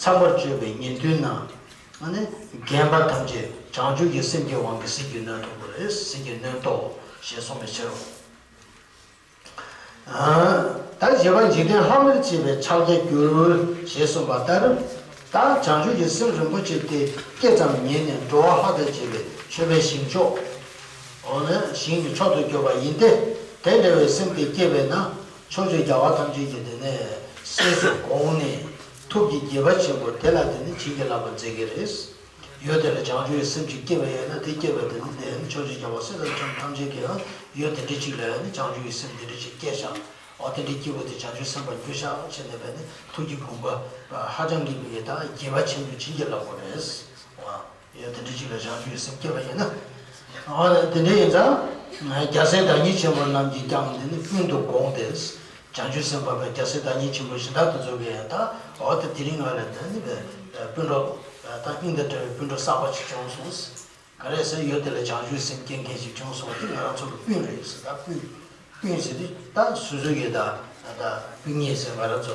ཚངས་པར་སྤྱོད་པའི་ཉན་ཐོས་རྣམས། ཨ་ནི་རྒན་པ་ཐམས་ཅད་བྱང་ཆུབ་ཀྱི་སེམས་ཀྱི་དབང་གིས་ཟིལ་གྱིས་གནོན་ཐུབ་པ་རེད། ཟིལ་གྱིས་གནོན་ཏོ་ཞེས་གསུངས་པའི་ཕྱིར་རོ། ད་བཞི་པ་འཇིག་རྟེན་ལྷ་མིར་བྱེད་པའི་ཕྱག་རྒྱར་འགྱུར་ཞེས་གསུངས་པ་ལྟར། ད་བྱང་ཆུབ་ཀྱི་སེམས་རིན་པོ་ཆེ་དེ་སྐྱེས་ཙམ་ཉིད་ནས་འགྲོ་བ་ལྷ་དང་བཅས་པའི་མཆོད་པའི་ཞིང་མཆོག་འོ་ན་ཞིང་གི་མཆོག་ཏུ་གྱུར་པ་ཡིན་ཏེ། དེ་འདྲ་བའི་སེམས་དེ་སྐྱེས་པས་ན་ཕྱོགས་བཅུའི་རྒྱལ་བ་ཐམས་ཅད་ཀྱིས་དེ་ནས་སྲས་སུ་དགོངས་ནས་ཐུགས་ཀྱི་དགྱེས་པ་ཆེན་པོ་དེ་ལ་དེ་ནི་བྱིན་གྱིས་བརླབས་པར་མཛད་ཀྱི་རེད། ཡུལ་དེ་ལ་བྱང་ཆུབ་ཀྱི་སེམས་ཅིག་སྐྱེས་པ་ཡིན་ན་དེ་སྐྱེས་པ་དེ་ནི་དེ་ནི་ཕྱོགས་བཅུའི་རྒྱལ་བ་སྲས་དང་ཚོགས་ཐམས་ཅད་ཀྱིས་ཡང་ཡུལ་དེ་འདྲ་ཅིག་ལ་ཡང་ནི་བྱང་ཆུབ་ཀྱི་སེམས་དེ་འདྲ་ཅིག་སྐྱེས་ཤག་འོ་དེ་འདྲའི་སྐྱེས་བུ་དེ་བྱང་ཆུབ་སེམས་དཔའ་འགྱུར་ཤག་བྱས་ནས་བས་ནི་ཐུགས་ཀྱི་དགོངས་པ་ཧ་ཅང་གི་མི་ཡི་དང་དགྱེས་པ་ཆེན་པོས་བྱིན་གྱིས་བརླབས་པ་རེད། ཡང་དེ་འདྲ་ཅིག་ལ་བྱང་ཆུབ་ཀྱི་སེམས་སྐྱེས་པ་ཡིན་ན། འོ་དེ་འདྲ་ཡིན་ཙང་། རྒྱལ་སྲས་བདག་ཉིད་ཆེན་པོ་རྣམས་ཀྱིས་ཀྱང་འདི་ནི་ཀུན་ཏུ་དགོངས་ཏེ། བྱང་ཆུབ་སེམས་དཔའ་བས་རྒྱལ་སྲས་བདག་ཉིད་ཆེན་པོ་གཞན་དག་དེ་ཚོ་གིས་ཡང་ད་འོ་དེ་དེ་རིང་ང་ལ་འདི་ནི་བས་སྤུན་གྲོགས་ད་སྙིང་དང་འདྲ་བའི་སྤུན་གྲོགས་གསར་པ་ཅིག་བྱུང་སོང་། ག་རེ་ཟེར་ཡོད་དེ་ལ་བྱང་ཆུབ་སེམས་སྐྱེ་མཁན་ཞིག་བྱུང་སོང་བ་དེ་ང་རང་ཚོ་གི་སྤུན་རེད་ཟེར། ད་སྤུན་སྤུན་ཟེར་དུས་ད་སོ་སོ་གི་ད་ད་སྤུན་ཉེ་ཟེར་ང་རང་ཚོ་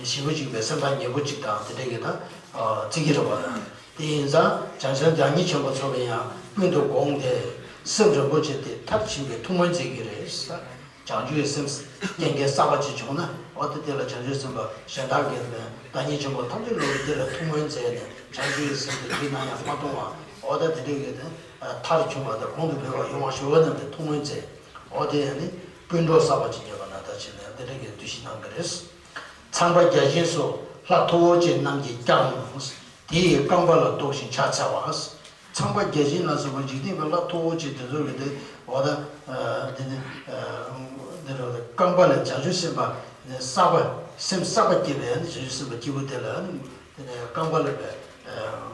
ཞེ་པོ་ཅིག་པའི་སེམས་ཐག་ཉེ་པོ་ཅིག་དང་དེ་འདྲ་གི་ད་བརྩི་གི་རེད་བ། དེ་ཡིན་ཙང་བྱང་སེམས་བདག་ཉིད་ཆེན་པོ་ཚོ་གི་ཡང་ཀུན་ཏུ་དགོངས་ཏེ་སེམས་རིན་པོ་ཆེ་དེ་མཐར་ཕྱིན་པའི་ཐུགས་སྨོན་མཛད་ཀྱི་རེད། བྱང་ཆུབ་ཀྱི་སེམས་སྐྱེ་མཁན་གསར་པ་ཅིག་བྱུང་ན་འོ་དེ་དེ་ལ་བྱང་ཆུབ་སེམས་དཔའ་གཞན་དག་གིས་བདག་ཉིད་ཆེན་པོ་ཐམས་ཅད་བློ་གི་དེ་ལ་ཐུགས་སྨོན་མཛད་ནས་བྱང་ཆུབ་ཀྱི་སེམས་དེ་དུས་ནམ་ཡང་མ་གཏོང་བ་འོ་ད་དེ་འདྲ་ཡོད་དེ་མཐར་ཕྱིན་པ་དང་གོང་དུ་འཕེལ་བ་ཡོང་བ་ཞུ་བ་རྣམས་ཀྱི་ཐུགས་སྨོན་མཛད། འོ་དེ་ཡང་ནི་སྤུན་གྲོགས་གསར་པ་ཅིག་ཉེ་བ་ན་ད་ཕྱིན་ནས་དེ་འདྲ་གི་འདུ་ཤེས་གནང་གི་རེད། ཚངས་པ་བརྒྱ་བྱིན་སོགས་ལྷ་མཐུ་བོ་ཆེ་རྣམས་ཀྱིས་ཀྱང་། དེ་ཡི་རྐང་པ་ལ་གཏུགས་ཤིང་ཕྱག་འཚལ་བ། ཚངས་པ་བརྒྱ་བྱིན་ལ་སོགས་པ་འཇིག་རྟེན་པའི་ལྷ་མཐུ་བོ་ཆེ་དེ་ཚོ་གི་དེ་འོ་ད་དེ་ནི་འདི་རུ་རྐང་པ་ལ་བྱང་ཆུབ་སེམས་དཔའ་གསར་པ་སེམས་གསར་པ་སྐྱེས་པའི་བྱང་ཆུབ་སེམས་དཔའ་སྐྱེས་བུ་དེ་ལ་དེ་ནི་རྐང་པ་ལ་བའི་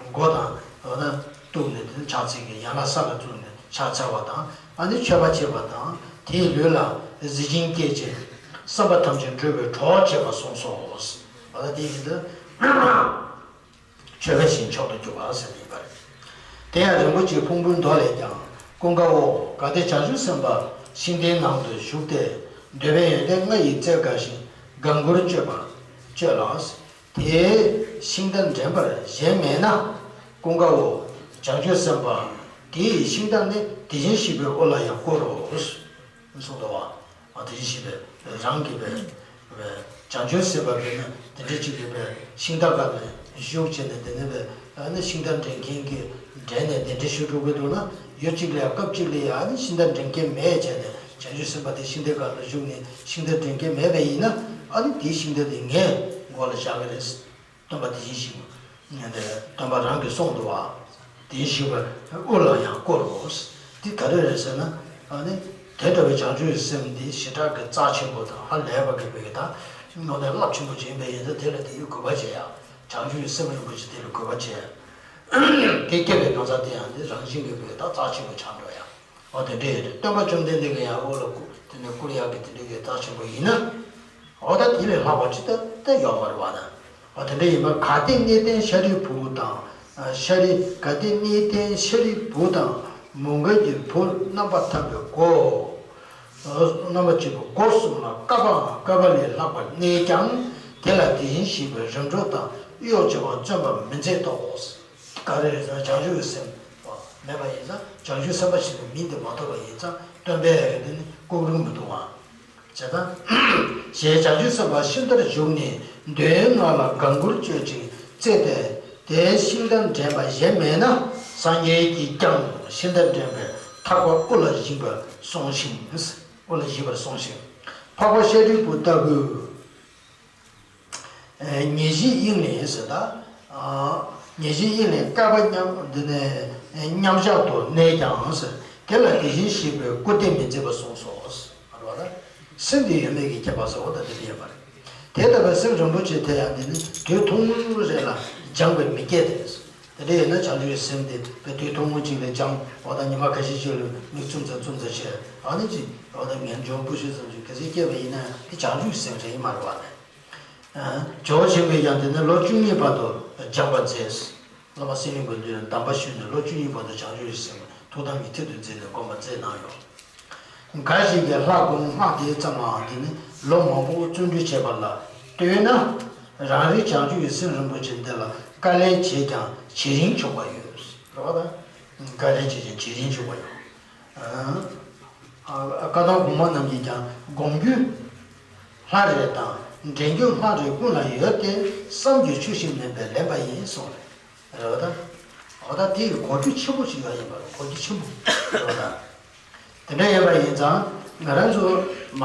མགོ་དང་འོ་ད་གཏུགས་ནས་དེ་ནི་ཕྱག་འཚལ་གྱི་ཡན་ལག་ས་ལ་བཙུགས་ནས་ཕྱག་འཚལ་བ་དང་ཨ་ནི་མཆོད་པ་བྱེད་པ་དང་དེའི་ལུས་ལ་གཟི་བྱིན་བསྐྱེད་ཅིང་བསམ་པ་ཐམས་ཅད་འགྲུབ་པའི་གྲོགས་བྱེད་པ་གསུངས་སོ། འོ་ད་དེ་བཞིན་དུ། མཆོད་པའི་ཞིང་མཆོག་ཏུ་གྱུར་པ་ཟེར་བ་ཡིན་པ་རེད། དེ་ཡང་རིན་པོ་ཆེའི་ཕུང་པོའི་མདོ་ལས་ཀྱང་ཀུན་དགའ་བོ་གལ་ཏེ་བྱང་ཆུབ་སེམས་དཔའ་ཤིང་རྟའི་ནང་དུ་ཞུགས་ཏེ་འདོད་པའི་ཡོན་ཏན་ལྔ་ཡི་རྩལ་དགའ་ཞིང་དགའ་མགུར་སྤྱོད་པ་སྤྱོད་ལ། དེའི་ཤིང་རྟ་འདྲེན་པར་གཞན་མེད་ན་ཀུན་དགའ་བོ་བྱང་ཆུབ་སེམས་དཔའ་དེའི་ཤིང་རྟ་ནི་དེ་བཞིན་གཤེགས་པའི་དབུ་ལ་ཡང་བསྐོར་རོ། གསུངས་འདུག་བ། དེ་བཞིན་གཤེགས་པའི་རང་གི་བའི་བའི་བྱང་ཆུབ་སེམས་དཔའ་བས་ན་དེ་འདྲའི་གཅིག་གི་བའི་ཤིང་རྟ་ཁ་ནས་བཞུགས་བྱས་ནས་དེ་ནས་བའི་ཨ་ནི་ཤིང་རྟ་འདྲེན་མཁན་གྱི་འདྲེན་ནས་དེ་འདྲའི་ཞུ་འགྲོ་གི་འདུག་ན་ ཡུལ་གཅིག་ལ་ཡང་སྐབས་གཅིག་ལ་ཡང་ཨ་ནི་ཤིང་རྟ་འདྲེན་མཁན་མེད་བྱས་ནས་བྱང་ཆུབ་སེམས་དཔའ་དེ་ཤིང་རྟའི་སྒང་ལ་བཞུགས་ནས་ཤིང་རྟ་འདྲེན་མཁན་མེད་པ་ཡིན་ན་ཨ་ནི་དེའི་ཤིང་རྟ་དེ་ངའི་མགོ་ལ་བཞག་གི་རེད། སྟོན་པ་དེ་བཞིན་གཤེགས་པ། སྟོན་པ་རང་གིས་གསུངས་འདུག་བ། དེ་བཞིན་གཤེགས་པ་དབུ་ལ་ཡང་བསྐོར་རོ། འདི་ག་རེ་རེད་ཟེར་ན། ཨ་ནི། དེ་འདྲ་བའི་བྱང་ཆུབ་ཀྱི་སེམས་འདི་ཞེ་དྲག་གི་རྩ་ཆེན་པོ་དང་ཧ་ལས་པ་གི་བོད་ཀྱི་དང་། ངོ་ནས་རླབས་ཆེན་པོ་ཅིག་ཡིན་པ་ཡིན་ཙང་དེ་ལ་དེ་འདྲའི་གུས་པ་བྱེད་ཡ། བྱང་ཆུབ་ཀྱི་སེམས་རིན་པོ་ཆེ་དེ་ལ་གུས་པ་བྱེད་ཡ། དེ་སྐྱེ་བའི་གང་ཟག་དེ་ཡང་འདི་རང་བཞིན་གྱི་བོད་ཀྱི་དང་རྩ་ཆེན་པོ་ཆགས་འགྲོ་ཡ། འོ་དེ་འདྲ་ཡོད་རེད། སྟོན་པ་བཅོམ་ལྡན་འདས་ཀྱི་ཡང་དབུ་ལ་བསྐོར་དེ་ནས་བསྐོར་ཡག་གི་དེ་འདྲ་གི་རྩ་ཆེན་པོ་ཡིན་ན། འོ་ད་དེ་ལས་ལྷག་པ་ཅི་ལྟ་སྟེ་ཡོད་མ་རེད་བ་ད། འོ་དེ་འདྲ་ཡིན་པར་ག་ཏེ་གནས་བརྟན་ཤཱ་རིའི་བུ་དང་། ཤཱ་རི་ག་ཏེ་གནས་བརྟན་ཤཱ་རིའི་བུ་དང་མོའུ་འགལ་གྱི་བུ་རྣམ་པར་ཐར་པའི་སྒོ། རྣམ་པ་གཅིག་པུ་སྒོ་གསུམ་ལ་བསྐལ་པའང་བསྐལ་པ་ལས་ལྷག་པར་གནས་ཀྱང་དེ་ལ་དེ་བཞིན་གཤེགས་པའི་རིམ་གྲོ་དང་གཡོག་བྱེད་པ་བརྩོན་པར་མི་མཛད་དོ། ག་རེ་རེད་ཟེར་ན་བྱང་ཆུབ་ཀྱི་སེམས་མེད་པ་ཡིན་ཙང་བྱང་ཆུབ་སེམས་དཔའ་ཞིག་ཏུ་མིང་དེ་མ་ཐོབ་པ་ཡིན་ཙང་སྟོན་པས་དེ་ནི་བཀུག་རུང་མི་འདུག་བ། བྱས་ཙང་། ཞེས་བྱང་ཆུབ་སེམས་དཔའ་ཤིང་རྟར་བཞུགས་ནས་འདོད་ཡོན་ལྔ་ལ་དགའ་མགུར་སྤྱོད་ཅིང་རྩེ་སྟེ། དེས་ཤིང་རྟ་འདྲེན་པ་གཞན་མེད་ན་སངས་རྒྱས་ཀྱིས་ཀྱང་ཤིང་རྟ་འདྲེན་པའི་ཐག་པ་དབུ་ལ་བཞེས་པར་གསུངས་ཤིང་། དབུ་ལ་བཞེས་པར་གསུངས་ཤིང་། འཕགས་པ་ཤཱ་རིའི་བུ་ལྟ་བུ། ཉེར་བཞིའི་དབྱིངས་ལས་ཟེར་ད། ཉེར་བཞིའི་དབྱིངས་ལས་བསྐལ་པ་མཉམ་འདི་ནས་མཉམ་བཞག་ཏུ་གནས་ཀྱང་ཟེར། དེ་ལ་དེ་བཞིན་གཤེགས་པའི་སྐུ་སྟེ་མི་མཛད་པར་གསུངས་སོ། རེད་བ་ད། སེམས་དེ་ཡོད་མེད་ཀྱི་ཁྱད་པར་ཟེར་བ་ད་དེ་འདྲ་ཡོད་པ་རེད། དེ་ལྟ་བུའི་སེམས་རིན་པོ་ཆེ་དེ་ཡང་འདི་ནི་དུས་ཐུང་ངུ་རེ་ལ་སྦྱངས་པས་མི་སྐྱེ་སྟེ། དེ་འདྲ་ཡིན་ན་བྱང་ཆུབ་ཀྱི་སེམས་དེ་དཔེ་དུས་ཐུང་ངུ་གཅིག་ལ་སྦྱངས་བ་དང་ཉི་མ་ཁ་ཤས་ཤིག་ལ་མིག་བཙུམ་ཙམ་བཙུམ་ཙམ་བྱས་ཨ་ནི་ཅིག་བ་དང་ངན་འབྱུང་སྤུ་ཤུ་ཙམ་ཅིག་གལ་སྲིད་སྐྱེས་པ་ཡིན་ན་དེ་བྱང་ཆུབ་ཀྱི་སེམས་རེད་མ་རེད་བ་ནས། ཇོ་བོ་ཆེན་པོས་ཀྱང་དེ་ནི་ལོ་བཅུ་གཉིས་བར་དུ་སྦྱངས་པ་མཛད། བླ་མ་སེང་བློན་མགོན་པོས་གདམས་པ་ཞུས་ནས་ལོ་བཅུ་གཉིས་བར་དུ་བྱང་ཆུབ་ཀྱི་སེམས་ཐུགས་དམ་གྱི་མཐིལ་དུ་འཛིན་ནས་སྒོམ་པ་མཛད་གནང་ཡོད། འགའ་ཞིག་གིས་ལྷ་སྒོམ་སྔགས་བཟླས་ཙམ་ལའང་དེ་ནི་ལོ་མང་པོ་བརྩོན་འགྲུས་བྱས་པ་ལ་ལྟོས་ན། རང་རེའི་བྱང་ཆུབ་ཀྱི་སེམས་རིན་པོ་ཆེ་འདི་ལ་དཀའ་ལས་བྱས་ཀྱང་ཇེ་རིང་ཆུང་བ་ཡོད། རེད་བ་ད། དཀའ་ལས་བྱས་ཀྱང་ཇེ་རིང་ཆུང་བ་ཡོད། བཀའ་གདམས་གོང་མ་རྣམས་ཀྱིས་ཀྱང་སྒོམ་རྒྱུ་ལྷ་རེ་དང་འདྲེན་རྒྱུ་ལྷ་རེ་ཀུན་ལ་ཡོད་དེ་བསམ་རྒྱུ་ཆུད་ཟོས་མིན་པས་ལེན་པ་ཡིན་གསུངས་རེད། རེད་བ་ད། འོ་ད་དེ་ཡི་གོ་རྒྱུ་ཆེན་པོ་ཞིག་ཡང་ཡིན་པ་རེད། གོ་རྒྱུ་ཆེན་པོ་རེད་བ་ད། དེ་འདྲ་ཡིན་པ་ཡིན་ཙང་ང་རང་ཚོ་མ་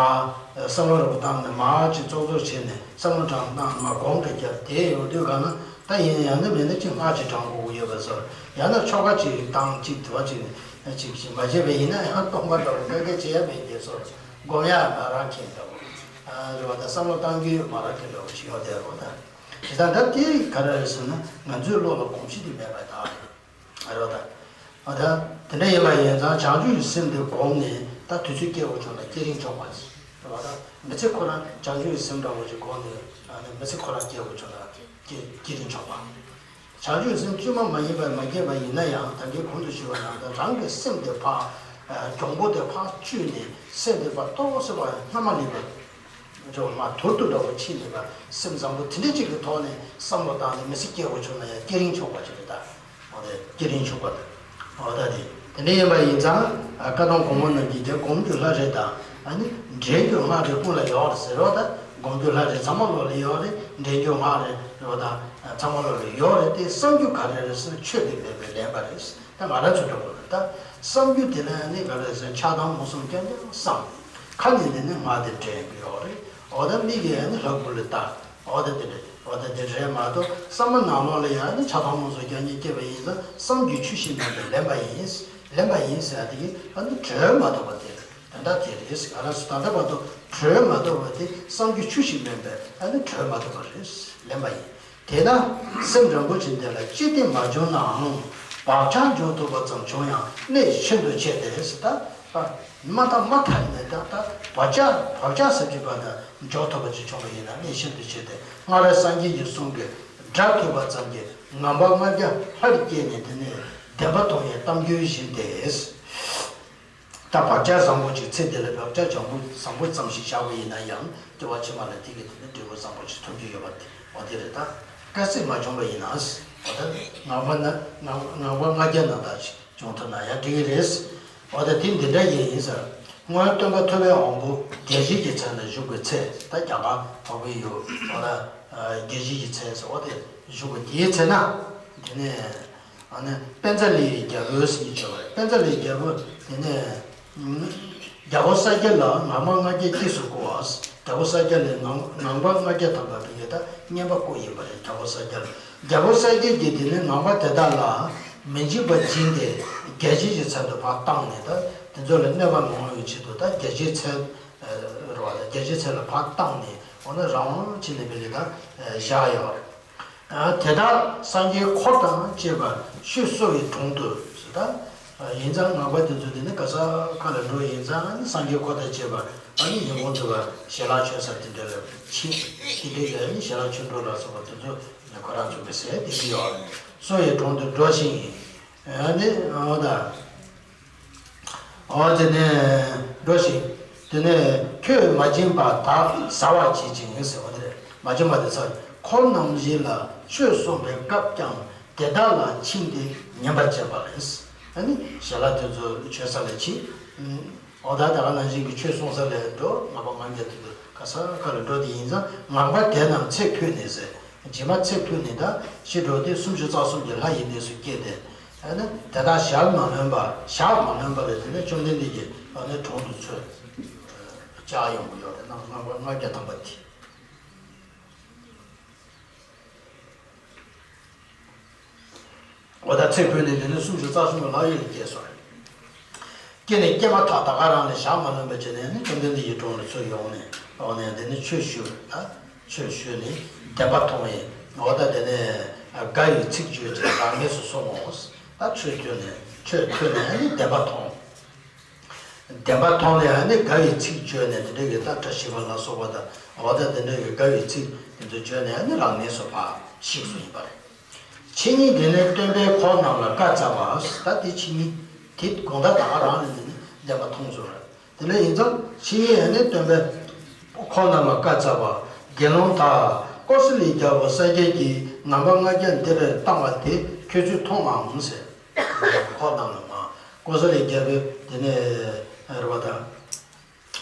བསམ་བློ་རོབ་བཏང་ནས་མ་ཅིག་ཙོག་ཙོག་བྱས་ནས་བསམ་བློ་དྲང་བཏང་མ་སྒོམ་རེ་རྒྱབ་དེ་ཡོང་དུས་ག་ན་ད་ཡིན་ཡང་ན་མེད་ན་ཅིག་སྔགས་ཅིག་བགྲང་དགོས་ཀྱི་ཡོད་པ་བཟོ་ཡང་ན་ཆོ་ག་ཅིག་བཏང་ཅིག་དུ་བ་ཅིག་ཅིག་ཅིག་མ་བྱས་པ་ཡིན་ན་ཡང་སྟོང་པ་འདྲ་བོ་དཀའ་ངལ་བྱེད་ཡ་མེད་དེ་སོ་སྒོམ་ཡ་མ་རག་མཁན་འདྲ་བོ་རེད་བ། ད་བསམ་བློ་བཏང་རྒྱུ་མ་རག་མཁན་འདྲ་བོ་ཞིག་ཡོད་དེ་རེད་བ་ད། དེ་དང་ད་དེ་ག་རེ་རེད་ཟེར་ན་ང་ཚོའི་བློ་ལ་གོམས་གཤིས་དེ་མེད་པ་ད་རེད། ཨ་རོ་ད། ཨ་ད། དེ་འདྲ་ཡིན་པ་ཡིན་ཙང་བྱང་ཆུབ་ཀྱི་སེམས་དེ་བསྒོམས་ནས་ད་དུས་ཚོད་སྐྱེལ་དགོས་བྱུང་ན་སྐྱེལ་རིན་ཆོག་པ་རེད། ཨ་ད། མི་ཚེ་ཁོ་རང་བྱང་ཆུབ་ཀྱི་སེམས་འདྲ་བོ་ཞིག་བསྒོམས་ནས་ཨ་ནི་མི་ཚེ་ཁོ་རང་སྐྱེལ་དགོས་བྱུང་ན་སྐྱེལ་སྐྱེལ་རིན་ཆོག་པ། བྱང་ཆུབ་ཀྱི་སེམས་བཅོས་མ་མ་ཡིན་པར་མ་སྐྱེས་པ་ཡིན་ན་ཡང་ད་གིན་གོང་དུ་ཞུས་པ་ནང་ལྟར་རང་གི་སེམས་དེ་ཕར་གྱོང་པོ་དེ་ཕར་བཅོས་ནས་སེམས་དེ་ཕར་ཏོག་ཙམ་ཕར་སྔ་མ་ལས་པ། འགྲོ་མ་དུར་དུ་འདྲ་བོ་ཕྱིན་ནས་པ་སེམས་བཟང་པོ་དེ་འདྲ་ཅིག་གི་ཐོག་ནས་བསམ་བློ་བཏང་ནས་མི་ཚེ་སྐྱེལ་དགོས་བྱུང་ན་ཡང་སྐྱེལ་རིན་ཆོག་པ་ཅིག་རེད་ད། འོ་དེ་སྐྱེལ་རིན་ཆོག་པ་དང་། འོ་ད་དེ་དེ་འདྲ་ཡིན་པ་ཡིན་ཙང་བཀའ་གདམས་གོང་མ་རྣམས་ཀྱིས་ཀྱང་སྒོམ་རྒྱུ་ལྷ་རེ་དང་ཨ་ནི་འདྲེན་རྒྱུ་སྔགས་རེ་ཀུན་ལ་ཡོད་རེད་ཟེར་རོ་ད། སྒོམ་རྒྱུ་ལྷ་རེ་ཚང་མ་བློ་ལ་ཡོད་རེད། འདྲེན་རྒྱུ་སྔགས་རེ་རེད་བ་ད། ཚང་མ་བློ་ལ་ཡོད་རེད་དེ་བསམ་རྒྱུ་ག་རེ་རེད་ཟེར་ན་ཆོས་དེ་མེད་པའི་ལན་པ་རེད། ད་ང་རང་ཚོ་འདྲ་པོ་ལ་ད་བསམ་རྒྱུ་དེ་ལ་ནི་ག་རེ་ཟེར་ཆགས་སྡང་མུ་གསུམ་རྐྱང་རྐྱང་བསམ། ཁ་ནས་དེ་ནི་ང་དེ་དྲན་གི་ཡོད་རེད། འོ་ད་མིག་གིས་ནི་ལྷ་སྐུ་ལ་ལྟ། འོ་ད་དེ་རེད། འོ་ད་དེ་རེད་མ་གཏོགས་བསམ་པ་ནང་ལོགས་ལ་ཡང་ནི་ཆགས་སྡང་མུ་གསུམ་རྐྱང་རྐྱང་སྐྱེས་པ་ཡིན་ཙང་བསམ་རྒྱུ་ཆུད་ཟོས་མིན་པས་ལེན་པ་ཡིན། ལེན་པ་ཡིན་ཟེར་ཡ་དེ་གི་ཨ་ནི་གྲོལ་མ་ཐུབ་པ་དེ་རེད། ད་ལྟ་དེ་རེད། ང་རང་ཚོ་ད་ལྟ་བར་དུ་གྲོལ་མ་ཐུབ་པ་དེ་བསམ་རྒྱུ་ཆུད་ཟོས་མིན་པས་ཨ་ནི་གྲོལ་མ་ཐུབ་པ་རེད། ལེན་པ་ཡིན། དེས་ན་སེམས་རིན་པོ་ཆེ་འདི་ལ་ཅི་སྟེ་མ་བྱུང་ནའང་བག་ཆགས་འཇོག་ཐུབ་པ་ཙམ་བྱུང་ཡང་གནད་ཤིན་ཏུ་ཆེ་སྟེ་ཟེར་ད། མ་ཐག་མ་ཐག་ཡིན་ན་ད་ད་བག་ཆགས་བག་ཆགས་ཟེར་གྱི་བ་ད་འཇོག་ཐུབ་པ་ཅིག་བྱུང་བ་ཡིན་ན་གནད་ཤིན་ཏུ་ཆེ་སྟེ། སྔར་སངས་རྒྱས་ཀྱི་གསུང་གིས་བསྒྲགས་ཐུབ་པ་ཙམ་གྱིས་ངན་པ་ལྔ་བརྒྱ་ལྷར་བསྐྱེད་ནས་དེ་ནས་བདེན་པ་མཐོང་བའི་གཏམ་རྒྱུད་བཞིན་ཏེ། ད་བག་ཆགས་བཟང་པོ་ཅིག་ཚེ་འདི་ལ་བག་ཆགས་བཟང་པོ་བཟང་པོ་ཙམ་ཞིག་བཞག་པ་ཡིན་ན་ཡང་སྐྱེ་བ་ཕྱི་མ་ལ་དེ་གི་དེ་ནི་འབྲས་བུ་བཟང་པོ་ཅིག་ཐོབ་རྒྱུ་ཡོད་པ་དེ་འོ་དེ་རེད་ད། དཀའ་ཚེགས་མ་བྱུང་བ་ཡིན་ན། འོ་ད་ངག་པ་ན་ངག་ངག་པ་ལྔ་བརྒྱ་ནང་ལྟར་ཅིག་བྱུང་ཐུབ་ན་ཡང་འགྲིག་གི་རེད། འོ་ད་དེ་འདི་འདྲ་ཡིན་ཡིན་ཟེར། སྔོན་སྟོན་པ་ཐུབ་པའི་དབང་པོ་རྒྱལ་བྱེད་ཀྱི་ཚལ་ན་བཞུགས་པའི་ཚེ་ད་རྒྱ་གར་འཕགས་པའི་ཡུལ་འོ་ད་རྒྱལ་བྱེད་ཀྱི་ཚལ་ཟེར་འོ་དེ་བཞུགས་པའི་དེའི་ཚེ་ན་དེ་ནས། ཨ་ནི་པཉྩ་ལི་ཡི་རྒྱལ་པོ་ཟེར་གྱི་བྱ་བ་རེད། པཉྩ་ལི་ཡི་རྒྱལ་པོ་དེ་ནས་རྒྱལ་པོ་ས་སྐྱ་ལ་ངང་པ་ལྔ་བརྒྱ་སྐྱེས་སུ་བསྐུལ་བ། རྒྱལ་པོ་ས་སྐྱ་ལས་ངང་ངང་པ་ལྔ་བརྒྱ་ཐམ་པ་བོད་ཀྱི་ད་བསྙེན་པ་བསྐུལ་ཡིན་པ་རེད། རྒྱལ་པོ་ས་སྐྱ་ལ། རྒྱལ་པོ་ས་སྐྱ་གིས་དེ་ནས་ངང་པ་དེ་དག་ལ་མི་འཇིགས་པ་སྦྱིན་ཏེ་རྒྱལ་བྱེད་ཀྱི་ཚལ་དུ་ཕར་བཏང་ནས། ད་དེ་ཚོ་ལ་གནོད་པ་མི་འོང་བའི་ཆེད་དུ་ད་རྒྱལ་བྱེད་ཚལ་རེད་བ། ད་རྒྱལ་བྱེད་ཚལ་ལ་ཕར་བཏང་ནས་འོ་ན་རང་དབང་བྱས་ནས་བོད་ལ་ད་བཞག་ཡོད་རེད། དེ་དག་སངས་རྒྱས་འཁོར་དང་བཅས་པ་ཆོས་གསོ་བའི་དྲུང་དུ་ཟེར། ད་ཡིན་ཙང་ངང་པ་དེ་ཚོ་དེ་ནི་ག་ས་ག་ལ་འགྲོ་ཡིན་ཙང་སངས་རྒྱས་འཁོར་དང་བཅས་པ་ཨ་ནི་ཉིན་གུང་དུ་བ་ཞལ་ལག་མཆོད་ས་དེ་འདྲ་ལ་ཕྱིན། དེ་འདྲའི་ཡ་ནི་ཞལ་ལག་མཆོད་འགྲོ་ལ་སོགས་པ་དེ་ཚོ་ཁོ་རང་ཚོ་གི་ཟས་དེ་འདྲ་ཡོད་རེད། གསོ་བའི་དྲུང་དུ་འགྲོ་ཞིང་ཨ་ནི་འོ་ད། འོ་དེ་ནས་འགྲོ་ཞིང་། དེ་ནས་ཁྱོད་མ་བྱིན་པ་དག་ཟ་བར་བྱེད་ཅིང་ཟེར་བ་དེ་རེད། མ་བྱིན་པ་དེ་ཟ། འཁོར་རྣམས་ཞིང་ལ་ཆོས་གསུངས་པའི་སྐབས་ཀྱང་དེ་དག་ལ་ཕྱིན་ཏེ་ཉན་པར་བྱེད་པ་ལས། ཨ་ནི་ཞལ་ལག་དེ་ཚོ་མཆོད་ས་ལ་ཕྱིན། འོ་ད་ད་ག་ནང་བཞིན་གྱི་ཆོས་གསུང་ས་ལ་འགྲོ། ངང་པ་ལྔ་བརྒྱ་དེ་ཚོ་ག་ས་ག་ལ་འགྲོ་དེ་ཡིན་ཙང་ངང་པ་དེ་རྣམས་ཚེ་འཕོས་ནས་ཟེར། རྗེས་མ་ཚེ་འཕོས་ནས་ད་ཤི་འགྲོ་དེ་སུམ་ཅུ་རྩ་གསུམ་གྱི་ལྷ་ཡི་གནས་སུ་སྐྱེས་ཏེ། ཨ་ནི་དེ་དག་ཞག་མ་ལོན་པ་ཞག་མ་ལོན་པ་ལས་དེ་ནས་བཅོམ་ལྡན་འདས་ཀྱི་ཨ་ནི་དྲུང་དུ་ཚུར་བཅར་ཡོང་གི་ཡོད་རེད། ནང་ལྔ་པ་ལྔ་བརྒྱ་ཐམ་པ་དེ། འོ་ད་ཚེ་འཕོས་ནས་དེ་ནས་སུམ་ཅུ་རྩ་གསུམ་གྱི་ལྷ་ཡི་ལ་སྐྱེས་སོ་རེད། སྐྱེས་ནས་སྐྱེས་མ་ཐག་ད་ག་རང་ལས་ཞག་མ་ལོན་པ་བྱས་ནས་ནི་བཅོམ་ལྡན་འདས་ཀྱི་དྲུང་ལ་ཚུར་ཡོང་ནས་ཡོང་ནས་དེ་ནི་ཆོས་ཞུ་བ་ད་ཆོས་ཞུས་ནས་བདེན་པ་མཐོང་བས། འོ་ད་དེ་ནས་དགའ་བའི་ཚིག་བརྗོད་ཅིང་རང་གནས་སུ་སོང་ངོ་། ད་ཆོས་ཐོས་ནས་ཆོས་ཐོས་ནས་ནི་བདེན་པ་མཐོང་། བདེན་པ་མཐོང་ནས་ནི་དགའ་བའི་ཚིག་བརྗོད་ནས་དེ་འདྲ་གི་ད་བཀྲ་ཤིས་པ་ལ་སོགས་པ་དང་འོ་ད་དེ་འདྲ་གི་དགའ་བའི་ཚིག་དེ་ཚོ་བརྗོད་ནས་ནི་རང་གནས་སུ་ཕར་གཤེགས་སུ་ཡིན་པ་རེད། ཕྱི་ཉིན་དེ་ནས་སྟོན་པས་འཁོར་རྣམས་ལ་བཀའ་སྩལ་པ། ད་དེ་ཕྱི་ཉིན་དེ་དགོང་དག་ད་ག་རང་ལ་འདི་ནི་བདེན་པ་མཐོང་ཚུལ་རེད། དེ་འདྲ་ཡིན་ཙང་ཕྱི་ཉིན་ཡང་ནི་སྟོན་པས་འཁོར་རྣམས་ལ་བཀའ་སྩལ་པ། དགེ་སློང་དག་ཀོ་ས་ལའི་རྒྱལ་པོ་ས་སྐྱ་གིས་ངང་པ་ལྔ་བརྒྱ་འདི་ལྟར་བཏང་བ་དེ་ཁྱོད་ཚོས་མཐོང་ངམ་ཟེར། འཁོར་རྣམས་ལ་མ་ཀོ་ས་ལའི་རྒྱལ་པོས་དེ་ནས་རེད་པ་དང་།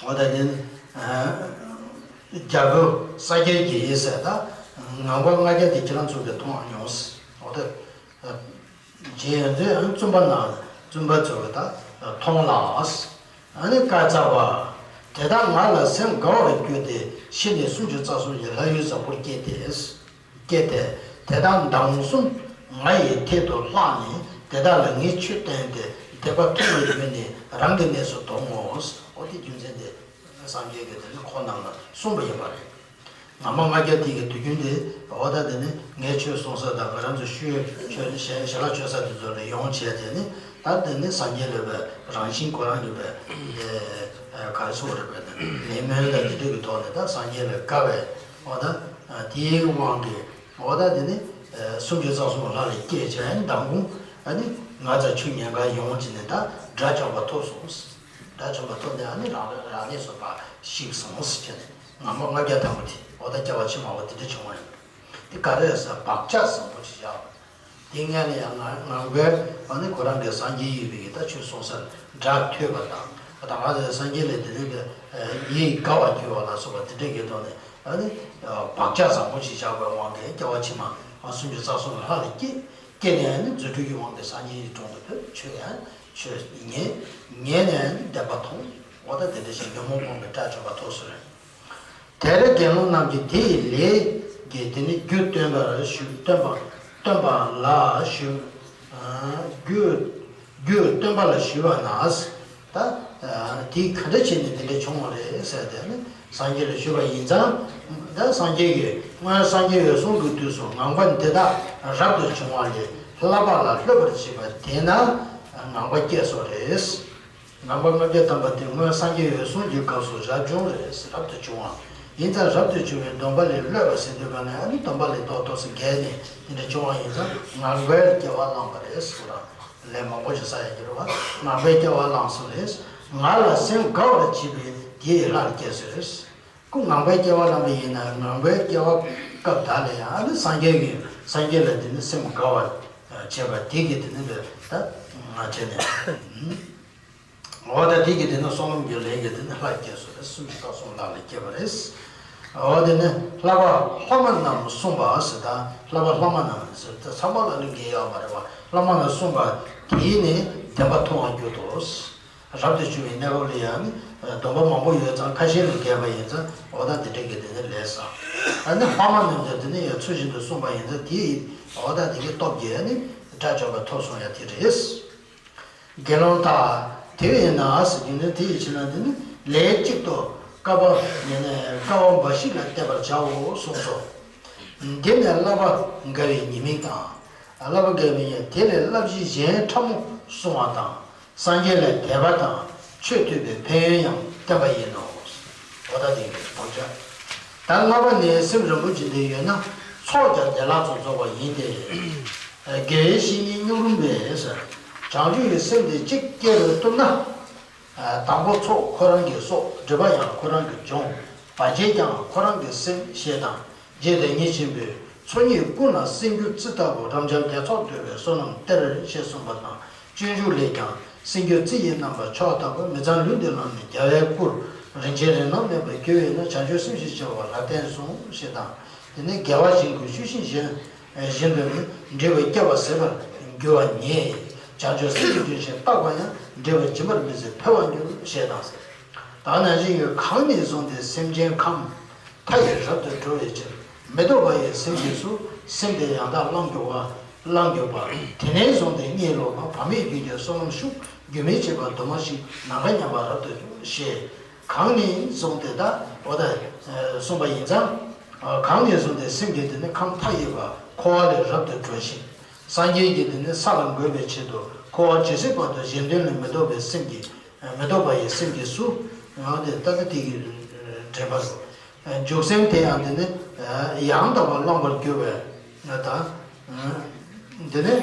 འོ་ད་དེ་ནི་རྒྱལ་པོ་ས་སྐྱ་གིས་ཟེར། ད་ངང་པ་ལྔ་བརྒྱ་དེ་ཁྱེད་རང་ཚོ་གིས་མཐོང་མྱོང་ཟེར། འོ་ད་རྗེ་ཡོན་ཏན་བཙུན་པ་ན་བཙུན་པ་ཚོ་གིས་ད་མཐོང་ལགས། ཨ་ནི་བཀའ་སྩལ་པ། དེ་དག་ང་ལ་སེམས་དགའ་བར་གྱུར་ཏེ་ཤི་ནས་སུམ་ཅུ་རྩ་གསུམ་གྱི་ལྷ་ཡུལ་བཟང་པོར་སྐྱེས་ཏེ། སྐྱེས་ཏེ། དེ་དག་མདང་གསུམ་ང་ཡི་ཐད་དུ་ལྷགས་ནས་དེ་དག་ལ་ངས་ཆོས་བསྟན་ཏེ་བདེན་པ་མཐོང་བའི་རྒྱུ་ནི་རང་གི་གནས་སུ་དོང་ངོ་། འོ་དེ་རྒྱུ་མཚན་དེ་སངས་རྒྱས་ཀྱིས་དེ་ནི་འཁོར་རྣམས་ལ་གསུངས་པ་ཡིན་པ་རེད། ངང་པ་ལྔ་བརྒྱ་དེ་གི་དུས་རྒྱུན་དེ་འོ་ད་དེ་ནི་ངས་ཆོས་གསུང་ས་དང་ང་རང་ཚོ་ཆོས་ཆོས་ཞལ་ཞལ་ལག་མཆོད་ས་དེ་ཚོ་ལ་ཡོང་བྱས་དེ་ནི་ད་དེ་ནི་སངས་རྒྱས་ལ་བའི་རང་བཞིན་ཁོ་རང་གི་བའི་ག་རེ་ཟེར་དགོས་རེད་པས་ནི་མི་མོས་དང་དེ་འདྲ་གི་ཐོག་ནས་ད་སངས་རྒྱས་ལ་དགའ་བའི་འོ་ད་དེའི་དབང་གིས་འོ་ད་དེ་ནི་སུམ་ཅུ་རྩ་གསུམ་ལྷ་ལ་སྐྱེས་བྱས་མདང་དགོང་ཨ་ནི་ང་ཚ་ཆུ་ཉེན་ཁ་ཡོང་བྱས་ནས་ད་དགྲ་བཅོམ་པ་ཐོབ་སོང་། དགྲ་བཅོམ་པ་ཐོབ་ནས་ཨ་ནི་རང་རང་གནས་སུ་ཕར་གཤེགས་སོང་ཟེར་བྱས་ནས་ངང་པ་ལྔ་བརྒྱ་ཐམ་པ་དེ་འོ་ད་སྐྱེ་བ་ཕྱི་མ་བ་དེ་འདྲ་བྱུང་བ་ཡིན། དེ་ག་རེ་ཟེར་བག་ཆགས་བཟང་པོ་ཞིག་བཞག་པ། དེ་སྔ་ནས་ཡང་ང་ངང་པའི་ཨ་ནི་ཁོ་རང་གི་སངས་རྒྱས་ཡིན་པའི་གི་ད་ཆོས་གསུང་སར་སྒྲ་ཐོས་པ་དང་ད་ང་ཚོའི་སངས་རྒྱས་ལས་དེ་རིང་གི་ཡིད་དགའ་བར་གྱུར་བ་ལ་སོགས་པ་དེ་འདྲའི་གི་ཐོག་ནས་ཨ་ནི་བག་ཆགས་བཟང་པོ་ཞིག་བཞག་པའི་དབང་གིས་སྐྱེ་བ་ཕྱི་མ་སུམ་ཅུ་རྩ་གསུམ་ལྷ་ལ་སྐྱེས། སྐྱེས་ནས་ནི་རྫུ་འཕྲུལ་གྱི་དབང་གིས་སངས་རྒྱས་ཀྱི་དྲུང་དུ་ཕེབས། ཆོས་ཡང་ཆོས་ཉན། ཉན་ནས་ནི་བདེན་པ་མཐོང་། འོ་ད་དེ་འདྲ་ཞིག་ཉོན་མོངས་སྤོང་བའི་དགྲ་བཅོམ་པ་ཐོབ་སོང་རེད། དེར་དགེ་སློང་རྣམས་ཀྱིས་དེ་ཡི་ལས་ཀྱི་དེ་ནི་རྒྱུ་སྟོན་པར་ཞུ། སྟོན་པ་སྟོན་པ་ལ་ཞུ། རྒྱུ་རྒྱུ་སྟོན་པ་ལ་ཞུས་པ་ན། ད་དེ་ག་འདྲ་བྱས་ནས་དེ་འདྲ་བྱུང་བ་རེད་ཟེར་ཏེ་ནི་སངས་རྒྱས་ལ་ཞུས་པ་ཡིན་ཙང་། ད་སངས་རྒྱས་ཀྱིས་སྔོན་སངས་རྒྱས་འོད་སྲུང་གི་དུས་སུ་ངང་པ་འདི་དག་རབ་ཏུ་བྱུང་བ་ལས་བསླབ་པ་ལ་སློབ་པར་བྱེད་པ་དེས་ན་ངང་པ་སྐྱེས་སོ་རེད། ངང་པ་ལྔ་བརྒྱ་ཐམ་པ་དེ་སྔོན་སངས་རྒྱས་འོད་སྲུང་གི་སྐབས་སུ་རབ་བྱུང་རེད། རབ་ཏུ་བྱུང་བ་ཡིན་ཙང་རབ་ཏུ་བྱུང་བའི་སྡོམ་པ་ལས་སློབ་པ་ཟེར་དུས་ག་ནས་ཨ་ནི་སྡོམ་པ་ལས་ཏོག་ཏོག་ཙམ་བརྒལ་ནས་དེ་འདྲ་བྱུང་བ་ཡིན་ཙང་ངང་པའི་སྐྱེ་བ་བླངས་པ་རེད་ཟེར་བ། ལན་མང་པོ་ཞིག་བསགས་ཡ་གི་རེད་བ། ངང་པའི་སྐྱེ་བ་བླངས་སོ་རེད། ང་ལ་སེམས་དགའ་བར་བྱེད་པའི་དེ་ཡི་ལྷར་སྐྱེས་སོ་རེད། ཁོ་ངང་པའི་སྐྱེ་བ་བླངས་པ་ཡིན་ན་ངང་པའི་སྐྱེ་བ་སྐབས་དག་ལ་ཡང་ཨ་ནི་སངས་རྒྱས་ཀྱི་སངས་རྒྱས་ལ་དེ་ནི་སེམས་དགའ་བར་བྱེད་པ་དེ་གི་དེ་ནི་ད་ང་བྱས་ནས། འོ་ད་དེ་གི་དེ་ནི་བསོད་ནམས་ཀྱི་ལས་ཀྱི་དེ་ནི་ལྷར་སྐྱེས་སོ་རེད། སུམ་ཅུ་རྩ་གསུམ་ལྷ་ལ་སྐྱེས་པ་རེད། འོ་དེ་ནི་བསླབ་པ་བླ་མ་རྣམས་གསུངས་པ་ཟེར། ད་བསླབ་པ་བླ་མ་རྣམས་ཟེར་ད་ཚང་མ་ལ་ལུས་འགལ་ཡོད་མ་རེད་པ། བླ་མ་རྣམས་གསུངས་པ་དེས་ནི་བདེན་པ་མཐོང་བར་འགྱུར་ཏོ། རབ་ཏུ་བྱུང་བའི་གནས་སྐབས་ལ་ཡང་ནི་སྡོམ་པ་མང་པོ་ཡོད་ཙང་ཁ་ཤས་ལས་འགལ་བ་ཡིན་ཙང་འོ་ད་དེ་འདྲ་གི་དེ་ནི་ལས་བསགས། ཨ་ནི་བླ་མ་རྣམས་ཀྱང་དེ་ནི་ཡང་ཚུལ་བཞིན་དུ་གསུངས་པ་ཡིན་ཙང་དེ་ཡི་འོ་ད་དེ་གི་སྟོབས་ཀྱིས་ནི་དགྲ་བཅོམ་པ་ཐོབ་སོང་ཡ་དེ་རེད། དགེ་སློང་དག་དེ་བས་ན་ཟེར་རྒྱུ་ནི་དེ་ཡི་ཕྱིར་ན་དེ་ནི་ལས་གཅིག་ཏུ་དཀའ་བ་ཡིན་ནས་དཀའ་བ་འབའ་ཞིག་ལ་གཏད་པར་བྱའོ་གསུངས་སོ། འདི་ནི་བསླབ་པ་དགའ་བའི་ཉེས་དམིགས་དང་། བསླབ་པ་དགའ་བའི་ཉེས་དེ་ལས་བསླབ་བྱའི་གཞན་ཕྲ་མོ་གསུང་བ་དང་། སངས་རྒྱས་ལ་དད་པ་དང་ཆོས་ཐོས་པའི་ཕན་ཡོན་ཡང་བསྟན་པ་ཡིན་ནོ། འོ་ད་དེ་ཡིན་དགོངས་འཆར། ད་ལྔ་པ་ནི་སེམས་རིན་པོ་ཆེ་འདི་ཡོད་ན་ཚོགས་ཀྱང་བདེ་བླག་ཏུ་རྫོགས་པ་ཡིན་ཏེ། དགེ་བའི་བཤེས་གཉེན་གཉུག་རུམ་པས་ཟེར། བྱང་ཆུབ་ཀྱི་སེམས་དེ་གཅིག་སྐྱེ་རུ་བཏུབ་ན། དང་པོ་ཚོགས་ཁོ་རང་གིས་གསོག་སྒྲིབ་པ་ཡང་ཁོ་རང་གིས་སྦྱོང་། བར་ཆད་ཀྱང་ཁོ་རང་གིས་སེལ་ཞེས་དང་། རྗེ་བདག་ཉིད་ཆེན་པོས་ཚོགས་གཉིས་ཀུན་ལ་སེམས་རྒྱུད་རྩི་ལྟ་བུ་རབ་འབྱམས་དགེ་ཚོགས་འདུལ་བའི་བསོད་ནམས་སྟེར་ཞེས་གསུངས་པ་དང་། སྤྱོད་འཇུག་ལས་ཀྱང་སེམས་རྒྱུད་རྩི་ཡི་རྣམ་པར་མཆོག་ལྟ་བུ་མི་ཚངས་ལུས་འདི་བླངས་ནས་རྒྱལ་བའི་སྐུར་རིན་ཆེན་རིགས་རྣམས་ལེན་པར་གྱུར་པས་ན་བྱང་ཆུབ་སེམས་ཞེས་བྱ་བ་ལ་བརྟེན་གསུངས་ཞེས་དང་། དེ་ནས་དགེ་བ་གཞན་ཀུན་ཤུགས་ཤིང་གཞན་བཞིན་དུ་ནི་འབྲས་བུ་བསྐྱེད་པ་ཟད་པར་འགྱུར་བ་ཉིད། བྱང་ཆུབ་སེམས་ཀྱི་རྒྱུན་ཞིག་བརྟག་པ་ཡང་འབྲས་བུ་འབྱིན་པར་མི་བྱེད་འཕེལ་བར་འགྱུར་ཞེས་དང་། ད་ནང་བཞིན་གྱི་གང་ནས་བཟུང་སྟེ་སེམས་ཅན་ཁམས་མཐའ་ཡས་རབ་ཏུ་སྒྲོལ་བའི་ཕྱིར་མི་ལྡོག་པ་ཡི་སེམས་ཀྱིས་སུ་སེམས་དེ་ཡང་དག་བླང་གྱུར་པ་བླང་གྱུར་པ། དེ་ནས་བཟུང་སྟེ་གཉིད་ལོག་པ་བག་མེད་རྒྱུད་ཀྱི་བསོད་ནམས་ཤུགས་རྒྱུན་མི་འཆད་པ་དུ་མ་ཞིག་ནམ་མཁའ་མཉམ་པར་རབ་ཏུ་ཞེས། གང་ནས་བཟུང་སྟེ་ད་འོ་ད་གསུངས་པ་ཡིན་ཙང་། གང་ནས་བཟུང་སྟེ་སེམས་ཀྱི་དེ་ནི་ཁམས་མཐའ་ཡས་པ་འཁོར་བ་ལས་རབ་ཏུ་སྒྲོལ་ཞིང་། སངས་རྒྱས་ཀྱི་དེ་ནི་ས་ལ་འགོད་པའི་ཆེད་དུ་འཁོར་བ་ཇི་སྲིད་བར་དུ་གཞན་དོན་ལས་མི་ལྡོག་པའི་སེམས་ཀྱིས་མི་ལྡོག་པ་ཡི་སེམས་ཀྱིས་སུ་ཡང་དེ་ལྟ་ལྟ་དེ་གི་དྲན་པ་རུ། འཇུག་སེམས་དེ་ཡང་དེ་ནི་ཡང་དག་པར་བླང་བར་འགྱུར་བས་ད་དེ་ནི།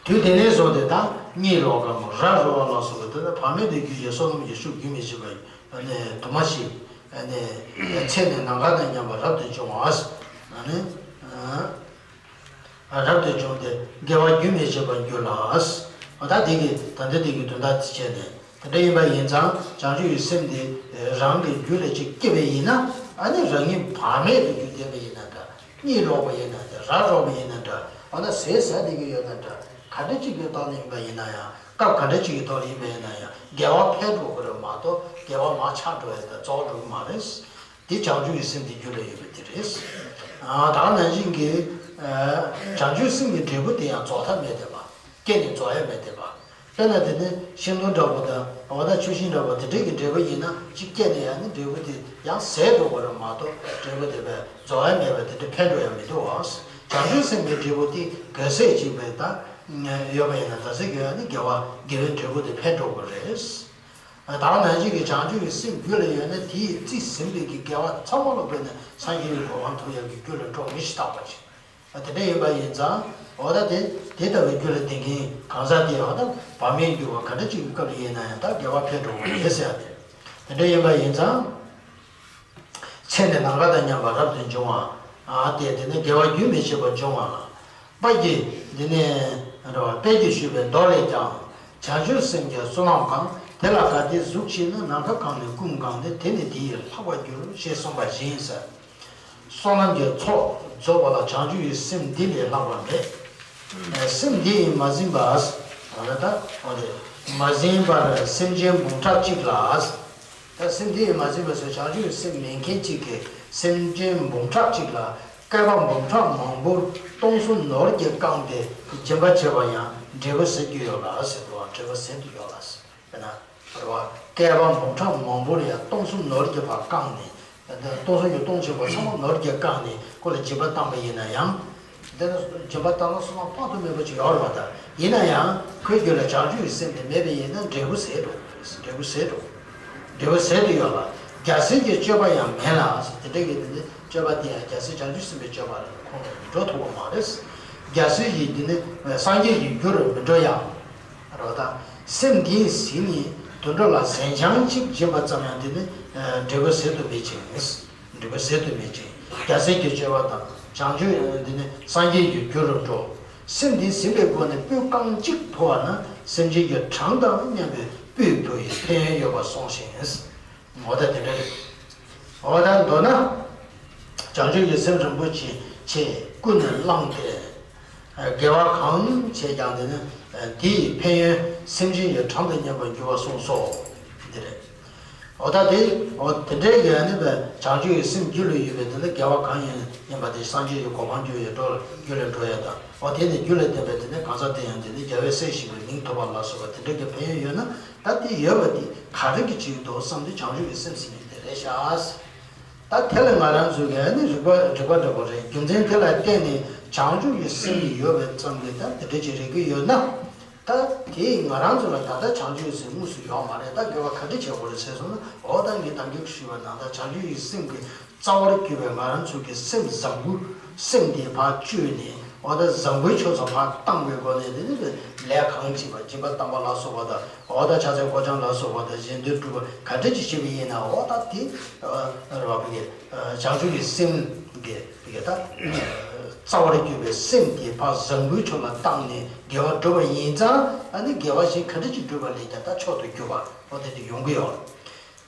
དུས་དེ་ནས་བཟུང་སྟེ་ད་གཉིད་ལོག་གམ་ར་རོ་བ་ལ་སོགས་པ་དེ་ལ་བག་མེད་དུ་གྱུར་ཡོད་བསོད་ནམས་ཀྱི་ཤུགས་རྒྱུན་མི་འཆད་པ་ནས་དུ་མ་ཞིག་ནས་ཚེ་ནས་ནམ་མཁའ་དང་མཉམ་པར་རབ་ཏུ་འབྱུང་བ་ནས་རབ་ཏུ་བྱུང་སྟེ་དགེ་བ་རྒྱུན་མི་འཆད་པར་འགྱུར་ལ། ད་དེ་གི་ད་ལྟ་དེ་གི་དོན་དག་དེ་བྱས་ནས་དེ་འདྲ་ཡིན་པ་ཡིན་ཙང་བྱང་ཆུབ་ཀྱི་སེམས་དེ་རང་གི་རྒྱུད་ལ་ཅིག་སྐྱེས་པ་ཡིན་ན་ཨ་ནི་རང་ཉིད་བག་མེད་དུ་གྱུར་བསྡད་པ་ཡིན་ན་འདྲ། གཉིད་ལོག་པ་ཡིན་ན་འདྲ། ར་རོ་པ་ཡིན་ན་འདྲ། འོ་ན་ཟས་ཟ་བསྡད་ཀྱི་ཡོད་ན་འདྲ། ག་འདྲ་ཅིག་གི་ཐོག་ལ་ཡིན་པ་ཡིན་ན་ཡང་། སྐབས་ག་འདྲ་ཅིག་གི་ཐོག་ལ་ཡིན་པ་ཡིན་ན་ཡང་དགེ་བ་འཕེལ་འགྲོ་གི་རེད་མ་གཏོགས་དགེ་བ་མར་ཆག་འགྲོ་ཡ་དང་རྫོགས་འགྲོ་གི་མ་རེད། འདི་བྱང་ཆུབ་ཀྱི་སེམས་དེ་རྒྱུད་ལ་ཡོད་པ་དེ་རེད། ཨ། ད་ག་ནང་བཞིན་གྱི། ཨ། བྱང་ཆུབ་སེམས་ཀྱི་འབྲས་བུ་དེ་ཡང་རྫོགས་ཐབས་མེད་བསྡད་པ། སྐྱེས་ནས་རྫོགས་ཡ་མེད་བསྡད་པ། དཔེར་ན་དེ་ནི་ཤིང་སྡོང་འདྲ་པོ་དང་འོ་ན་ཆུ་ཤིང་འདྲ་པོ་དེ་འདྲས་ཀྱི་འབྲས་བུ་ཡིན་ན་གཅིག་སྐྱེས་ནས་ཡང་ནི་འབྲས་བུ་དེ་ཡང་ཟད་འགྲོ་བ་རེད་མ་གཏོགས་འབྲས་བུ་དེ་བས་རྫོགས་ཡ་མེད་པ་དེ་འདྲ་འཕེལ་འགྲོ་ཡ་མི་འདུག་བ། བྱང་ཆུབ་སེམས་ཀྱི་འབྲས་བུ་དེ་ག་ཚད་ཅིག་བས་ད་ཡོད་པ་ཡིན་ན་ད་ཚད་ཀྱི་ཡང་ནི་དགེ་བ་དགེ་བའི་འབྲས་བུ་དེ་འཕེལ་འགྲོ་གི་རེད། ད་ག་ནང་བཞིན་གྱི་བྱང་ཆུབ་ཀྱི་སེམས་རྒྱུད་ལ་ཡོད་ན་དེས་རྩིས་ཟིན་པའི་གི་དགེ་བ་ཚང་མ་ལ་བརྟེན་ནས་སངས་རྒྱས་ཀྱི་གོ་འཕང་ཐོབ་ཡག་གི་རྒྱུ་ལ་འགྲོ་མི་ཞིག་རྟག་པ་ཅིག་དེ་འདྲ་ཡིན་པ་ཡིན་ཙང་། འོ་ད་དེ་དེ་ལྟ་བུའི་རྒྱུད་ལ་ལྡན་མཁན་གང་ཟག་དེ་འོ་ད་བག་མེད་འགྱུར་བ་ག་འདྲ་ཅིག་གི་སྐབས་ལ་ཡིན་ན་ཡང་ད་དགེ་བ་འཕེལ་འགྲོ་བ་རེད་ཟེར་ཡ་དེ། དེ་འདྲ་ཡིན་པ་ཡིན་ཙང་། ཚེ་འདི་ནམ་མཁའ་དང་མཉམ་པར་རབ་ཏུ་འབྱུང་བ། ཨ་སྟེ་དེ་ནི་དགེ་བ་རྒྱུན་མི་འཆད་པར་འབྱུང་བ་ལ། དཔལ་གྱི་འདི་ནི་རེད་བ། དཔལ་གྱིས་ཞུས་པའི་མདོ་ལས་ཀྱང་། བྱང་ཆུབ་སེམས་ཀྱི་བསོད་ནམས་གང་། དེ་ལ་ག་དེ་གཟུགས་མཆིས་ན། ནམ་མཁའ་གང་ནས་ཀུན་གང་ནས། དེ་ནི་དེ་ཡིས་ལྷག་པར་འགྱུར། ཞེས་གསུངས་པ་བཞིན་ཟེར། བསོད་ནམས་ཀྱི་ཚོགས་རྫོགས་པ་ལ་བྱང་ཆུབ་ཀྱི་སེམས་འདི་ལས་ལྷག་པ་མེད། སེམས་འདི་ཡིས་མ་ཟིན་པ། འོ་ན་ད་འོ་རེད། མ་ཟིན་པར་སེམས་ཅན་འབུམ་ཕྲག་གཅིག་ལ། ད་སེམས་འདི་ཡིས་མ་ཟིན་པ་ཟེར་བྱང་ཆུབ་ཀྱི་སེམས་མེད་མཁན་གཅིག་གིས་སེམས་ཅན་འབུམ་ཕྲག་གཅིག་ལ་བསྐལ་པ་འབུམ་ཕྲག་མང་པོར་སྟོང་གསུམ་ནོར་གྱིས་བཀང་སྟེ་སྦྱིན་པ་བྱས་པ་ཡང་འབྲས་བུ་ཟད་ཀྱི་ཡོད་ལ་ཟེར་དུས་འབྲས་བུ་ཟད་དུ་ཡོད་ལ་ཟེར། དཔེར་ན། རེད་བ། བསྐལ་པ་འབུམ་ཕྲག་མང་པོར་ཡང་སྟོང་གསུམ་ནོར་གྱིས་ཕར་བཀང་ནས། སྟོང་གསུམ་གྱི་སྟོང་ཆེན་པོ་ཚང་མ་ནོར་གྱིས་བཀང་ནས་ཁོ་ལ་སྦྱིན་པ་བཏང་པ་ཡིན་ན་ཡང་། འདི་ནི་སྦྱིན་པ་བཏང་ན་བསོད་ནམས་དཔག་ཏུ་མེད་པ་ཅིག་ཡོད་རེད་བ། ད་ཡིན་ན་ཡང་ཁོའི་རྒྱུད་ལ་བྱང་ཆུབ་ཀྱི་སེམས་དེ་མེད་པ་ཡིན་ན་འབྲས་བུ་ཟད་འགྲོ་གི་རེད། འབྲས་བུ་ཟད་འགྲོ། འབྲས་བུ་ཟད་དུ་ཡོད་ལ། རྒྱལ་སྲས་ཀྱི་སྤྱོད་པ་ཡང་མེད་ལ། དེ་འདྲ་གི་དེ་ནི་སྤྱོད་པ་དེ་ཡང་རྒྱལ་སྲས་བྱང་ཆུབ་སེམས་དཔའི་སྤྱོད་པ་ལ་ཁོང་ལ་འགྲོ་ཐུབ་པ་མ་རེད། རྒྱལ་སྲས་ཀྱི་དེ་ནི་སངས་རྒྱས་ཀྱི་རྒྱུ་རུ་མི་འགྲོ་ཡང་། རོ་ད། སེམས་འདིའི་ཟིན་ནས་དུད་འགྲོ་ལ་ཟན་ཆང་གཅིག་སྦྱིན་པ་ཙམ་ཡང་འདི་ནི་འབྲས་བུ་ཟད་དུ་མེད་ཅིང་། འབྲས་བུ་ཟད་དུ་མེད་ཅིང་། རྒྱལ་སྲས་ཀྱི་སྤྱོད་པ་དང་བྱང་ཆུབ་འདི་ནི་སངས་རྒྱས་ཀྱི་རྒྱུ་རུ་འགྲོ། སེམས་འདི་ཟིན་པའི་སྒོ་ནས་སྤོས་རྐང་གཅིག་ཕུལ་བ་ན་སེམས་ཅན་གྱི་གྲངས་དང་མཉམ་པའི་སྤོས་ཕུལ་བའི་ཕན་ཡོན་ཡོད་པར་གསུངས་ཤིང་། འོ་ད་དེ་འདྲ་རེད། འོ་ད་མདོར་ན། བྱང་ཆུབ་ཀྱི་སེམས་རིན་པོ་ཆེ་ཆེ་ཀུན་ནས་བསླངས་ཏེ། དགེ་བ་གང་བྱས་ཀྱང་དེ་ནི་དེ་ཡི་ཕན་ཡོན་སེམས་ཅན་གྱི་གྲངས་དང་མཉམ་པར་འགྱུར་བར་གསུངས་སོ། འདི་རེད། འོ་ད་དེ། འོ་དེ་འདྲའི་གི་ནི་བྱང་ཆུབ་ཀྱི་སེམས་རྒྱུད་ལ་ཡོད་པའི་དེ་ནི་དགེ་བ་གང་ཡིན་ཡིན་པ་དེ་སངས་རྒྱས་ཀྱི་གོ་འཕང་འགྱུར་བའི་འགྲོ་རྒྱུ་ལ་འགྲོ་ཡ་དང་། འོ་དེ་ནི་རྒྱུ་ལ་བརྟེན་པའི་དེ་ནི་གང་ཟག་དེ་ཡང་དེ་ནི་རྒྱལ་བའི་སྲས་ཞེས་པའི་མིང་ཐོབ་པ་ལ་སོགས་པ་དེ་འདྲའི་གི་ཕན་ཡོན་ཡོད་ན། ད་དེ་ཡོད་པ་དེ་ག་རེ་གི་ཅིག་འདུག་བསམ་དུས་བྱང་ཆུབ་ཀྱི་སེམས་ཟེར་ནི་དེ་རེད་ཤག་ད་དེ་ལ་ང་རང་ཚོ་གིས་ནི་རིག་པ་རིག་པ་འདྲ་པོ་རེད། རྒྱུ་མཚན་དེ་ལ་བརྟེན་ནས་བྱང་ཆུབ་ཀྱི་སེམས་ཡོད་པའི་ཙམ་གྱིས་ད་དེ་འདྲ་ཅིག་རེག་གི་ཡོད་ན། ད་དེས་ང་རང་ཚོ་ལ་ད་ལྟ་བྱང་ཆུབ་ཀྱི་སེམས་དངོས་སུ་ཡོད་མ་རེད། ད་དགེ་བ་ག་འདྲ་བྱེད་དགོས་རེད་ཟེར་སོང་ན། འོ་ད་ངས་ད་གིན་ཞུས་པ་ནང་ལྟར་བྱང་ཆུབ་ཀྱི་སེམས་ཀྱི་རྩ་བར་གྱུར་པའི་ང་རང་ཚོ་གི་སེམས་བཟང་པོ། སེམས་དེ་ཕར་བཅོས་ནས། འོ་ད་བཟང་པོའི་ཕྱོགས་སུ་ཕར་བཏང་བའི་སྒོ་ནས་དེ་ནི་ལས་གང་བྱེད་པ། སྦྱིན་པ་བཏང་བ་ལ་སོགས་པ་དང་། འོ་ད་ཕྱག་འཚལ་སྐོར་སྦྱང་ལ་སོགས་པ་དང་། གཞན་དོན་སྒྲུབ་པ་ག་འདྲ་ཅིག་བྱེད་པ་ཡིན་ན། འོ་ད་དེ་རེད་པ། བྱང་ཆུབ་ཀྱི་སེམས་ཀྱི་ད་རྩ་བར་གྱུར་པའི་སེམས་དེ་ཕར་བཟང་པོའི་ཕྱོགས་ལ་བཏང་ནས་དགེ་བ་སྒྲུབ་པ་ཡིན་ཙང་། ཨ་ནི་དགེ་བ་གཞན་ག་འདྲ་ཅིག་སྒྲུབ་པ་ལས་ཀྱང་ད་མཆོག་ཏུ་གྱུར་པ། འོ་དེ་དེ་ཡོང་གི་ཡོད།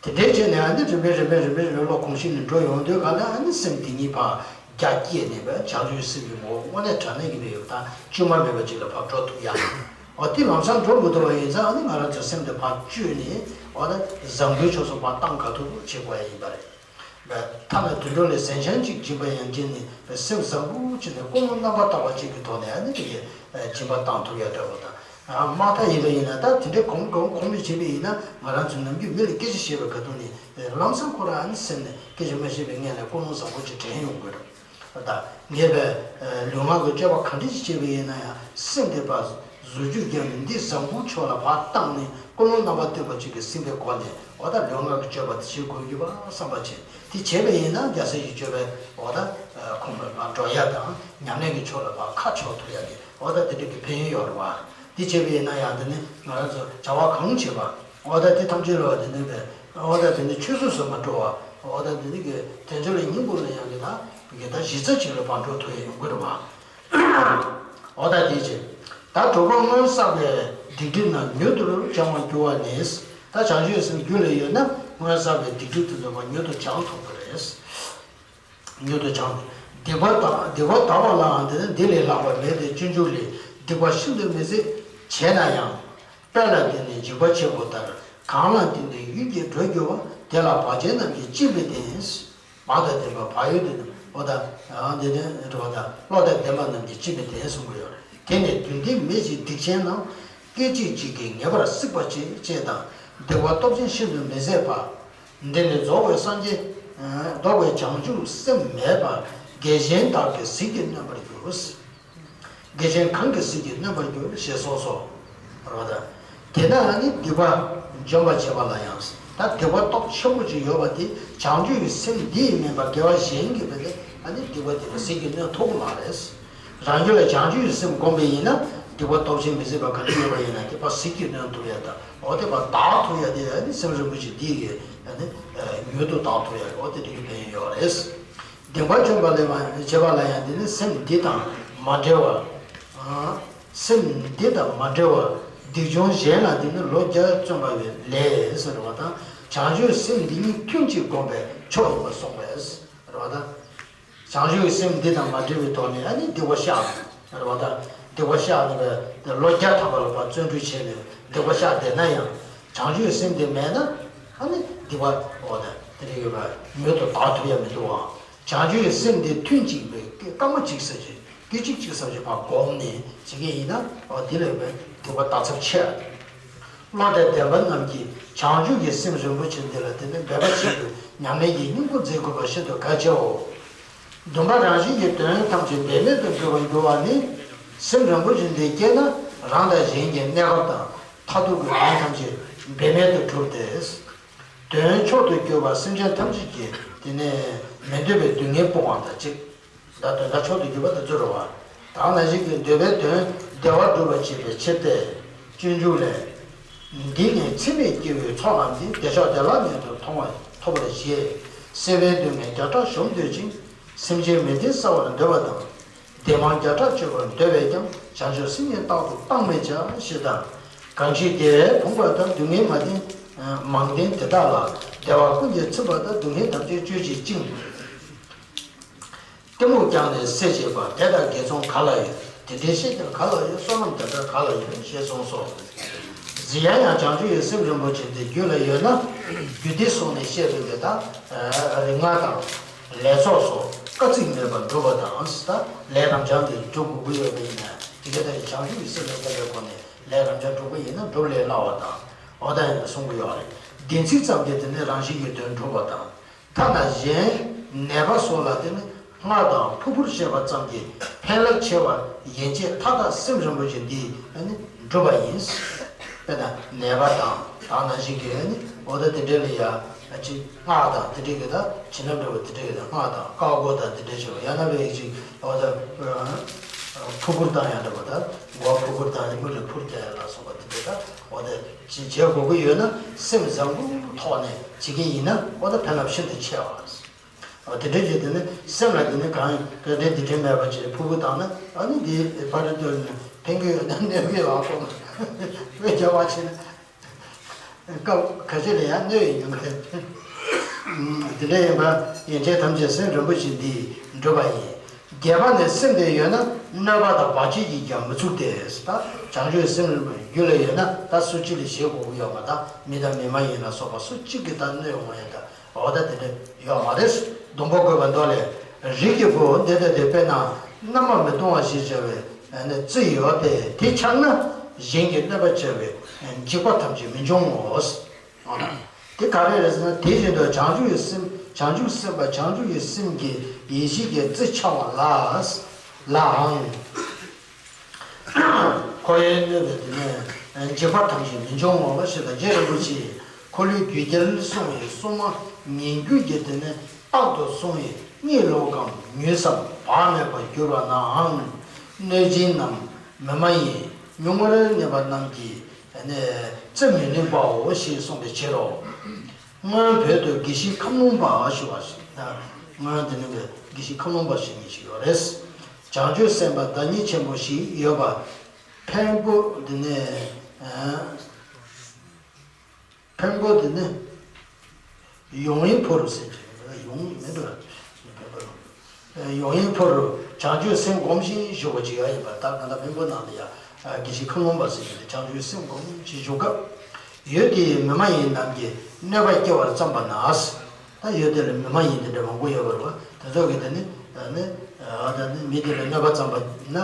དེ་འདྲའི་བྱས་ནས་ཨ་ནི་རིམ་པས་རིམ་པས་རིམ་པས་རིམ་པས་བློ་གོམས་གཤིས་ནས་འགྲོ་ཡོང་དུས་ག་ལ། ཨ་ནི་སེམས་དེ་ཉིད་ཕར་རྒྱ་བསྐྱེད་ནས་བྱང་ཆུབ་སེམས་ཀྱི་ངོ་བོ་དངོས་གནས་དྲང་གནས་ཀྱི་མེད་པ་དང་། བཅོས་མ་མེད་པ་ཅིག་ལ་ཕར་འགྲོ་ཐུབ་ཡ། འོ་དེ་ལམ་སང་འགྲོ་མི་ཐུབ་པ་ཡིན་ཙང་། ཨ་ནི་ང་རང་ཚོའི་སེམས་དེ་ཕར་བཅོས་ནས། འོ་ད་བཟང་པོའི་ཕྱོགས་སུ་ཕར་བཏང་ག་ཐུབ་བྱེད་དགོས་ཡ་ཡིན་པ་རེད། ཐ་ན་དུད་འགྲོ་ལ་ཟན་ཆང་གཅིག་སྦྱིན་པ་ཡང་བྱས་ནས་སེམས་བཟང་པོ་བྱས་ནས་ཀུན་སློང་རྣམ་པར་དག་པ་ཅིག་གི་ཐོག་ནས་ཨ་ནི་དེ་གའི་སྦྱིན་པ་བཏང་ཐུབ་ཡ་འདྲ་པོ་དང་། དམག་ཐག་ཡིན་པ་ཡིན་ན། ད་དེ་འདྲའི་གོམས་གོམས་གོམས་པ་བྱས་པ་ཡིན་ན། ང་རང་ཚོ་ནམ་རྒྱུན་མི་ལ་སྐད་ཆ་བཤད་པའི་ཁ་ཐུག་ནས་ལམ་སང་ཁོ་རང་ཨ་ནི་སེམས་ནས་སྐད་ཆ་མ་བཤད་པའི་སྔོན་ལ་ཀུན་སློང་བཟང་པོ་ཅིག་དྲན་ཡོང་དགོས་རེད། ད་ངས་པའི་ལུས་ངག་གི་སྤྱོད་པ་ག་འདྲ་ཞིག་བྱས་པ་ཡིན་ན་ཡང་། སེམས་དེ་ཕར་བཟོ་བཅོས་བརྒྱབ་ནས་འདི་བཟང་པོའི་ཕྱོགས་ལ་ཕར་བཏང་ནས། ཀུན་སློང་རྣམ་པར་དག་པ་ཅིག་གིས་ཟིན་པའི་སྒོ་ནས། འོ་ད་ལུས་ངག་གི་སྤྱོད་པ་དེ་བྱེད་དགོས་ཀྱི་པ་བསམ་པ་བྱས། དེ་བྱས་པ་ཡིན་ན་རྒྱལ་སྲས་ཀྱི་སྤྱོད་པའི། འོ་ད་ཁོང་ལ་ཕར་འགྲོ་ཡ་དང་། ཉམས་ལེན་གྱི་ཕྱོགས་ལ་ཕར་ཁ་ཕྱོགས་ཐུབ་ཡ་དེ། འོ་ད་དེ་འདྲ་གི་ཕན་ཡོན་ཡོད་རེད་པ། དེ་བྱས་པ་ཡིན་ན་ཡང་། དེ་ནི་ང་རང་ཚོ་བྱ་བ་གང་བྱེད་པ། འོ་ད་དེ་ཐམས་ཅད་ལ་དེ་ནི་པའི། འོ་ད་དེ་ནི་ཆུད་ཟོས་སུ་མ་འགྲོ་བ། འོ་ད་དེ་ནི་གི་དེ་ཚོ་ལ་ཉིན་གུང་ལ་ཡང་གི་ད་གི་ད་གཞི་རྩ་ཅིག་ལ་ཕར་འགྲོ་ཐུབ་ཡ་ཡོང་གི་རེད་པ། འོ་ད་དེ་བྱས། ད་དྲུག་པ་སྔོན་བསགས་པའི་སྡིག་སྒྲིབ་རྣམས་མྱུར་དུ་སྦྱང་བར་འགྱུར་བ་ནི། ད་བྱང་ཆུབ་སེམས་རྒྱུད་ལ་ཡོད་ན། སྔོན་བསགས་པའི་སྡིག་སྒྲིབ་དེ་ཚོ་ཕར་མྱུར་དུ་སྦྱང་ཐུབ་ཀྱི་རེད། མྱུར་དུ་སྦྱང་། སྡིག་པ་དག་སྡིག་པ་དག་པ་ལའང་དེ་ནི་འདི་ལས་ལྷག་པ་མེད་དེ། སྤྱོད་འཇུག་ལས། སྡིག་པ་ཤིན་ཏུ་མི་བཟད་བྱས་ན་ཡང་། དཔེ་ལ་བརྟེན་ནས་འཇིགས་པ་བྱེད་པོ་ལྟར། གང་ལ་བརྟེན་ནས་གཡུལ་གྱིས་སྒྲོལ་འགྱུར་བ། དེ་ལ་བག་ཅན་རྣམས་ཀྱིས་ཅིས་མི་བརྟེན། བག་དང་ལྡན་པ། བག་ཡོད་དེ་ནི། འོ་ད་འདི་ནི་འགྲོ་བ་དང་། བློ་དང་ལྡན་པ་རྣམས་ཀྱིས་ཅིས་མི་བརྟེན་གསུང་གི་ཡོད་རེད། དེ་ནི་དུས་མཐའི་མེ་བཞིན་སྡིག་ཆེན་རྣམས། སྐད་ཅིག་གཅིག་གིས་ངེས་པར་གསིག་པར་བྱེད། ཅེས་དང་། སྡིག་པ་སྟོབས་ཆེན་ཤིན་ཏུ་མི་བཟད་པ། འདི་ནི་རྫོགས་པའི་སངས་རྒྱས། ཨ་རྫོགས་པའི་བྱང་ཆུབ་སེམས་མེད་པ། དགེ་གཞན་དག་གི་ཟིལ་གྱིས་གནོན་པར་འགྱུར། དགེ་གཞན་གང་གིས་ཟིལ་གྱིས་གནོན་པར་འགྱུར་ཞེས་གསུངས་སོ། རེད་པ། དེ་ན་ཨ་ནི་སྡིག་པ་འཇོམས་པར་བྱེད་པ་ལ་ཡང་། ད་སྡིག་པ་སྟོབས་ཆེན་པོ་ཅིག་ཡོད་པ་དེ། བྱང་ཆུབ་ཀྱི་སེམས་འདི་ཡིས་མིན་པ་དགེ་བ་གཞན་གྱིས་བས་ཏེ་ཨ་ནི་སྡིག་པ་དེ་ལ་ཟིལ་གྱིས་གནོན་ཐུབ་ཀྱི་མ་རེད། རང་རྒྱུད་ལ་བྱང་ཆུབ་ཀྱི་སེམས་བསྒོམས་པ་ཡིན་ན། སྡིག་པ་སྟོབས་ཆེན་མི་བཟད་པ་ག་འདྲ་ཡོད་པ་ཡིན་ན། དེ་ཕར་ཟིལ་གྱིས་གནོན་ཐུབ་ཡ་དང་། འོ་དེ་ཕར་དག་ཐུབ་ཡ་དེ། ཨ་ནི་སེམས་རིན་པོ་ཆེ་འདི་ཡིས་ཨ་ནི་མྱུར་དུ་དག་ཐུབ་ཡ། འོ་དེ་འདྲ་གི་ཕན་ཡོན་ཡོད་རེད། སྡིག་པ་འཇོམས་པ་ལ་ཡང་བྱེད་པ་ལ་ཡང་། དེ་ནི་སེམས་འདི་དང་མ་བྲལ་བར། ཨ་སེམས་འདི་དང་མ་བྲལ་བར། སྡིག་སྦྱོང་གཞན་ལ་དེ་ནི་ལོ་བརྒྱ་བརྩོན་པ་བས་ལེགས་ཟེར་བ་དང་། བྱང་ཆུབ་སེམས་འདི་ཉིད་ཐུན་གཅིག་བསྒོམས་པས་མཆོག་ཡིན་པར་གསུངས་པས་ཟེར་བ་དང་། བྱང་ཆུབ་ཀྱི་སེམས་འདི་དང་མ་བྲལ་བའི་ཐོག་ནས་ཨ་ནི་སྡིག་པ་བཤགས་ནས། རེད་པ། ད་སྡིག་པ་བཤགས་ནས་པའི་ལོ་བརྒྱ་ཐམ་པ་ལ་ཕར་བརྩོན་འགྲུས་བྱས་ནས་སྡིག་པ་བཤགས་བསྡད་ན་ཡང་། བྱང་ཆུབ་ཀྱི་སེམས་དེ་མེད་ན། ཨ་ནི་སྡིག་པ། འོ་ད་དེ་འདྲ་ཡོད་པ་མྱུར་དུ་དག་ཐུབ་ཡ་མི་འདུག་བ། བྱང་ཆུབ་ཀྱི་སེམས་དེ་ཐུན་གཅིག་པའི་སྐར་མ་གཅིག་ཙམ་ཞིག་སྐད་ཅིག་གཅིག་ཙམ་ཞིག་ཕར་བསྒོམས་ནས་བྱེད་མཁན་ཡིན་ན། འོ་དེ་ལས་པའི་སྡིག་པ་དག་ཚབས་ཆེ། བློ་དང་ལྡན་པ་རྣམས་ཀྱིས་བྱང་ཆུབ་ཀྱི་སེམས་རིན་པོ་ཆེ་འདི་ལ་དེ་ནི་འབད་པ་ཆེན་པོས་ཉམས་ལེན་གྱི་སྙིང་པོ་མཛད་དགོས་པ་ཤིན་ཏུ་གལ་ཆེའོ། སྡོམ་པ་རང་བཞིན་གྱིས་དོན་ཐམས་ཅད་འབད་མེད་དུ་འགྲུབ་པར་འགྱུར་བ་ནི། སེམས་རིན་པོ་ཆེ་འདི་སྐྱེས་ན་རང་དང་གཞན་གྱི་གནས་སྐབས་དང་མཐར་ཐུག་གི་དོན་ཐམས་ཅད་འབད་མེད་དུ་གྲུབ་སྟེ། དོན་མཆོག་ཏུ་གྱུར་པ་སེམས་ཅན་ཐམས་ཅད་ཀྱི་དེ་ནས་མི་འདོད་པའི་སྡུག་བསྔལ་སྤོང་བ་དང་གཅིག་ད་དོན་དག་མཆོག་ཏུ་གྱུར་པ་དེ་ཚོ་རེད་བ། དེ་ནང་བཞིན་གྱི་འདོད་པའི་དོན་བདེ་བ་སྒྲུབ་པར་བྱེད་པའི་ཕྱིར་ཏེ། སྤྱོད་འཇུག་ལས། འདི་ནི་འཚེ་མེད་སྐྱེ་བོའི་ཚོགས་རྣམས་ཏེ། བདེ་མཆོག་བདེ་བླག་ཉིད་དུ་མཐོང་བ་ཐོབ་པར་བཞེད། སྲེད་པའི་སྡུག་བསྔལ་བརྒྱ་ཕྲག་གཞོམ་འདོད་ཅིང་། སེམས་ཅན་མི་བདེ་བསལ་བར་འདོད་པ་དང་། བདེ་མང་བརྒྱ་ཕྲག་སྤྱོད་པར་འདོད་པས་ཀྱང་། བྱང་ཆུབ་སེམས་ཉིད་རྟག་ཏུ་གཏང་མི་བྱ། ཞེས་དང་། གང་ཞིག་བདེ་བས་ཕོངས་པ་དང་། སྡུག་བསྔལ་མ་བདེན་ མང་ལྡན་དེ་དག་ལ། བདེ་བ་ཀུན་གྱིས་ཚིམ་པ་དང་། སྡུག་བསྔལ་ཐམས་ཅད་གཅོད་བྱེད་ཅིང་། གཏི་མུག་ཀྱང་ནི་སེལ་བྱེད་པ། དེ་དག་དགེ་ཚོགས་ག་ལ་ཡོད། དེ་འདྲའི་སེམས་ཀྱང་ག་ལ་ཡོད། བསོད་ནམས་དེ་འདྲ་ག་ལ་ཡོད། ཞེས་གསུངས་སོ། གཞན་ཡང་བྱང་ཆུབ་ཀྱི་སེམས་རིན་པོ་ཆེ་འདི་རྒྱུད་ལ་ཡོད་ན། རྒྱུད་སྡེ་གསུངས་ནས་བཤད་པའི་དེ་དག་རིག་སྔགས་དང་། ལས་ཚོགས་སོགས་སྐབས་ཚིག་མེད་པར་འགྲུབ་པ་དང་། ད་ལས་རབ་འབྱམས་དེ་འགྲུབ་དགོས་ཀྱི་ཡོད་པ་ཡིན་ན། དེ་ག་ད་བྱང་ཆུབ་ཀྱི་སེམས་ལ་བརྟེན་པའི་སྒོ་ནས་ལས་རབ་འབྱམས་སྒྲུབ་པ་ཡིན་ན་སྒྲུབ་ལས་སླ་བ་དང་། འོ་ད་ཡིན་གསུང་གི་ཡོད་རེད། བདེན་ཚིག་ཙམ་གྱིས་དེ་ནི་རང་བཞིན་གྱིས་དོན་འགྲུབ་པ་དང་། ཐ་ན་གཞན་ནད་པ་སོགས་ལ་དེ་ནི་སྔགས་དང་ཕུར་བུར་བཤད་པ་ཙམ་གྱིས་ཕན་རླབས་ཆེ་བ་ཡན་ཆད་མཐའ་དག་སེམས་རིན་པོ་ཆེ་འདིས་ནི་འགྲུབ་པ་ཡིན། དཔེར་ན་ནད་པ་དང་དེ་ནང་བཞིན་གྱི་ནི་འོ་ད་དེ་འདྲ་ལ་ཡ་ཅིག་སྔགས་དང་དེ་འདྲ་གི་ད་བྱིན་རླབས་འགྲོ་བ་དེ་འདྲ་གི་ད་སྔགས་དང་བཀའ་བསྒོ་དང་དེ་འདྲ་བྱེད་པ། ཡང་ན་བས་ཅིག་འོ་ད་ཕུར་བུར་བཏང་ཡང་འདྲ་བ། ད་མགོ་ཕུར་བུར་བཏང་ནས་མིག་ལ་ཕུར་བལྟས་ལ་སོགས་པ་དེ་འདྲ་ད་འོ་ད་ཅིག་བྱེད་དགོས་ཀྱི་ཡོད་ན་སེམས་བཟང་པོའི་ཐོག་ནས་བྱེད་ཀྱི་ཡིན་ན་འོ་ད་ཕན་རླབས་ཤིན་ཏུ་ཆེ་བ། འོ་དེ་འདྲ་བྱས་དེ་ནི་སེམས་ལ་དེ་ནི་གང་ག་འདྲའི་དེ་འདྲའི་མེད་པ་བྱས་ཕུར་བུ་བཏང་ན། ཨ་ནི་དེ་ཕར་གཏོར་ནས་ཕན་གྱི་ཡོད་ན་གནོད་ཀྱི་ཡོད་པ་ཁོ་ན་དཔེ་རྒྱག་པ་བྱས་ན་སྐབས་ག་ཅི་ལ་ཡང་གནོད་ཡོང་གི་རེད། དེ་འདྲ་ཡིན་པ་ཡན་ཆད་ཐམས་ཅད་སེམས་རིན་པོ་ཆེ་འདིས་འགྲུབ་པ་ཡིན། རྒྱས་པ་ནི་སེམས་དེ་ཡོད་ན་གནོད་པ་དང་བར་ཆད་ཀྱིས་ཀྱང་མི་ཚུགས་ཏེ། ད་བྱང་ཆུབ་སེམས་རྒྱུད་ལ་ཡོད་ན་ད་སུ་གཅིག་ལ་བྱེད་དགོས་ཀྱི་ཡོད་མ་ད། མི་དང་མི་མ་ཡིན་ལ་སོགས་པ་སུ་གཅིག་གིས་ད་གནོད་ཡོང་བ་ཡིན་ད། འོ་ད་དེ་འདྲ་ཡོད་མ་རེད། སྡོང་པོ་བཀོད་པ་མདོ་ལས། རིགས་ཀྱི་བུ་འདི་ལྟ་སྟེ། དཔེར་ན་རྣམ་པར་མི་རྟོག་པ་ཞེས་བྱ་བའི་ནི་རྩི་ཡོད་པས། དེ་འཆར་ན་གཞན་གྱིས་གནོད་པར་བྱ་བའི་འཇིགས་པ་ཐམས་ཅད་མི་འབྱུང་ངོ་། འོ་ན་དེ་ག་རེ་རེད་ཟེར་ན། དེ་བཞིན་དུ་བྱང་ཆུབ་ཀྱི་སེམས། བྱང་ཆུབ་སེམས་དཔའ་བྱང་ཆུབ་ཀྱི་སེམས་ཀྱི་ཡེ་ཤེས་ཀྱི་རྩི་འཆར་བ་ལ། ལའང་། འཁོར་བའི་གནོད་པས་དེ་ནས་འཇིགས་པ་ཐམས་ཅད་མི་འབྱུང་ངོ་། ཞེས་དང་། རྗེ་རིན་པོ་ཆེས་འཁོར་ལོའི་རྒྱུད་རྒྱལ་གསུངས་པའི་སྲུང་མ་ཉེ་རྒྱུད་ཀྱི་དེ་ནས་རྟག་ཏུ་སྲུང་བའི་གཉིད་ལོག་གམ་མྱོས་སམ་བག་མེད་པར་གྱུར་པ་ནའང་། གནོད་སྦྱིན་ནམ་མི་མ་ཡིན་ཉུང་ངུར་གནས་པ་རྣམས་ཀྱིས་ནི་བརྩི་མི་ནུས་པའོ། ཞེས་གསུངས་པའི་ཕྱིར་རོ། སྔོན་བོད་དུ་དགེ་བཤེས་ཁམས་ལུང་པ་ཞུ་བ་ཞིག་ད། སྔོན་དེ་ནས་དགེ་བཤེས་ཁམས་ལུང་པ་ཞེས་མི་ཞིག་ཡོད་རེད། བྱང་ཆུབ་སེམས་དཔའ་བདག་ཉིད་ཆེན་པོ་ཞིག་ཡོད་པ། འཕན་པོ་དེ་ནས་ཨ། འཕན་པོ་དེ་ནས་ཡོང་ཡིན་ཕོ་རུ་ཟེར་གྱི་ཡོང་ཡིན་མེད་འགྲོ། ཡོང་ཡིན་ཕོ་རུ་བྱང་ཆུབ་སེམས་བསྒོམ་ཞིང་བཞུགས་པ་ཅིག་ཡོད་ཡིན་པ། ད་ག་ད་འཕན་པོ་ནང་ལ་ཡ་དགེ་བཤེས་ཁམས་ལུང་པ་ཟེར་གྱི་བྱང་ཆུབ་སེམས་བསྒོམ་ཞིང་བཞུགས་སྐབས། ཡུལ་དེའི་མི་མ་ཡིན་རྣམས་ཀྱིས་གནོད་པ་སྐྱེལ་བར་བརྩམས་པ་ན། ད་ཡུལ་དེ་ལ་མི་མ་ཡིན་དེ་འདྲ་མང་པོ་ཡོད་པ་རེད་བ། དེ་ཚོ་གིས་དེ་ནི་ནི་ཨ་ད་ནི་མི་དེ་ལ་གནོད་པ་བརྩམས་པ་ན།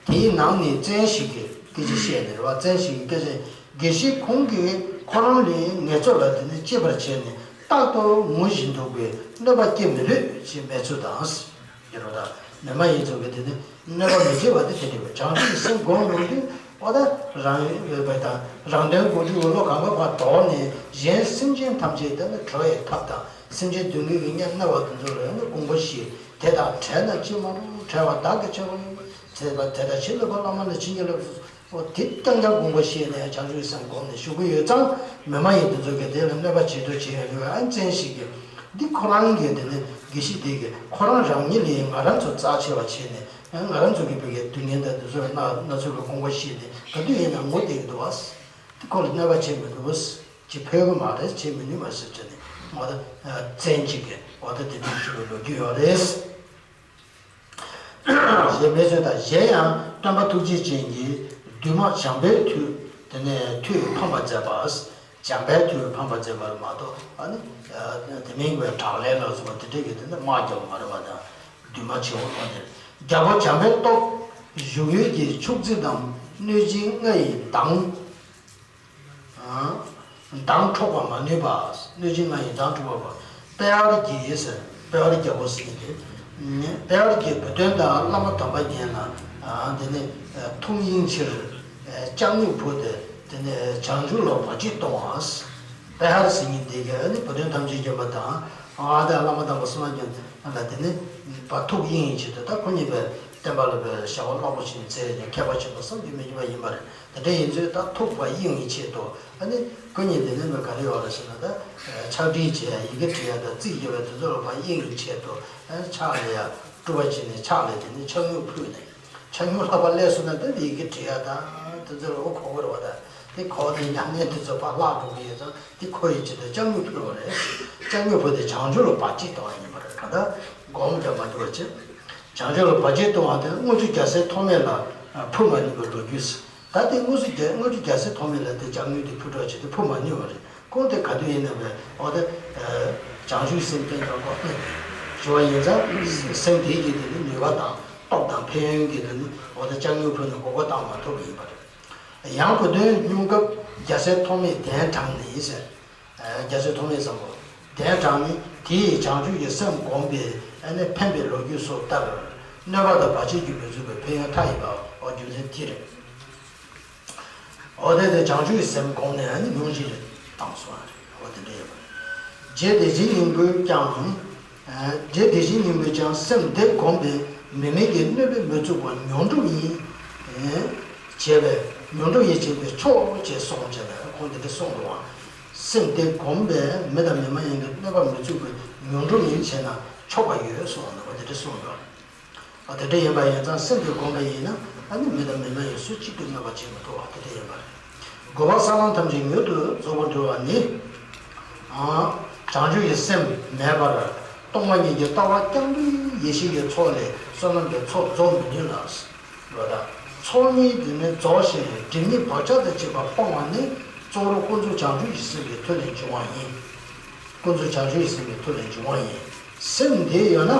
དེའི་ནང་ནས་བཙན་ཞིག་གིས་སྐད་ཆ་བཤད་ནས་རེད་བ། བཙན་ཞིག་གིས་སྐད་ཆ། དགེ་བཤེས་ཁོང་གིས་ཁོ་རང་ལས་ངེད་ཚོ་ལ་དེ་ནི་གཅེས་པར་བྱས་ནས་རྟག་ཏུ་ངུ་བཞིན་འདུག་པས་གནོད་པ་སྐྱེལ་མི་ཕོད་ཅེས་སྨྲས་ཚུལ་དང་། ཡོད་རེད་བ། ད་མི་མ་ཡིན་ཚོ་གིས་དེ་ནི་གནོད་པ་མི་བྱེད་པ་དེ་དེ་འདྲ་བའི་བྱང་ཆུབ་སེམས་སྒོམ་ཡོང་དུས། འོ་ད་རང་ཡོད་པ་དང་རང་དོན་དགུ་བཅུ་བློ་གང་བ་བར་དོར་ནས་གཞན་སེམས་ཅན་ཐམས་ཅད་དེ་ནི་གྲོལ་བའི་ཐབས་དང་། སེམས་ཅན་སྡུག་བསྔལ་གྱི་གཉེན་གནོད་པ་དེ་ཚོ་ལ་ནི་དགོངས་པ་བཞེས། དེ་དང་བྲལ་ན་ཅི་སྨོ། བྲལ་བ་བདག་གིས་ཆོད་པ་ཡིན། བྲལ་བ་དེ་དང་ཕྱིར་ལོག་པ་བླ་མ་ནི་ཕྱིན་ཅི་ལོག་པ། འོ་དེ་རྐྱང་རྐྱང་དགོངས་པ་བཞེས་ནས་བྱང་ཆུབ་སེམས་སྒོམ་ནས་བཞུགས་ཀྱི་ཡོད་ཙང་། མི་མ་ཡིན་དེ་ཚོ་གིས་དེ་ལ་གནོད་པ་བྱེད་འདོད་བྱེད་ཡོད་པའི་ཨ་བཙན་ཞིག་གིས། འདི་ཁོ་རང་གིས་དེ་ནི་དགེ་བཤེས་དེ་གིས་ཁོ་རང་རང་ཉིད་ལས་ང་རང་ཚོ་རྩ་ཆེ་བ་བྱས་ནས། ང་རང་ཚོ་གི་བོད་ཀྱི་སྡུག་བསྔལ་དང་དེ་ཚོ་ལ་སྣ་སྣ་ཚོགས་ཀྱི་དགོངས་པ་བཞེས་ནས་ག་དུས་ཡིན་ན་ངུ་བསྡད་ཀྱི་འདུག་བ། དེ་ཁོ་ལ་གནོད་པ་བྱེད་མི་འདུག་བ། ཅི་ཕོད་ཀྱི་མ་རེད། བྱེད་མི་ནུས་མ་ཟེར་བྱས་ནས་འོ་ད་བཙན་གཅིག་གིས་འོ་ད་དེ་འདྲ་ཞུ་བའི་ལོ་རྒྱུས་ཡོད་རེད། ཞེས་སྨྲས་ཚུལ་དང་། གཞན་ཡང་སྟོན་པ་ཐུགས་རྗེ་ཅན་གྱིས་བདུད་དམག་བྱམས་པའི་མཐུས་དེ་ནས་མཐུས་ཕམ་པར་མཛད་པ། བྱམས་པའི་མཐུས་ཕམ་པར་མཛད་པ་མ་གཏོགས་ཨ་ནི་དེ་མིན་པའི་དྲག་ལས་ལ་སོགས་པ་དེ་འདྲ་གི་དེ་འདྲ་དམག་རྒྱབ་པ་མ་རེད་པ། དང་བདུད་དམག་ཆེན་པོ་དེ། རྒྱལ་པོ་བྱམས་པའི་སྟོབས། བཞུགས་ཡུལ་གྱི་ཕྱུགས་རྫི་དང་གནོད་སྦྱིན་ལྔ་ཡི་མདངས། མདངས་འཕྲོག་པར་མ་ནུས་པ། གནོད་སྦྱིན་ལྔ་ཡི་མདངས་འཕྲོག་པ། པེ་ཧར་གྱི་ཟེར། པེ་ཧར་རྒྱལ་པོ་ཟེར་གྱི་རེད། པེ་ཧར་གྱིས་བུ་སྟོན་དང་བླ་མ་དམ་པ་རྒྱན་ལ་དེ་ནས་ཐུགས་གཡེང་ཕྱིར་ལྕགས་སྨྱུག་ཕུལ་ཏེ་དེ་ནས་བྱང་ཆུབ་ལ་བར་ཆད་གཏོང་བ། པེ་ཧར་ཟེར་མཁན་དེ་གིས་ནི་བུ་སྟོན་ཐམས་ཅད་མཁྱེན་པ་དང་ཨ་ད་བླ་མ་དམ་པ་སུ་མ་རྒྱན་ལ་དེ་ནས་ཐུགས་གཡེང་ཡི་ཆེད་དུ། ད་ཁོ་གཉིས་པའི་བསྟན་པ་ལ་བའི་བྱ་བ་རླབས་པོ་ཆེ་མཛད་ནས་མཁས་པ་ཆེན་པོ་བསམ་གྱིས་མི་ཁྱབ་པ་ཡིན་པ་རེད། དེ་འདྲ་ཡིན་ཚུལ་ད་ཐུགས་ཕར་གཡེང་བའི་ཆེད་དུ། ཨ་ནི་ཁོ་གཉིས་དེ་ནས་མི་ག་རེ་ཡོད་རེད་ཟེར་ན། ད་ཕྱག་བྲིས་བྱས་ཡི་གེ་བྲིས་ཡ་དང་རྩིས་རྒྱག་པའི་དུས་ཚོད་ལ་ཕར་གཡེང་བའི་ཆེད་དུ། ཨ་ནི་ཕྱག་ལ་ཡ་སྤྲུལ་པ་བྱས་ནས་ཕྱག་ལ་དེ་ནས་ཕྱག་སྨྱུག་ཕུལ་ནས། ཕྱག་སྨྱུག་ལྷག་པ་སླེབས་སོང་ན་ད་ཡི་གེ་བྲིས་ཡ་དང་དུས་ཚོད་ལ་འོ་ཁོག་པ་རེད་པ། ད་ དེ་ཁོ་དེ་ཉམས་ལེན་དེ་ཚོ་ཕར་བརླག་འགྲོ་གི་ཡོད་ཙང་དེ་ཁོ་ཡི་ཆེད་དུ་ལྕགས་སྨྱུག་ཕུལ་བ་རེད། ལྕགས་སྨྱུག་ཕུལ་ཏེ་བྱང་ཆུབ་ལ་བར་ཆད་གཏོང་བ་ཡིན་པ་རེད། གང་ལྟར་སྒོམ་རྒྱག་མ་ཐུབ་པ་བྱས། བྱང་ཆུབ་ལ་བར་ཆད་གཏོང་བ་དེ་དངོས་གྲུབ་རྒྱལ་སྲས་ཐོགས་མེད་ལ་ཕུལ་མ་ནུས་པའི་ལོ་རྒྱུས། ད་དེ་དངོས་གྲུབ་རྒྱལ་དངོས་གྲུབ་རྒྱལ་སྲས་ཐོགས་མེད་ལ་དེ་ལྕགས་སྨྱུག་དེ་ཕུལ་རོགས་བྱས་ཏེ་ཕུལ་མ་ནུས་པ་རེད། ཁོང་དེ་ག་དུས་ཡིན་ན་བས་འོ་དེ་བྱང་ཆུབ་སེམས་བསྐྱེད་ཀྱང་གོ་ཞུ་བ་ཡིན་ཙང་སེམས་དེ་གི་དེ་ནི་ནུས་པ་དང་སྟོབས་དང་ཕན་ཡོན་གྱི་དེ་ནི་འོ་དེ་ལྕགས་སྨྱུག་ཕུལ་ནས་མགོ་སྐོར་བཏང་མ་ཐུབ་པ་ཡིན་པ་རེད། ཡང་གོ་དོན་སྙུང་སྐབས་རྒྱལ་སྲས་ཐོགས་མེད་གདན་དྲངས་ནས་ཟེར། རྒྱལ་སྲས་ཐོགས་མེད་བཟང་པོ་གདན་དྲངས་ནས་དེ་ཡིས་བྱང་ཆུབ་ཀྱི་སེམས་བསྒོམས་པས་ཨ་ནི་ཕན་པའི་ལོ་རྒྱུས་སོགས་ལྟར་གནོད་པ་དང་བར་ཆད་ཀྱིས་མི་ཚུགས་པའི་ཕན་ཡོན་མཐའ་ཡས་པའོ། རྒྱུ་མཚན་དེ་རེད། འོ་དེ་དེ་བྱང་ཆུབ་ཀྱི་སེམས་བསྒོམས་ནས་ཨ་ནི་སྙུང་གཞི་རེ་བཏང་སོང་བ་རེད། འོ་དེ་འདྲ་ཡོད་པ་རེད། རྗེ་བདེ་ཆེན་སྙིང་པོས་ཀྱང་། རྗེ་བདེ་ཆེན་སྙིང་པོས་ཀྱང་སེམས་དེ་བསྒོམས་པས་མི་མིན་གྱི་གནོད་པས་མི་ཚུགས་པ་མྱོང་གྲོལ་ཡིན། བྱས་པས་མྱོང་གྲོལ་ཡིན་བྱས་པས་ཆོག་ཅེས་གསུངས་བྱས་པས་ཁོང་དེ་འདྲ་གསུངས་འདུག་བ། སེམས་དེ་བསྒོམས་པས་མི་དང་མི་མ་ཡིན་གྱི་གནོད་པ་མི་ཚུགས་པའི་མྱོང་གྲོལ་ཡིན་བྱས་ན་ཆོག་པ་ཡོད་གསུངས་འདུག་བ། དེ་འདྲ་གསུངས་འདུག་བ། ཨ་དེ་འདྲ་ཡིན་པ་ཡིན་ཙང་སེམས་དེ་བསྒོམས་པ་ཡིན་ན་ཨ་ནི་མི་དང་མི་མ་ཡིན་སུ་གཅིག་གིས་གནོད་པ་བྱེད་མི་ཐུབ་པ་དེ་འདྲ་ཡིན་པ་རེད། དགོས་པ་ས་ལམ་ཐམས་ཅད་མྱུར་དུ་རྫོགས་པར་འགྲོ་བ་ནི། བྱང་ཆུབ་ཀྱི་སེམས་མེད་པར་སྟོང་པ་ཉིད་ཀྱི་ལྟ་བ་རྐྱང་པའི་ཡེ་ཤེས་ཀྱི་ཚོགས་ལས་བསོད་ནམས་ཀྱི་ཚོགས་རྫོགས་མི་ནུས་ལ། ལོ་ད། ཚོགས་གཉིས་དེ་ནི་རྫོགས་ཤིང་སྒྲིབ་གཉིས་བག་ཆགས་དང་བཅས་པ་སྤོང་བ་ནི་གཙོ་བོར་ཀུན་རྫོབ་བྱང་ཆུབ་ཀྱི་སེམས་ཀྱི་མཐུ་ལས་འབྱུང་བ་ཡིན། ཀུན་རྫོབ་བྱང་ཆུབ་ཀྱི་སེམས་ཀྱི་མཐུ་ལས་འབྱུང་བ་ཡིན། སེམས་འདི་ཡོད་ན།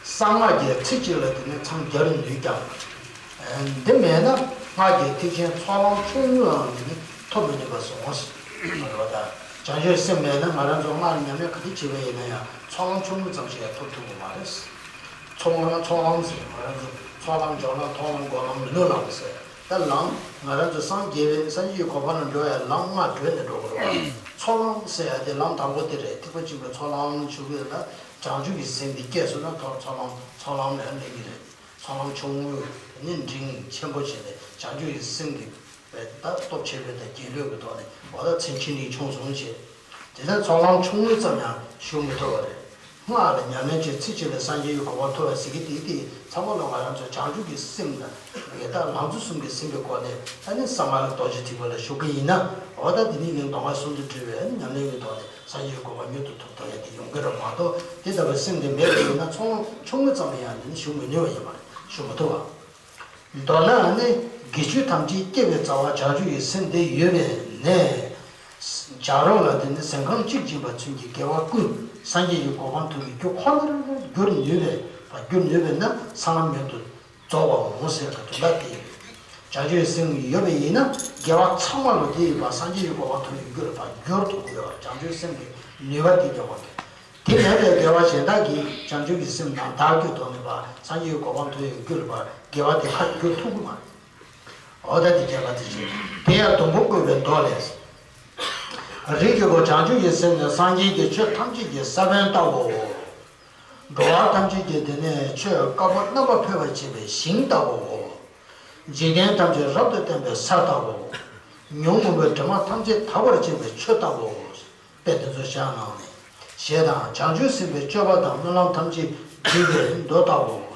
གསང་སྔགས་ཀྱི་ཚིག་གཅིག་ལ་དེ་ནི་འཚང་རྒྱ་རུ་ནུས་ཀྱང་། འདི་མེད་ན་སྔགས་ཀྱི་ཐེག་ཆེན་ཚོགས་ལམ་ཆུང་ངུའང་དེ་ནི་ཐོབ་མི་ནུས་པར་གསུངས། ལོ་ད། བྱང་ཆུབ་སེམས་མེད་ན་ང་རང་ཚོ་སྔགས་ཉམས་ལེན་ག་དུས་བྱེད་པ་ཡིན་ན་ཡང་ཚོགས་ལམ་ཆུང་ངུ་ཙམ་ཞིག་ཡང་ཐོབ་ཐུབ་ཀྱི་མ་རེད། ཚོགས་ལམ་ཚོགས་ལམ་ཟེར་ང་རང་ཚོ་ཚོགས་ལམ་སྦྱོར་ལམ་མཐོང་ལམ་སྒོམ་ལམ་མི་ནུས་ལམ་ཟེར། ད་ལམ་ང་རང་ཚོ་སངས་རྒྱས་པའི་སངས་རྒྱས་ཀྱི་གོ་འཕང་ལ་འགྲོ་ཡ་ལམ་ལྔ་བགྲོད་ནས་འགྲོ་དགོས་རེད། ཚོགས་ལམ་ཟེར་ཡ་དེ་ལམ་དང་པོ་དེ་རེད། ཐེག་པ་ཆེན་པོའི་ཚོགས་ལམ་ཞུ་གི་ཡོད་ན་བྱང་ཆུབ་ཀྱི་སེམས་འདི་སྐྱེས་སོང་ན་ཐོབ། ཚོགས་ལམ་ཚོགས་ལམ་ལ་སླེབས་ཀྱི་རེད། ཚོགས་ལམ་ཆུང་ངུ་ནི་འབྲིང་ཆེན་པོ་བྱས་ནས་བྱང་ཆུབ་ཀྱི་སེམས་ཀྱི་བས་ད་སྟོབས་ཆེ་བའི་དང་རྒྱས་ལོས་ཀྱི་ཐོག་ནས་འོ་ད་མཚན་ཆེན་འབྲིང་ཆུང་གསུམ་བྱས། དེ་ལྟར་ཚོགས་ལམ་ཆུང་ངུ་ཙམ་ཡང་ཞུ་མི་ཐུབ་པ་རེད། སྔགས་ལ་ཉམས་ལེན་བྱས་ཚེ་གཅིག་ལ་སངས་རྒྱས་ཀྱི་གོ་འཕང་ཐོབ་པ་ཟེར་གྱི་དེ་དེ་ཚང་མ་ལ་ང་རང་ཚོ་བྱང་ཆུབ་ཀྱི་སེམས་དང་ཡི་དྭགས་ལང་ཚོ་གསུམ་གྱི་སེམས་ཀྱི་སྒོ་ནས་ཨ་ནི་གསང་སྔགས་ལ་རྡོ་རྗེ་ཐེག་པ་ལ་ཞུགས་ཀྱི་ཡིན་ན་འོ་ད་དེ་ནི་ངས་མདོ་སྔགས་ཟུང་དུ་འབྲེལ་བའི་ཨ་ནི་ཉམས་ལེན་གྱི་ཐོག་ནས་སངས་རྒྱས་ཀྱི་གོ་འཕང་མྱུར་དུ་ཐོབ་ཐུབ་ཡ་དེ་ཡོང་གི་རེད་མ་གཏོགས་དེ་ལྟ་བུའི་སེམས་དེ་མེད་པ་ཡིན་ན་ཚོགས་ལམ་ཆུང་ངུ་ཙམ་ལ་ཡང་དེ་ནི་ཞུགས་མི་ནུས་པ་ཡིན་པ་རེད། ཞུགས་མི་ཐུབ་པ། མདོར་ན་ནི་དགེ་ཆོས་ཐམས་ཅད་སྐྱེ་བའི་རྩ་བ་བྱང་ཆུབ་ཀྱི་སེམས་དེ་ཡོད་པས་ནས། བྱ་རོག་ལ་དེ་ནི་གཟན་ཁང་གཅིག་སྦྱིན་པ་ཚུན་གྱི་དགེ་བ་ཀུན་སངས་རྒྱས་ཀྱི་གོ་འཕང་ཐོབ་པའི་རྒྱུ་ཁོ་ནར་འགྱུར་ནུས་པས་འགྱུར་ནུས་པས་ན་ཚོགས་ལམ་མྱུར་དུ་རྫོགས་པའོ་ཟེར་བའི་དོན་དག་དེ་ཡིན། བྱང་ཆུབ་ཀྱི་སེམས་ཡོད་པ་ཡིན་ན་དགེ་བ་ཚང་མ་ལ་དེ་ཡིན་པ་སངས་རྒྱས་ཀྱི་གོ་འཕང་ཐོབ་པའི་རྒྱུར་བ་འགྱུར་ཐུབ་ཀྱི་ཡོད། བྱང་ཆུབ་སེམས་ཀྱི་ནུས་པ་དེ་ཡོད་པ་རེད། དེ་མེད་པའི་དགེ་བ་གཞན་དག་གིས་བྱང་ཆུབ་ཀྱི་སེམས་ནམ་དག་གི་ཐོག་ནས་པ་སངས་རྒྱས་ཀྱི་གོ་འཕང་ཐོབ་ཡོང་རྒྱུར་བ་དགེ་བ་དེ་ཁ་འགྱུར་ཐུབ་ཀྱི་མ་རེད། འོ་ད་དེ་རྒྱས་པ་དེ་བྱེད། དེ་ཡང་སྡོང་པོ་བཀོད་པའི་མདོ་ལས། རིགས་ཀྱི་བུ་བྱང་ཆུབ་ཀྱི་སེམས་ནི་སངས་རྒྱས་ཀྱི་ཆོས་ཐམས་ཅད་ཀྱི་ས་བོན་ལྟ་བུའོ། འགྲོ་བ་ཐམས་ཅད་ཀྱི་དེ་ནས་ཆོས་བཀའ་པོད་རྣམ་པར་འཕེལ་བར་བྱེད་པའི་ཞིང་ལྟ་བུའོ། འཇིག་རྟེན་ཐམས་ཅད་རབ་ཏུ་བསྟན་པའི་ས་ལྟ་བུའོ། ཉོན་མོངས་པའི་དྲི་མ་ཐམས་ཅད་དག་པར་བྱེད་པའི་ཆུ་ལྟ་བུའོ། དཔེ་དེ་ཚོ་བཞག་གནང་ནས། ཞེས་དང་བྱང་ཆུབ་སེམས་དཔའི་སྤྱོད་པ་དང་སྨོན་ལམ་ཐམས་ཅད་འགྲུབ་པའི་མདོ་ལྟ་བུའོ།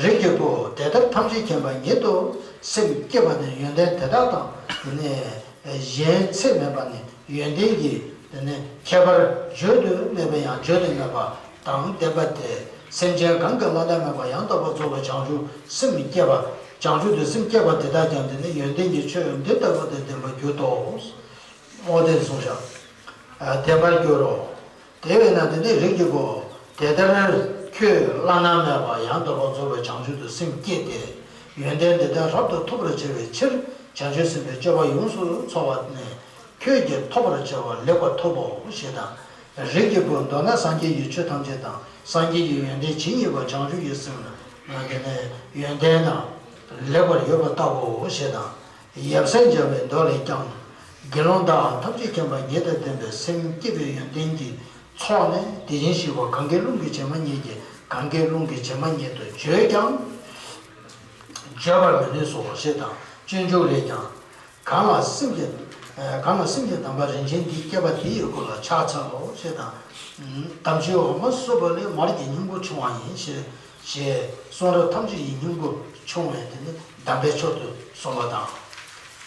རིགས་ཀྱི་བུ་དེ་ལྟར་ཐམས་ཅད་མཁྱེན་པ་ཉིད་དུ་སེམས་བསྐྱེད་པ་ནི་ཡོན་ཏན་དེ་དག་དང་དེ་ནས་གཞན་ཚད་མེད་པ་ནི་ཡོན་ཏན་གྱི་དེ་ནས་ཁྱད་པར་བརྗོད་དུ་མེད་པ་ཡང་བརྗོད་དུ་མེད་པ་དང་ལྡན་པ་སྟེ། སེམས་ཅན་གང་གིས་བླ་ན་མེད་པ་ཡང་དག་པར་རྫོགས་པའི་བྱང་ཆུབ་སེམས་བསྐྱེད་པ། བྱང་ཆུབ་ཏུ་སེམས་བསྐྱེད་པ་དེ་དག་ཀྱང་དེ་ནི་ཡོན་ཏན་གྱི་ཆོས་འདི་ལྟ་བུ་དང་ལྡན་པར་གྱུར་ཏོ། སྨོན་ལམ་གསུངས་ཤིང་། ལྡན་པར་འགྱུར་རོ། དེ་བས་ན་དེ་ནི་རིགས་ཀྱི་བུ། དེ་ལྟར་ཁྱོད་བླ་ན་མེད་པ་ཡང་དག་པར་རྫོགས་པའི་བྱང་ཆུབ་ཏུ་སེམས་བསྐྱེད་དེ། ཡོན་ཏན་འདི་དག་རབ་ཏུ་ཐོབ་པར་བྱ་བའི་ཕྱིར་བྱང་ཆུབ་སེམས་དཔའི་སྤྱོད་པ་ཡོངས་སུ་འཚོ་བ་ནི། ཁྱོད་ཀྱིས་ཐོབ་པར་བྱ་བ་ལེགས་པར་ཐོབ་བོ་ཞེས་དང་། རིགས་ཀྱི་བུ་མདོར་ན་སངས་རྒྱས་ཀྱི་ཆོས་ཐམས་ཅད་དང་སངས་རྒྱས་ཀྱི་ཡོན་ཏན་ཇི་སྙེད་པ་བྱང་ཆུབ་ཀྱི་སེམས་ལ་དེ་ནས་ཡོན་ཏན་དང་ལེགས་པར་ཡོད་པ་ལྟ་བོ་ཞེས་དང་། ཡབ་སྲས་མཇལ་བའི་མདོ་ལས་ཀྱང་། དགེ་སློང་དག་ཐམས་ཅད་མཁྱེན་པ་ཉིད་དང་ལྡན་པའི་སེམས་བསྐྱེད་པའི་ཡོན་ཏན་གྱི་ཚོགས་ནི་དེ་བཞིན་གཤེགས་པ་གང་གཱའི་ཀླུང་གི་བྱེ་མ་སྙེད་ཀྱི་གང་གཱའི་ཀླུང་གི་བྱེ་མ་སྙེད་དུ་བརྗོད་ཀྱང་བརྗོད་པར་མི་ནུས་སོ་ཞེས་དང་། སྤྱོད་འཇུག་ལས་ཀྱང་། གང་ལ་སེམས་ཀྱི། གང་ལ་སེམས་ཀྱི་དམ་པ་རིན་ཆེན་འདི་བསྐྱེད་པ་དེ་ཡི་སྐུ་ལ་ཕྱག་འཚལ་ལོ་ཞེས་དང་། དམ་ཆོས་འོག་མ་བསྲུབས་པ་ལས་མར་གྱི་སྙིང་པོ་ཕྱུང་བ་ཡིན་ཞེས། ཞེས་གསུང་རབ་ཐམས་ཅད་ཀྱི་སྙིང་པོ་ཕྱུང་བས་དེ་ནི་དམ་པའི་མཆོག་ཏུ་གསུངས་པ་དང་།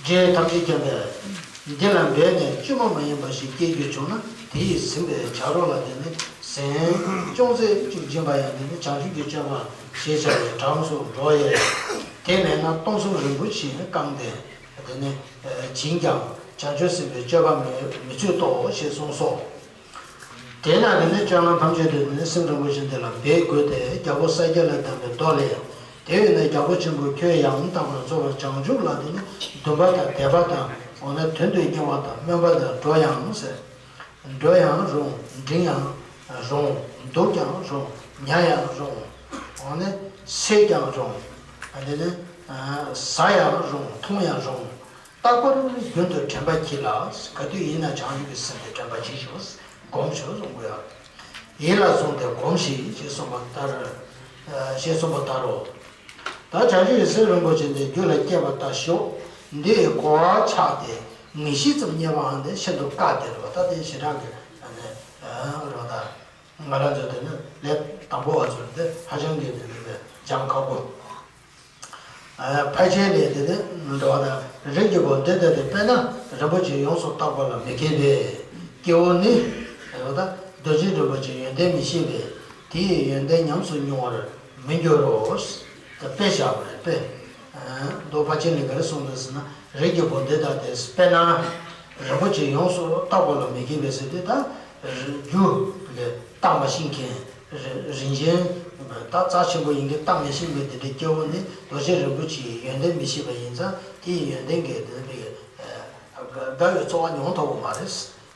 རྗེ་ཐམས་ཅད་མཁྱེན་པས། འདི་ལ་འབད་ནས་བཅོས་མ་མ་ཡིན་པ་ཞིག་སྐྱེ་རྒྱུ་བྱུང་ན། དེ་ཡིས་ཟིན་པའི་བྱ་རོག་ལ་དེ་ནི་ཟན་ཅུང་ཟད་ཅིག་སྦྱིན་པ་ཡང་དེ་ནི་བྱང་ཆུབ་ཀྱི་སྤྱོད་པ་ཞེས་བྱ་བའི་གྲངས་སུ་འགྲོ་ཡས། དེ་མེད་ན་སྟོང་གསུམ་རིན་པོ་ཆེས་བཀང་སྟེ་དེ་ནི་བྱིན་ཀྱང་བྱང་ཆུབ་སེམས་དཔའི་སྤྱོད་པ་མི་མི་ཚུགས་ཏོ་ཞེས་གསུངས་སོ། དེས་ན་དེ་ནི་སྤྱོད་ལམ་ཐམས་ཅད་དུ་དེ་ནི་སེམས་རིན་པོ་ཆེ་འདི་ལ་འབད་དགོས་ཏེ། རྒྱལ་པོ་ས་སྐྱ་ལས་བཏབ་པའི་མདོ་ལས། དེ་བས་ན་རྒྱལ་པོ་ཆེན་པོ་ཁྱོད་ཡང་དག་པར་རྫོགས་པར་བྱང་ཆུབ་ལ་དེ་ནི་འདུན་པ་དང་དད་པ་དང་། འོ་ན་དོན་དུ་གཉེར་བ་དང་སྨོན་པ་དང་། འགྲོ་ཡང་ཟེར། འགྲོ་ཡང་རུང་། འབྲིང་ཡང་རུང་། འདུག་ཀྱང་རུང་། ཉལ་ཡང་རུང་། འོ་ན་སད་ཀྱང་རུང་། དེ་ནི་ཟ་ཡང་རུང་། འཐུང་ཡང་རུང་། རྟག་པར་རྒྱུན་དུ་དྲན་པ་གྱིས་ལ། ག་དུས་ཡིན་ན་བྱང་ཆུབ་ཀྱི་སེམས་དེ་དྲན་པ་གྱིས་ཤིག། སྒོམས་ཤིག་གསུང་གི་ཡོད། ཡིད་ལ་བཟུང་སྟེ་སྒོམས་ཤིག་ཅེས་གསུངས་པ་ལྟར། ཞེས་གསུངས་པ་ལྟར་རོ། ད་བྱང་ཆུབ་ཀྱི་སེམས་རིན་པོ་ཆེ་འདི་རྒྱུད་ལ་སྐྱེས་པ་ལྟ་ཞོག། འདི་ཡི་གོ་བ་ཆགས་ཏེ་ངེས་ཤེས་ཙམ་རྙེད་པའང་དེ་ཤིན་ཏུ་དཀའ་སྟེ་རོ། ད་དེ་ཞེ་དྲག་གི་རོ། ད་ང་རང་ཚོ་དེ་ནི་ལས་དང་པོ་བ་ཚོ་འདི་ཧ་ཅང་གི་འདི་འདི་འདི་སྦྱང་ཁག་པོ། ཕལ་ཆེར་ལས་དེ་ནི་འགྲོ་བ་དང་། རིགས་ཀྱི་བུ་འདི་ལྟ་སྟེ། དཔེར་ན་རིན་པོ་ཆེ་ཡོངས་སུ་བརྟག་པ་ལ་མི་མཁས་པའི་སྐྱེ་བོ་ནི། རེད་བ་ད། རྡོ་རྗེ་རིན་པོ་ཆེའི་ཡོན་ཏན་མི་ཤེས་པས། དེ་ཡི་ཡོན་ཏན་ཉམས་སུ་མྱོང་བར་མི་འགྱུར་རོ། དཔེ་བཞག་པ་རེད། དཔེ། མདོ་ཕལ་ཆེར་ལས་ག་རེ་གསུངས་འདུག་ཟེར་ན། རིགས་ཀྱི་བུ་འདི་ལྟ་སྟེ། དཔེར་ན་རིན་པོ་ཆེ་ཡོངས་སུ་བརྟག་པ་ལ་མི་མཁས་པའི་ཟེར་དུས་ད། རྒྱུ་ལས་བརྟག་མ་ཤེས་མཁན། རིན་རིན་ཆེན་ད་རྩ་ཆེན་པོ་ཡིན་གྱི་བརྟག་མི་ཤེས་པའི་དེ་འདྲའི་སྐྱེ་བོ་ནི་རྡོ་རྗེ་རིན་པོ་ཆེའི་ཡོན་ཏན་མི་ཤེས་པ་ཡིན་ཙང་། དེ་ཡི་ཡོན་ཏན་གྱིས་དེ་ནི་དགའ་བའི་ཚོར་བ་མྱོང་ཐུབ་པ་མ་རེད།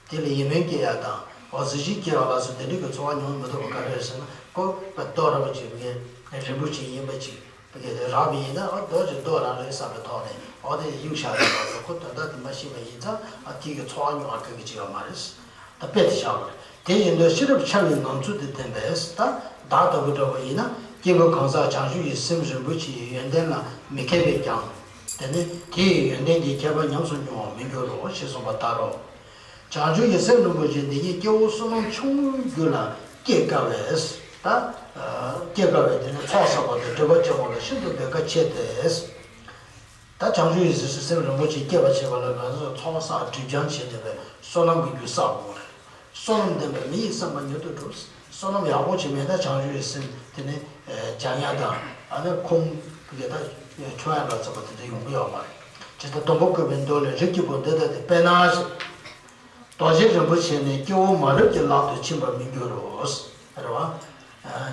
དེ་ལ་ཡིད་སྨོན་སྐྱེ་ཡ་དང་། འོ་གཟི་བརྗིད་སྐྱེ་བ་ལ་སོགས་དེ་འདྲའི་གི་ཚོར་བ་མྱོང་མི་ཐུབ་པ་ག་རེ་རེད་ཟེར་ན། ཁོ་རྡོ་རིན་པོ་ཆེ་གི་རིན་པོ་ཆེ་ཡིན་པ་ཅིག་གི་རག་པ་ཡིན་ན། འོ་རྡོ་ཅིག་རྡོ་རང་རེད་བསམ་པའི་ཐོག་ནས། འོ་དེ་གཡུག་བཞག་ཡ་ལ་སོགས། ཁོ་དོན་དག་དེ་མ་ཤེས་པ་ཡིན་ཙང་། ཨ་དེ་གི་ཚོར་བ་མྱོང་བ་ག་གི་ཅིག་ཡོད་མ་རེད། ད་དཔེ་དེ་བཞག་པ་རེད། དེ་བཞིན་དུ་ཤེས་རབ་འཆལ་བའི་ངང་ཚུལ་དུ་བསྟན་པས། ད་བདག་ལྟ་བུ་འདྲ་བོ་ཡིན་ན། སྐྱེས་བུ་གང་ཟག་བྱང་ཆུབ་ཀྱི་སེམས་རིན་པོ་ཆེའི་ཡོན་ཏན་ལ་མི་མཁས་པས་ཀྱང་། དེ་ནི་དེ་ཡི་ཡོན་ཏན་གྱི་ཁྱད་པར་ཉམས་སུ་མྱོང་བར་མི་འགྱུར་རོ་ཞེས་གསུངས་པ་ལྟར་རོ། བྱང་ཆུབ་ཀྱི་སེམས་རིན་པོ་ཆེ་འདི་ཉིད་སྐྱེ་བོ་བསོད་ནམས་ཆུང་ངུའི་རྒྱུད་ལ་སྐྱེ་དཀའ་བས། ད་སྐྱེ་དཀའ་བས། དེ་ནི་ཚོགས་བསགས་པ་དང་སྒྲིབ་པ་སྤྱོད་པ་ལ་ཤིན་ཏུ་འབད་དཀའ་ཆེ་སྟེ། ད་བྱང་ཆུབ་ཀྱི་སེམས་རིན་པོ་ཆེ་སྐྱེ་བར་བྱེད་པ་ལ་ང་ཚོས་ཚོགས་བསགས་སྒྲིབ་སྦྱང་བྱས་ཏེ་བསོད་ནམས་ཀྱི་རྒྱུ་བསགས་དགོས་རེད། བསོད་ནམས་ལྡན་པས་མི་ཡི་བསམ་པ་མྱུར་དུ་འགྲུབ། བསོད་ནམས་ཡག་པོ་ཅིག་མེད་ན་བྱང་ཆུབ་ཀྱི་སེམས་དེ་ནི་སྦྱང་ཡ་དང་། ཨ་ནི་ཁུངས་དེ་ད་ཆོད་ཡ་ལ་སོགས་པ་དེ་འདྲ་ཡོང་གི་ཡོད་མ་རེད། ཇི་ལྟར་སྡོང་པོ་བཀོད་པའི་མདོ་ལས། རིགས་ཀྱི་བུ་འདི་ལྟ་སྟེ། དཔེར་ན་རྡོ་རྗེ་རིན་པོ་ཆེ་ནི་སྐྱེ་བོ་མ་རབས་ཀྱི་ལག་ཏུ་ཕྱིན་པར་མི་འགྱུར་རོ། རེད་བ།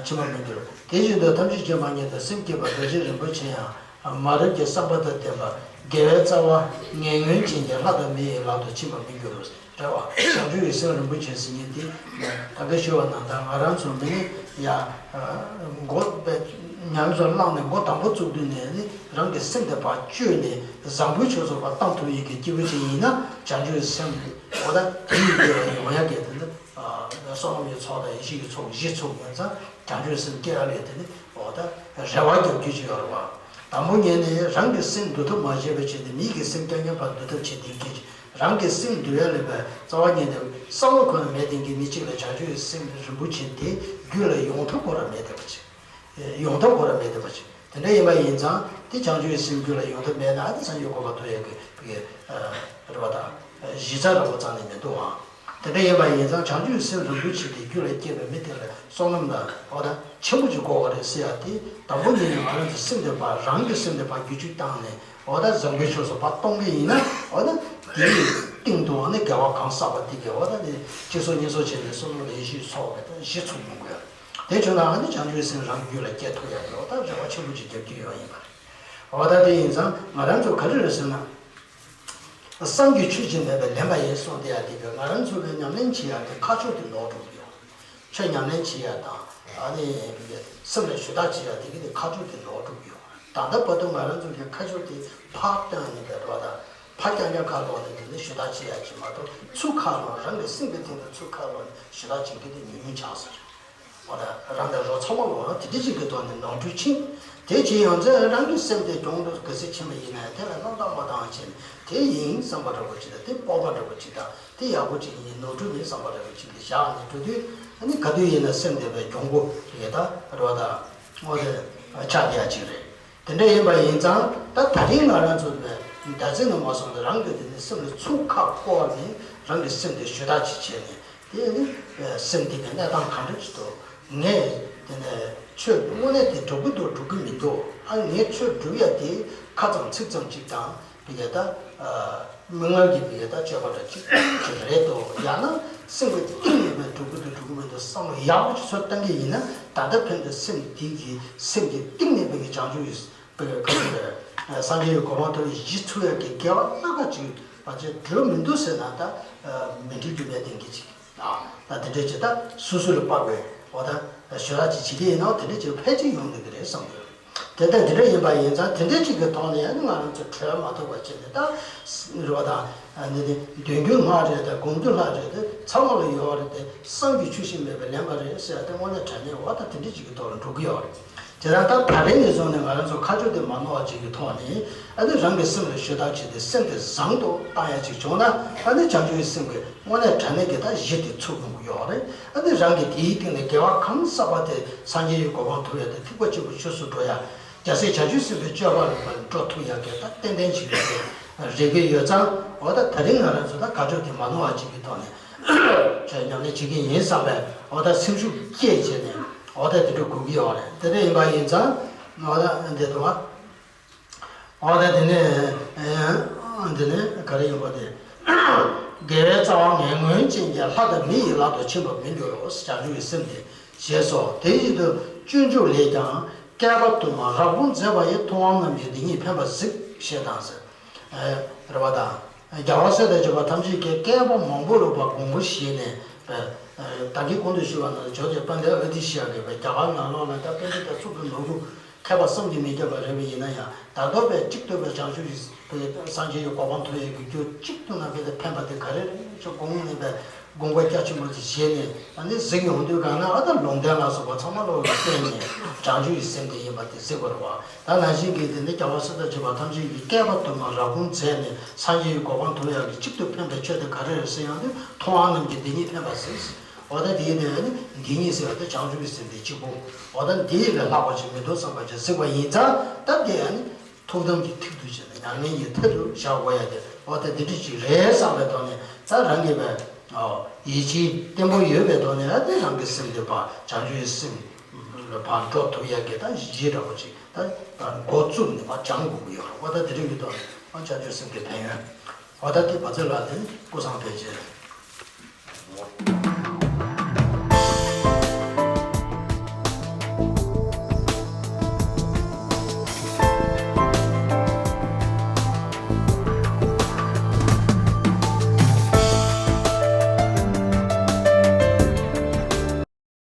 ཕྱིན་པར་མི་འགྱུར། དེ་བཞིན་དུ་ཐམས་ཅད་མཁྱེན་པ་ཉིད་དུ་སེམས་བསྐྱེད་པ་རྡོ་རྗེ་རིན་པོ་ཆེ་ཡང་། མ་རབས་ཀྱི་བསམ་པ་དང་ལྡན་པ། དགེ་བའི་རྩ་བ་ངན་ངོན་ཅན་གྱི་ལྷ་དང་མི་ཡི་ལག་ཏུ་ཕྱིན་པར་མི་འགྱུར་རོ། རེད་བ། བྱང་ཆུབ་ཀྱི་སེམས་རིན་པོ་ཆེ་ཟེར་མཁན་དེ། ད་ག་ཞུ་བ་ནང་ལྟར་ང་རང་ཚོ་མི་ནི་ཡ། མགོ་པའི་ཉམས་སུ་བླངས་ནས་མགོ་དང་པོ་བཙུགས་དུས་ནས་ནི་རང་གི་སེམས་དེ་ཕར་བཅོས་ནས་བཟང་པོའི་ཕྱོགས་སུ་ཕར་བཏང་ཐུབ་ཡས་ཀྱི་སྐྱེས་བུ་ཅིག་ཡིན་ན། བྱང་ཆུབ་སེམས་འོ་ད་དེ་ཡི་རྒྱུད་ལ་ཡོང་ཡ་གི་དེ་ནི་བསོད་ནམས་ཀྱི་ཚོགས་དང་ཡེ་ཤེས་ཀྱི་ཚོགས་བཞི་ཚུགས་ཡོང་ཙང་། བྱང་ཆུབ་སེམས་སྐྱེ་ཡ་ལས་དེ་ནི་འོ་ད་རེ་བ་རྒྱག་རྒྱུ་ཅིག་ཡོད་རེད་བ། དང་པོ་ཉིད་ནས་རང་གི་སེམས་འདུལ་ཐབས་མ་བྱས་པའི་ཆེད་དུ་མི་གི་སེམས་རྐྱང་རྐྱང་ཕར་འདུལ་ཐབས་བྱེད་བསྡད་མཁན་ཅིག་རང་གི་སེམས་འདུལ་ཡ་ལས་པའི་རྩ་བ་ཉིད་ནས་བསམ་བློ་ཁོ་ན་མེད་བསྡད་མཁན་མི་གཅིག་ལ་བྱང་ཆུབ་ཀྱི་སེམས་རིན་པོ་ཆེ་དེ་རྒྱུད་ལ་ཡོང་ཐབས་ཁོ་རང་མེད་བསྡད་པ་ཅིག་ཡོང་ཐབས་ཁོ་རང་མེད་བསྡད་པ་ཅིག་དེ་འདྲ་ཡིན་པ་ཡིན་ཙང་། དེ་བྱང་ཆུབ་ཀྱི་སེམས་རྒྱུད་ལ་ཡོང་ཐབས་མེད་ན། ཨ་ནི་སངས་རྒྱས་གོ་འཕང་ཐོབ་ཡ་གི་གི་རེ་བ་དང་གཞི་རྩ་འདྲ་པོ་རྩ་ནས་མི་འདུག་ཨང་། དེ་འདྲ་ཡིན་པ་ཡིན་ཙང་། བྱང་ཆུབ་སེམས་རིན་པོ་ཆེ་དེ་རྒྱུད་ལ་སྐྱེས་པའི་མི་དེ་ལ་བསོད་ནམས་དང་འོ་ད་ཆེན་པོ་ཅིག་དགོས་པ་རེད་ཟེར་ཡ་དེ། དང་པོ་ཉིད་ནས་ང་རང་ཚོ་སེམས་དེ་ཕར། རང་གི་སེམས་དེ་ཕར་བསྒྱུར་བཅོས་བཏང་ནས། འོ་ད་བཟང་པོའི་ཕྱོགས་སུ་ཕར་གཏོང་གི་ཡིན་ན། འོ་ད་དེའི་སྟེང་དུ་འོ་ན་དགེ་བ་གང་བསགས་པ་དེ་གིས་འོ་ད་དེ་གཅིག་གསོག་གཉིས་གསོག་བྱས་ནས་བསོད་ནམས་ལ་ཡེ་ཤེས་ཚོགས་པ་དེ་གཞི་ཚུགས་ཡོང་གི་ཡོད། དེ་བྱུང་ན་ཨ་ནི་བྱང་ཆུབ་སེམས་རང་རྒྱུད་ལ་སྐྱེ་ཐུབ་ཡ་དེ། འོ་ད་རེ་བ་ཆེན་པོ་ཅིག་རྒྱག་རྒྱུ་ཡོད་ཡིན་པ་རེད། འོ་ད་དེ་ཡིན་ཙང་ང་རང་ཚོ་ག་རེ་རེད་ཟེར་ན། བསམ་རྒྱུ་ཆོས་ཅན་མེད་པས་ལན་པ་ཡིན་གསུངས་བསྡད་ཡ་དེ་གིས། ང་རང་ཚོ་གིས་ཉམས་ལེན་བྱེད་ཡ་དེ་ཁ་ཕྱོགས་དེ་ནོར་འགྲོ་གི་ཡོད། ཆོས་ཉམས་ལེན་བྱེད་ཡ་དང་། ཨ་ནི་སེམས་ལ་ཞུ་དག་བྱེད་ཡ་དེ་གིས་དེ་ཁ་ཕྱོགས་དེ་ནོར་འགྲོ་གི་ཡོད། ད་ལྟ་བར་དུ་ང་རང་ཚོ་གིས་ཁ་ཕྱོགས་དེ་ཕར་བཏང་ནས་བསྡད་པ་དང་། ཕར་རྐྱང་རྐྱང་ཁ་ལོག་ནས་དེ་ནས་ཞུ་དག་བྱེད་ཡ་ཅིག་མ་གཏོགས། ཚུར་ཁ་ལོག་རང་གི་སེམས་ཀྱི་སྟེང་དུ་ཚུར་ཁ་ལོག་ནས་ཞུ་དག་བྱེད་མཁན་དེ་ཉུང་ཉུང་ཆགས་སོང་རེད། འོ་ན་རང་དང་རོགས་ཚང་མ་ལོག་དེ་འདྲ་ཞིག་གི་ཐོག་ནས་ནོར་འཁྲུལ་ཕྱིན། དེ་བྱས་ཡོང་ཚེ་རང་གི་སེམས་དེ་གྱོང་དུ་ག་ཚོད་ཕྱིན་པ་ཡིན་ན་ཡང་། དེ་ལ་རྣམ་དག་མ་བཏང་བྱས་ནས། དེ་ཡིན་བསམ་པ་འདྲ་པོ་ཅིག་དང་། དེ་སྤོབས་པ་འདྲ་པོ་ཅིག་དང་། དེ་ཡག་པོ་ཅིག་ཡིན། ནོར་འཁྲུལ་མིན་བསམ་པ་འདྲ་པོ་ཅིག་གིས་བཞག་ནས་འགྲོ་དུས། ཨ་ནི་ག་དུས་ཡིན་ན་སེམས་དེ་བས་གྱོང་པོ་རེད། ད་རོགས་དང་འོ་དེ་ཆགས་བསྡད་ཡ་ཅིག་རེད། དེ་འདྲ་ཡིན་པ་ཡིན་ཙང་། ད་ད་རིང་ང་རང་ཚོ་ནས་ བདག་འཛིན་ནང་མ་སོང་ནས་རང་གི་དེ་ནི་སེམས་ལ་ཚུར་ཁ་བསྐོར་ནས་རང་གི་སེམས་དེ་ཞུ་དག་ཅིག་བྱས་ནས། དེ་ནི་སེམས་དེ་གི་གནས་སྟངས་ག་འདྲ་ཅིག་འདུག་ངས་དེ་ནས་ཆོས་དངོས་གནས་དེ་སྒྲུབ་ཀྱི་འདུག་སྒྲུབ་ཀྱི་མི་འདུག་ཨ་ངས་ཆོས་སྒྲུབ་ཡ་དེ་ཁ་ཙམ་ཚིག་ཙམ་ཅིག་དང་། དེ་ག་ད་མིག་སྔར་གྱི་དེ་ག་ད་སྤྱོད་པ་འདྲ་ཅིག་ཅིག་རེད་འདུག་ཡང་ན་སེམས་ཀྱི་གཏིང་ནས་པའི་སྒྲུབ་ཀྱི་འདུག་སྒྲུབ་ཀྱི་མི་འདུག་བསམ་བློ་ཡག་པོ་ཅིག་ཚུར་བཏང་གི་ཡིན་ན། ད་ལྟ་ཕན་ཚུན་སེམས་འདི་གི་སེམས་ཀྱི་གཏིང་ནས་པའི་གི་བྱང་ཆུབ་ཡོད། པའི་སངས་རྒྱས་ཀྱི་གོ་འཕང་ཐོབ་པའི་གཞི་ཚུགས་ཡག་གི་དགེ་བ་སྣ་ཁ་ཅིག་བར་ཆད་འགྲོ་མི་འདུག་ཟེར་ན། ད་མི་འགྲིག་རྒྱུ་མེད་དེ་འགི་ཅིག་ད་དེ་འདྲའི་ཅིག་ད་སོ་སོ་ལ་དཔག་པའི་འོ་ད་ཞུ་རག་ཅིག་བྱེད་ཀྱི་ཡིན་ནོ། དེ་འདྲའི་ཅིག་ཕལ་ཆེར་ཡོང་གི་རེད་བསམ་གྱི་ཡོད། དེ་ལྟར་འདི་འདྲ་ཡིན་པ་ཡིན་ཙང་། དེ་འདྲའི་ཅིག་གི་ཐོག་ནས་ཡང་ང་རང་ཚོ་གྲོལ་མ་ཐུབ་པ་བྱས་ནས། ད་རེ་བ་དང་འདི་འདི་འདོན་རྒྱུ་ལྷག་རེད། ད་སྒོམ་རྒྱུ་ལྷག་རེད། དེ་ཚང་མ་ལ་ཡོད་རེད། དེ་བསམ་རྒྱུ་ཆུད་ཟོས་མེད་པའི་ལེན་པ་རེད་ཟེར་ཡ་དེ་དངོས་གནས་དྲང་གནས་འོ་ད་དེ་འདྲའི་ཅིག་གི་ཐོག་ལ་འགྲོ་གི་ཡོད་རེད། དེ་ལྟར་ད་ད་རེས་ནས་བཟུང་ནས་ང་རང་ཚོ་ཁ་ཕྱོགས་དེ་མ་ནོར་བ་ཅིག་གི་ཐོག་ནས། ཨ་ནི་རང་གི་སེམས་ལ་ཞུ་དག་བྱས་ཏེ་སེམས་དེ་བཟང་དུ་བཏང་ཡ་ཅིག་བྱུང་ན། ཨ་ནི་བྱང་ཆུབ་ཀྱི་སེམས་ཀྱི་དངོས་གནས་དྲང་གནས་ཀྱི་ད་གཞི་དེ་ཚུགས་ཡོང་གི་ཡོད་རེད། ཨ་ནི་རང་གི་དེའི་སྟེང་ནས་དགེ་བ་གང་བསགས་པ་དེ་སངས་རྒྱས་ཀྱི་གོ་འཕང་ཐོབ་ཡ་དེ་ཐིགས་པ་གཅིག་པུ་ཆོས་སུ་འགྲོ་ཡ། རྒྱལ་སྲས་བྱང་ཆུབ་སེམས་དཔའི་སྤྱོད་པ་ལ་འགྲོ་ཐུབ་ཡ་གི་ད་ཏན་ཏན་ཅིག་རེད་དེ་རེད་ཀྱི་ཡོད་ཙང་། འོ་ད་ད་རིང་ང་རང་ཚོ་ད་ཁ་ཕྱོགས་དེ་མ་ནོར་བ་ཅིག་གི་ཐོག་ནས། ཆོས་ཉམས་ལེན་བྱེད་ཀྱི་ཡིན་བསམ་པའི་འོ་ད་སེམས་ཤུགས་བསྐྱེད་བྱས་ནས། འོ་ད་དེ་འདྲ་དགོས་ཀྱི་ཡོད་རེད། དེ་འདྲ་ཡིན་པ་ཡིན་ཙང་། འོ་ད་འདི་དུ་བ། འོ་ད་དེ་ནས་འདི་ནས་ག་རེ་ཡིན་པ་དེ། དགེ་བའི་རྩ་བ་ངན་ངོན་ཅན་གྱི་ལྷ་དང་མི་ཡི་ལག་ཏུ་ཕྱིན་པར་མི་འགྱུར་རོ། བྱང་ཆུབ་ཀྱི་སེམས་དེ་ཞེས་སོ། དེ་བཞིན་དུ་སྤྱོད་འཇུག་ལས་ཀྱང་། བསྐལ་པ་དུ་མར་རབ་དགོངས་མཛད་པ་ཡི། ཐུབ་དབང་རྣམས་ཀྱིས་འདི་ཉིད་ཕན་པར་གཟིགས། ཞེས་དང་ཟེར། རེ་བ་དང་། རྒྱལ་བ་སྲས་དང་བཅས་པ་ཐམས་ཅད་ཀྱིས་བསྐལ་པ་མང་པོ་ལ་བ་དགོངས་པ་བཞེས་ནས། བདག་གིས་གོང་དུ་ཞུས་པ་ནང་བཞིན་ཇོ་བོ་རྗེ་དཔལ་ལྡན་ཨ་ཏི་ཤ་ཡ་གིས་བའི་རྒྱ་གར་ནང་ལོགས་ལ་ད་དཔེ་འདི་ལྟར་ཚུགས་པའི་ནོར་བུ་མཁས་པ་བསམ་གྱིས་མི་ཁྱབ་པ་རེད་པ། ཡིན་ན་ཡང་ད་ལྟ་བའི་གཅིག་ཏུ་བའི་བྱང་ཆུབ་ཀྱི་སངས་རྒྱས་ཀྱི་གོ་འཕང་ཐོབ་ཡས་ཀྱི་རྒྱུ་གཅིག་ཏུ་ན་བའི་ཕན་པ་དེ་ག་རེ་རེད་ཅེས་དགོངས་ནས་བའི་དགོངས་པ་རྒྱ་ཆེན་པོ་དེ་བཞེས་ནས། ཨ་ནི་གཟིགས་ཡོང་དུས་གང་ན། ཨ་ད་ལུང་བསྟན་ལ་སོགས་པ་ཚང་མ་བློ་ལ་བརྟེན་ནས་བྱང་ཆུབ་ཀྱི་སེམས་དེ་ཡིན་པ་དེ་གཟིགས་པ་རེད་པ། ད་ནང་བཞིན་གྱི་དེ་ནི་རྒྱལ་བ་སྲས་དང་བཅས་པ་ཐམས་ཅད་ཀྱིས་བསྐལ་པ་དུ་མར་རབ་དགོངས་མཛད་ནས་སངས་རྒྱས་ཀྱི་གོ་འཕང་ཐོབ་ཡག་གི་གཅིག་ཏུ་ཕན་པའི་ཆོས་དེ་ག་རེ་རེད་ཟེར་ཡོང་དུས། ཐུབ་དབང་རྣམས་ཀྱིས་འདི་ཉིད་ཕན་པར་གཟིགས། འོ་ད་དེའི་ནས་ནི་འདི་ཉིད་ཟེར་བ་དེ་བྱང་ཆུབ་ཀྱི་སེམས་དེ་གཅིག་པུ། འོ་ད་འདི་ལས་ལྷག་པ་ཅིག་མི་འདུག་བསམ་པ་ཅིག་གཟིགས་པ་ཡིན་ཙང་། ད་དེ་ནི་ཐུགས་དམ་གྱི་ཐིག་ཏུ་བྱས་ནས་ཉམས་ལེན་གྱི་མཐིལ་དུ་བཞག་དགོས་ཡ་དེ། འོ་ད་འདི་འདྲ་ཅིག་རེད་བསམ་པའི་ཐོག་ནས། ད་རང་གིས་བའི་ཡིད་ཆེས་བརྟན་པོ་ཡོད་པའི་ཐོག་ནས། ཨ་དེ་རང་གི་སེམས་དེ་ཕར་བྱང་ཆུབ་ཀྱི་སེམས་ལ་ཕར་འགྲོ་ཐུབ་ཡག་གི་ད་གཞི་འདྲ་པོ་ཅིག་ད་ད་འགོ་བཙུགས་ནས་ཕར་སྦྱང་དགོས་ཀྱི་ཡོད་རེད། འོ་ད་དེ་རིང་གི་ཐོག་ནས་ཨ་བྱང་ཆུབ་སེམས་ཀྱི་ཕན་ཡོན། འོ་ད་དེ་བ་ཚོ་ལ་དེ་ནི་ཀུན་བཟང་ཕལ་ཆེར།